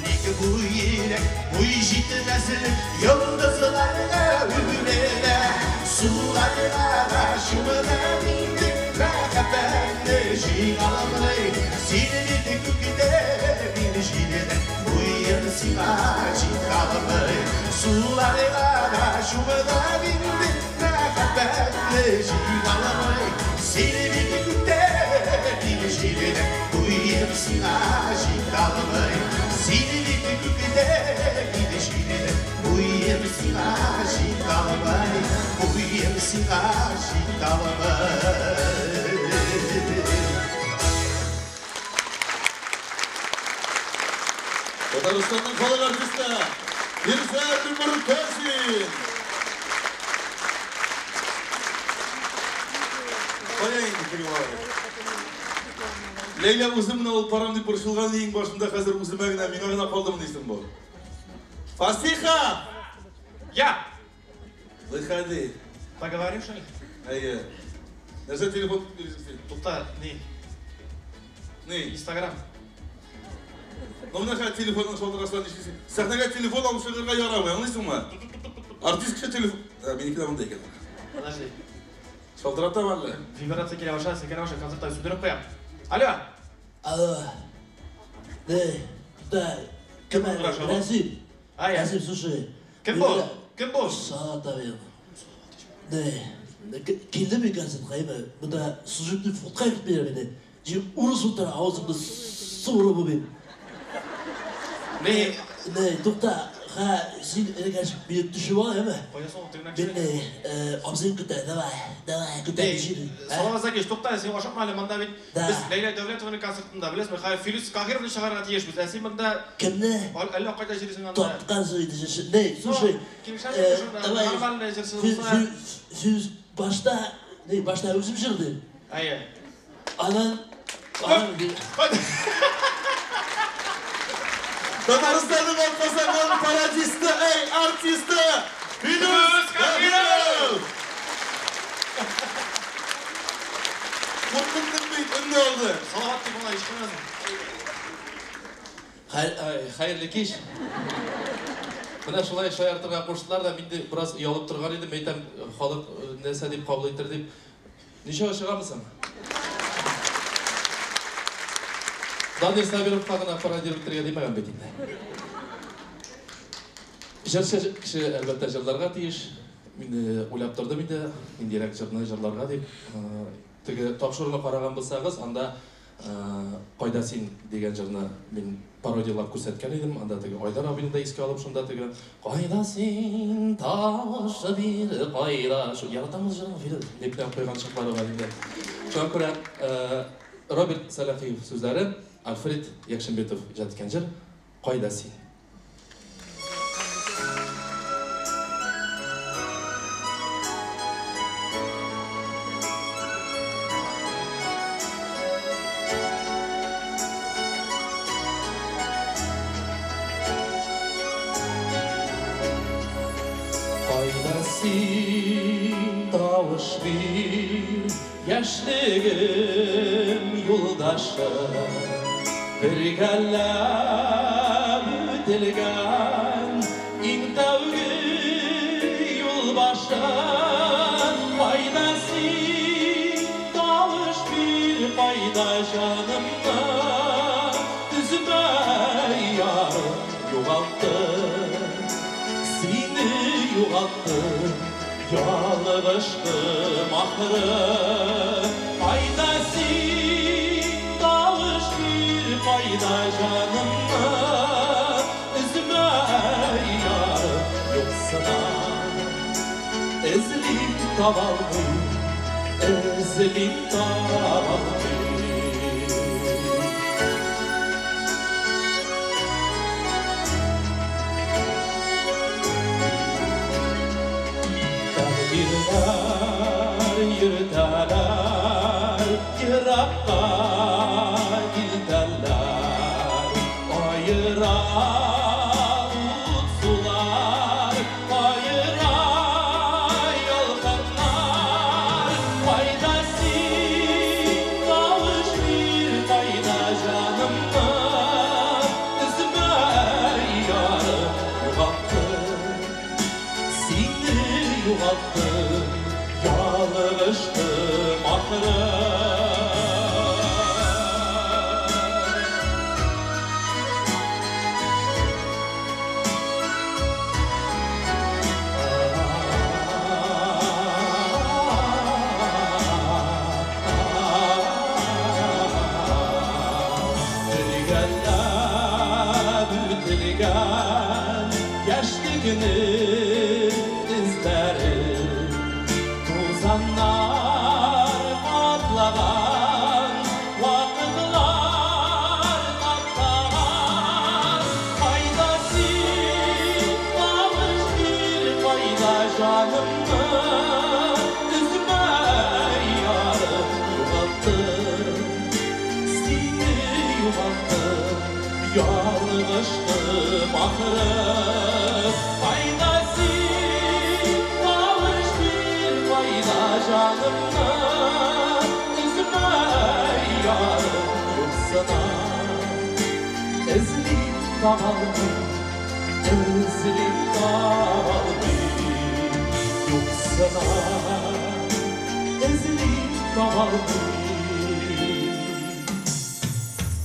Ник бу йөрәк буй җитмәслек йолдызларга үрелә. Суларга да чумына инде мәхәббәтне җиңалмый. Сине бит күктә, мин җирдә, буем сиңа җиталмый. Суларга да чумына инде мәхәббәтне җиңалмый. Сине бит күктә, мин җирдә, буем сиңа җиталмый. Сине бит күктә, мин җирдә, буем сиңа җиталмый. Буем сиңа җиталмый. Татарстанның халык артисты Ирзәт Мортазин. Кая инде Криваев? Ләйлә, үзем менә алып барам дип борчылган иң башында, хәзер үземә генә, миңа гына калдымы дисең бу. Фасиха! Я! Выходи. Поговорим, что ли? Әйе. Нәрсә телефон бирәсең син? Тукта, ни? Ни? Инстаграм. Ну менә хәзер телефонның шалтыраса нишлисең? Сәхнәгә телефон алып чыгарга ярамый, аңлыйсыңмы? Артист кеше телефон... Ә, минеке дә монда икән. Подожди. Шалтыратам әллә? Вибрация килә башлады, селкенә башлады, концертта сүндереп куям. Алло! Алло. Не, да, кем әле? Хорошо. Рәсим. А, я. Рәсим, слушай. Кем бу? Кем бу? Салат абыем. Не, килдем мин концертка, әйме? Монда служебный входка кертмиләр мине. Җир урыс утыра, авызымны суырып бу мин. Не? Не, тукта, ха, син элек мине төшеп ал, әйме? Кая соң тегеннән Мин не, абзыем көтә, давай, давай, көтә, җир. Салават Закич, тукта, син ашыкма әле, монда бит без Ләйлә Дәүләтованың концертында, беләсеңме, хәзер Филүс Каһировны чыгарырга тиешбез. Ә син монда Кемне? Әллә кайда йөрисең анда. Тапкансың инде җырчы. Не, слушай, Килешәсең шунда, давай. Нормальный җырчы булса. Сүз башта, не, башта үзем җырлыйм. Әйе. Анан, анан Татарстанның атказанган пародисты, эй, артисты Филүс Каһиров! Куркындым бит, өнне алды. Салават дип аңа ишетмәдем. Хәерле кич. Менә шулай шаяртырга куштылар да, мин дә бераз оялып торган идем, әйтәм, халык нәрсә дип кабул итер дип. Ничә чыгамысың? Данир Сабировка гына пародировать итәргә димәгән бит инде. Җырчы кеше әлбәттә җырларга тиеш. Мин уйлап тордым инде, ниндирәк җырны җырларга дип. Теге тапшыруны караган булсагыз, анда Кайда син дигән җырны мин пародиялап күрсәткән идем. Анда теге Айдар абыйны да искә алып, шунда теге Кайда син, тавышы бир, кайда. Шу яратам ул җырны, Филүс, дип тә куйган чаклары бар инде. Шуңа күрә Роберт Сәлахиев сүзләре, Альфред Якшимбетов иҗат иткән җыр Кайда син? Кайда син, тавыш бир, яшьлегем юлдашы, бергәләп үтелгән иң тәүге юл башы. Кайда син, тавыш бир, кайда җанымны өзмәй ярым югалттым. Сине югалттым, ялгыштым ахыры. Кайда син, тавыш бир, кайда җанымны өзмәй ярым юксына. табалмыйм, эзлим табалмыйм. Тәкъдирләр йөртәләр, еракка илтәләр, аера ут сулар, аера ялкыннар. Кайда син, тавыш бир, кайда җанымны өзмә, ярым, югалттым, сине югалттым, ялгыштым ахыры. Бергәләп үтелгән яшьлекнең эзләре, тузаннар каплаган, вакытлар таптаган. Кайда син, тавыш бир, кайда җанымны өзмә, ярым, югалттым, сине югалттым, ялгыштым ахыры. Кайда син, тавыш бир, кайда җанымны өзмә, ярым, юксына. Эзлим табалмыйм, эзлим табалмыйм, юксына. Эзлим табалмыйм,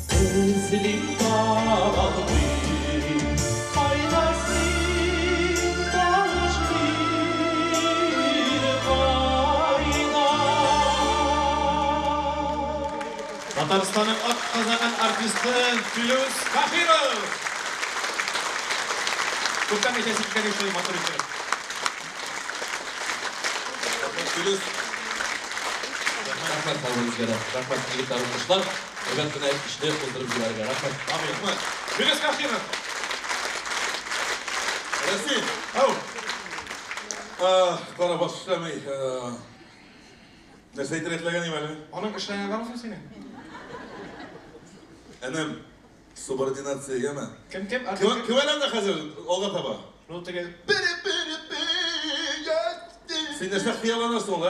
эзлим табалмыйм. Кайда син, тавыш бир, кайда? Татарстанның атказанган артисты Филүс Каһиров. Күптән әйтәсе килгән шулай матур итеп. Филүс. Рәхмәт һәммәгезгә дә. Рәхмәт, егетләр, уңышлар. Әйбәт кенә эшне уздырып җибәрергә. Рәхмәт. Рәхмәт. Филүс Каһиров. Рәсим, ау. Кара баш эшләмәй. Нәрсә әйтергә теләгән идем әле? Аның эшләгәне бармы соң синең? Энем, субординация, яме? Кем кем? Кем кем әле анда хәзер алга таба? Ну теге Син нәрсә хыялланасың ул, ә?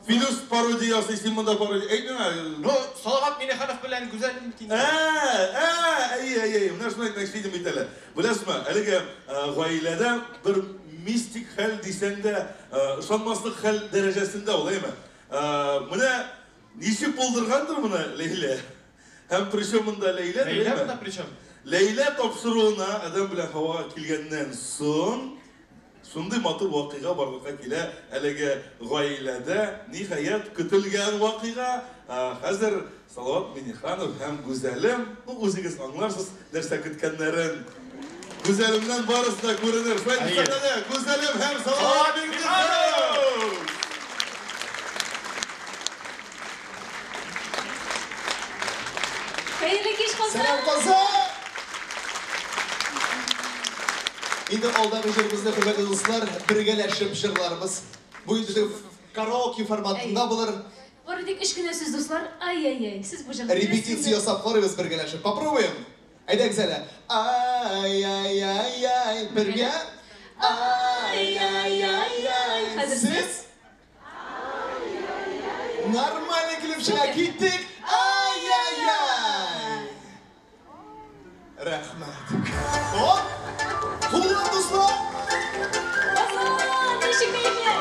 Филүс пародия ясый, син монда пародия. Әйт миңа. Ну, Салават Миңнеханов белән Гүзәлем бит инде. Әй, әй, әй, менә шуны әйтмәкче идем бит әле. Беләсезме, әлеге гаиләдә бер мистик хәл дисәң дә, ышанмаслык хәл дәрәҗәсендә ул, әйме? Менә ничек булдыргандыр моны Ләйлә? Һәм причем монда Ләйлә, Ләйлә монда причем? Ләйлә тапшыруына Адәм белән Һава килгәннән соң, шундый матур вакыйга барлыкка килә әлеге гаиләдә. Ниһаять, көтелгән вакыйга. Хәзер Салават Миңнеханов һәм Гүзәлем, ну үзегез аңларсыз нәрсә көткәннәрен. Гүзәлемнән барысы да күренер. Шулай дип сәхнәдә Гүзәлем һәм Салават Миңнеханов! Хәерле кич, Казан! Сәлам, Казан! Инде алдагы җырыбызны, хөрмәтле дуслар, бергәләшеп җырларбыз. Бу инде караоке форматында булыр. Бары тик өч кенә сүз, дуслар. Ай-яй-яй, сез бу җырны Репетиция беләсезме? ясап карыйбыз бергәләшеп. Попробуем. Әйдәгез әле. Ай-яй-яй-яй, бергә. Ай-яй-яй-яй. Хәзер Сез? Нормально килеп чыга, киттек. Ай-яй-яй. Рәхмәт. Оп! Куллар, дуслар! Казан, ничек кәефле!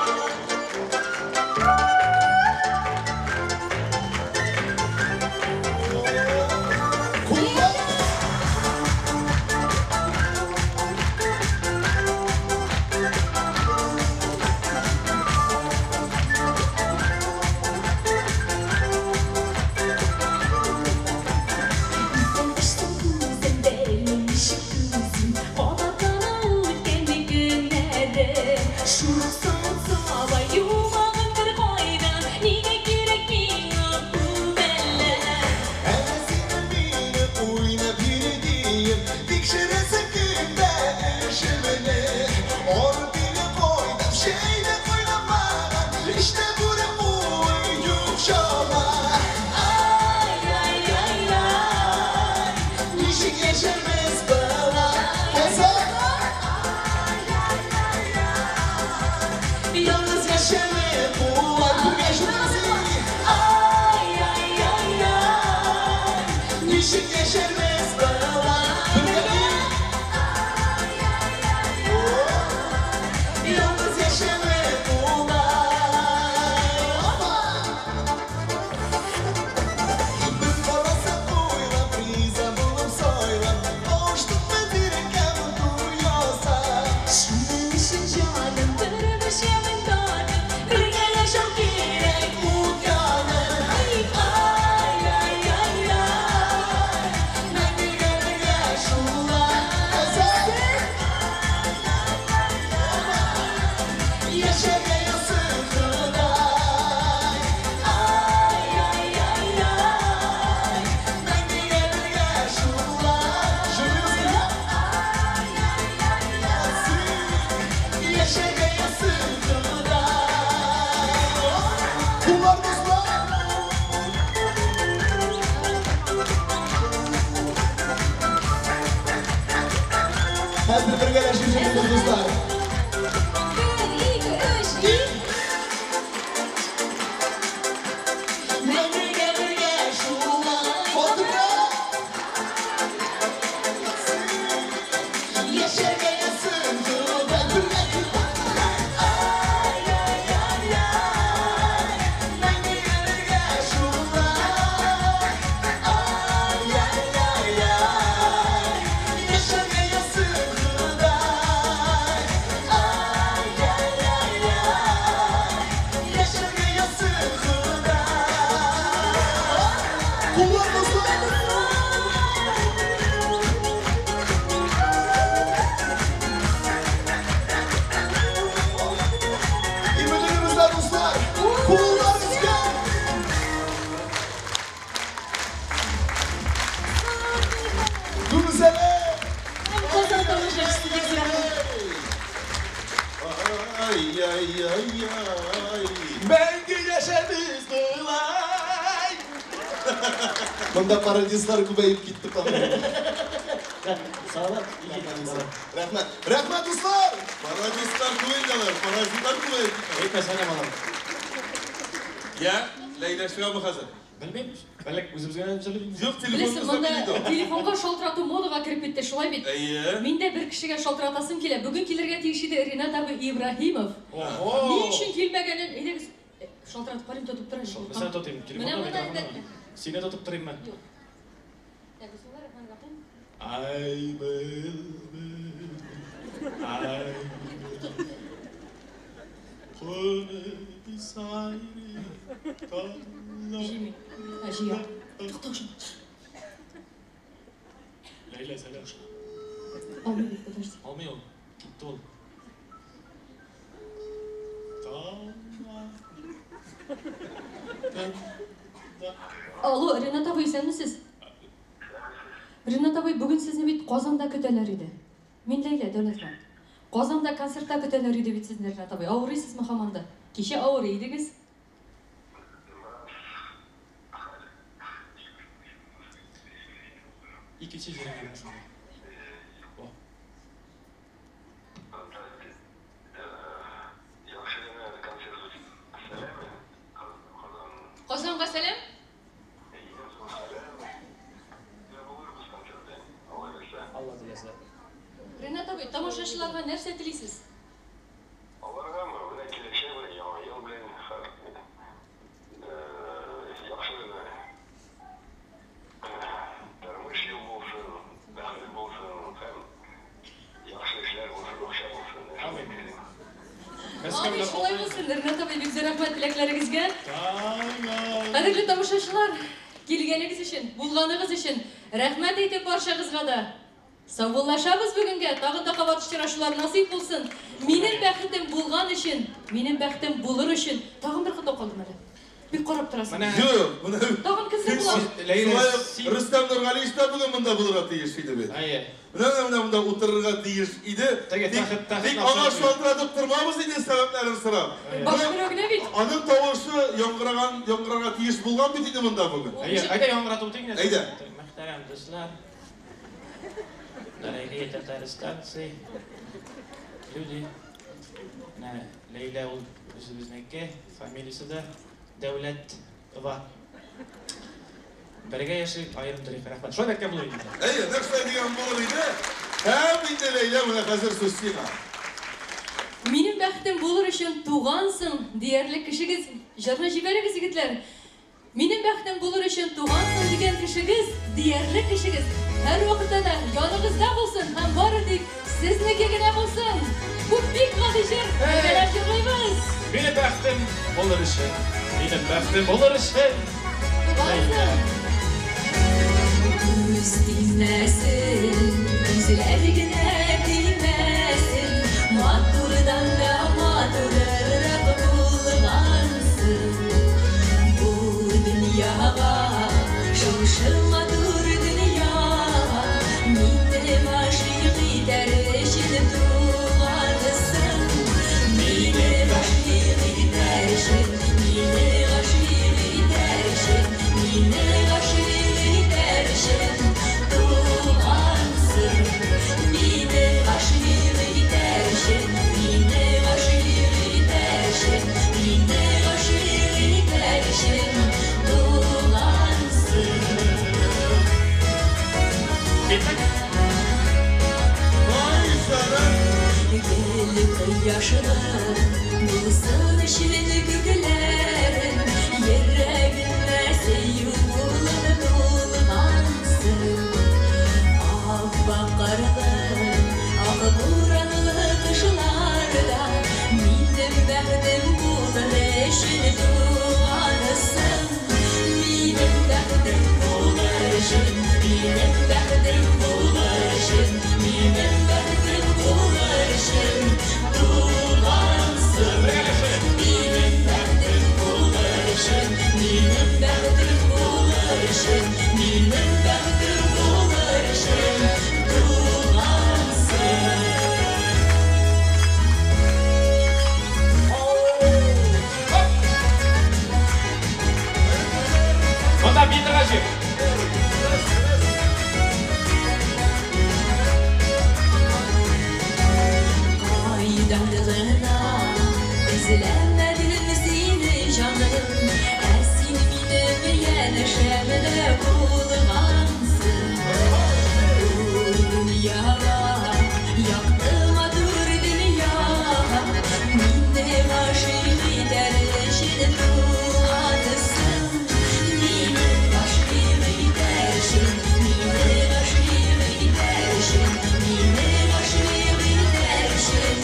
Куллар! яшәрбез болай. Казан! Yalnız yaşamı bular бергә җырлыйбыз. Ай, ай, ай, ай. Ничек яшәрбез болай? Бергә. Yalnız yaşamı bular. Бер карасаң уйлап, риза булып сайлап, кавыштык без иреккә матур яза. Шуның өчен җаным, тормыш ямен танып, бергә яшәү кирәк. Ут янып, ай, ай, ай, ай. Мәңгегә бергә шулай. Казан! Яшәргә язсын Ходай. Ай, ай, ай, ай. Мәңгегә бергә шулай. Җырлыйбыз бергә. Яшәргә язсын Ходай. Куллар, дуслар! Хәзер бергәләшеп җырлыйбыз, дуслар. Бер, ике, өч, Мәңгегә бергә шулай. Батыррак! Яшәргә язсын Ходай. Бергә. Ай, ай, ай, ай. Мәңгегә бергә шулай. Ай, ай, ай, ай. Яшәргә язсын Ходай. Ай, ай, ай, ай. Яшәргә язсын Ходай. Куллар, дуслар! Имәнебездә, дуслар! Куллар өскә! Гүзәлем! Казан тамашачысы бик зур рәхмәт. Ай, ай, ай, ай. Мәңге яшәбез болай! Монда пародистлар күбәеп китте, по-моему. Сау. Рәхмәт. Рәхмәт, дуслар! Пародистлар түгел алар, паразитлар күбәеп китте. Әйтмә, сәлам алар. Я, Ләйлә чыгамы хәзер? Белмим. Бәлки үзебезгә җырлыйбыз. Юк, Беләсең, телефоныбызда монда килде. телефонга шалтырату модага кереп китте, шулай бит? Әйе. Мин дә бер кешегә шалтыратасым килә. Бүген килергә тиеш иде Ринат абый Ибраһимов. Ого! Ни өчен килмәгәнен, әйдәгез, шалтыратып карыйм, тотып тор әле. Мин сине тотыйм. Менә Телефонда монда микрофон бар. әлбәттә. Сине тотып торыйммы? Юк. Так, бисмиллаһир-рахманир-рахим. Ай, бел, ай. Җыймый. А, җыя. Тукта, шуны. Ләйлә, сәлам. Алмый бит, подожди. Алмый ул. Китте ул. Алло, Ринат абый, исәнмесез? Ринат абый, бүген сезне бит Казанда көтәләр иде. Мин Ләйлә Дәүләтова. Казанда концертта көтәләр иде бит сезне, Ринат абый. Авырыйсызмы һаман да? Кичә авырый идегез. Икенче җиреңә генә шунда. О. Казанга сәлам. Алла теләсә. Ринат абый, тамашачыларга нәрсә телисез? Аларгамы? Менә киләчәк белән, яңа ел белән яхшы гына тормыш ел булсын, бәхет булсын һәм яхшы эшләр булсын, акча булсын. Шулай телим. Амин, шулай булсын. Ринат абый, бик зур рәхмәт теләкләрегезгә. Кадерле тамашачылар, килгәнегез өчен, булганыгыз өчен рәхмәт әйтеп барчагызга да. Саубуллашабыз бүгенгә. Тагын да кабат очрашулар насыйп булсын. Минем бәхетем булган өчен, минем бәхетем булыр өчен. Тагын бер котлау калдым әле. Бик карап торасың. Юк, менә Тагын кемдер була? Шулай ук Рөстәм Нургалиевич та бүген монда булырга тиеш иде бит. Әйе. Менә менә монда утырырга тиеш иде. Тик аңа шалтыратып тормабыз инде сәбәпләрен сорап. Баш берәү бит. Аның тавышы яңгыраган, яңгырарга тиеш булган бит инде монда бүген. Әйе, әйдә яңгыратып үтик инде. Әйдә. Мөхтәрәм дуслар. Дорогие татарстанцы, люди, менә Ләйлә ул үзебезнеке, фамилиясе дә Дәүләтова. Бергә яшик, аерым торыйк. Рәхмәт. Шулай әйткән булыр иде. Әйе, нәкъ шулай дигән булыр иде. Һәм инде Ләйлә, менә хәзер сүз сиңа. Минем бәхетем булыр өчен тугансың, диярлек кешегез. Җырны җибәрегез, егетләр. Минем бәхетем булыр өчен тугансың дигән кешегез, диярлек кешегез һәрвакытта да яныгызда булсын һәм бары тик сезнеке генә булсын. Бу бик гади җыр, бергәләп җырлыйбыз. Минем бәхетем булыр өчен, минем бәхетем булыр өчен. Тугансың. Күз тимәсен, күзләр генә тимәсен, матурдан да матуррак булгансың. Бу дөньяга, шушы матур дөньяга, мине гашыйк итәр өчен тугансың. Мине гашыйк итәр өчен, мине гашыйк итәр өчен, мине гашыйк итәр өчен тугансың. Мине гашыйк итәр өчен, мине гашыйк итәр өчен, мине гашыйк итәр өчен тугансың. Гел кояшлы булсын өчен күкләрең, йөрәгемә сөю булып тулгансың. Ап-ак карлы, ак буранлы кышларда минем бәхетем булыр өчен тугансың. Минем бәхетем булыр өчен, минем бәхетем булыр өчен, минем бәхетем булыр өчен тугансың. Минем бәхетем булыр өчен, минем бәхетем булыр өчен, минем бәхетем булыр өчен тугансың. Монда биетергә җир. Кайдан гына эзләмәдем сине, җаным, ә син минем янәшәмдә булгансың. Бу дөньяга, якты матур дөньяга, мине гашыйк итәр өчен тугансың. Мине гашыйк итәр өчен, мине гашыйк итәр өчен, мине гашыйк итәр өчен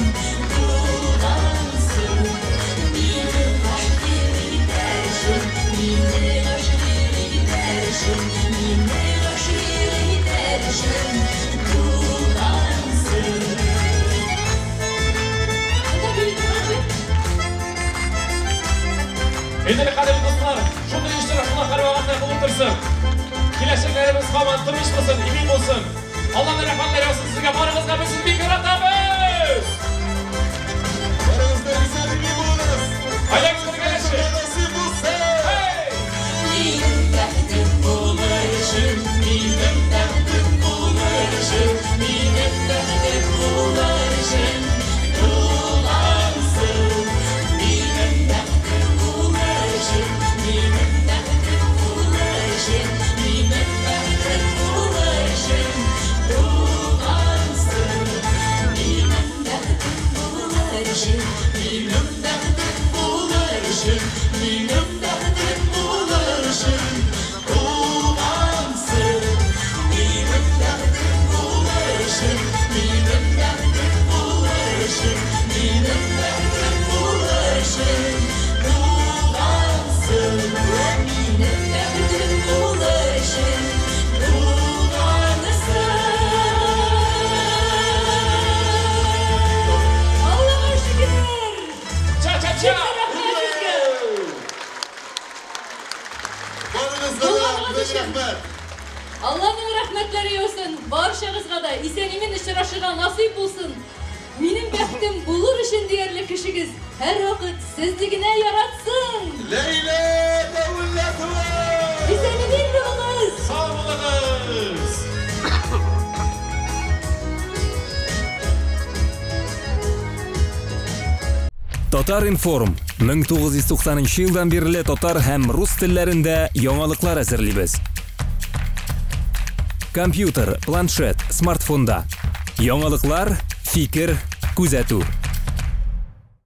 тугансың. Мине гашыйк итәр өчен, мине гашыйк итәр өчен, мине гашыйк итәр өчен тугансың. Инде кадерле дуслар, шундый очрашулар һәрвакытта булып торсын. Киләчәкләребез һаман тыныч булсын, имин булсын. Алланың рәхмәтләре яусын сезгә, барыгызга, без сезне бик яратабыз. Барыгыз да исән имин булыгыз. Әйдәгез бергәләшеп. Насыйп булсын. Минем бәхетем булыр өчен, минем бәхетем булыр өчен, минем бәхетем булыр өчен тугансың. Минем бәхетем булыр өчен, минем бәхетем булыр өчен, минем бәхетем булыр өчен тугансың. Минем бәхетем булыр өчен, минем бәхетем булыр өчен, минем бәхетем булыр өчен тугансың. Минем бәхетем булыр өчен, минем бәхетем булыр өчен, минем бәхетем булыр өчен тугансың. Минем бәхетем булыр өчен тугансың. Аллага шөкер! Ча-ча-ча! Рәхмәт сезгә! Барыгызга да Булганыгыз мең өчен. рәхмәт. Алланың рәхмәтләре яусын, барчагызга да исән-имин очрашырга насыйп булсын. Минем бәхетем булыр өчен диярлек кешегез һәрвакыт сезне генә яратсын. Ләйлә Дәүләтова! Исән-имин булыгыз! Сау булыгыз! Татар-информ 1990 елдан бирле татар һәм рус телләрендә яңалыклар әзерлибез. Компьютер, планшет, смартфонда. Яңалыклар, фикер, күзәтү.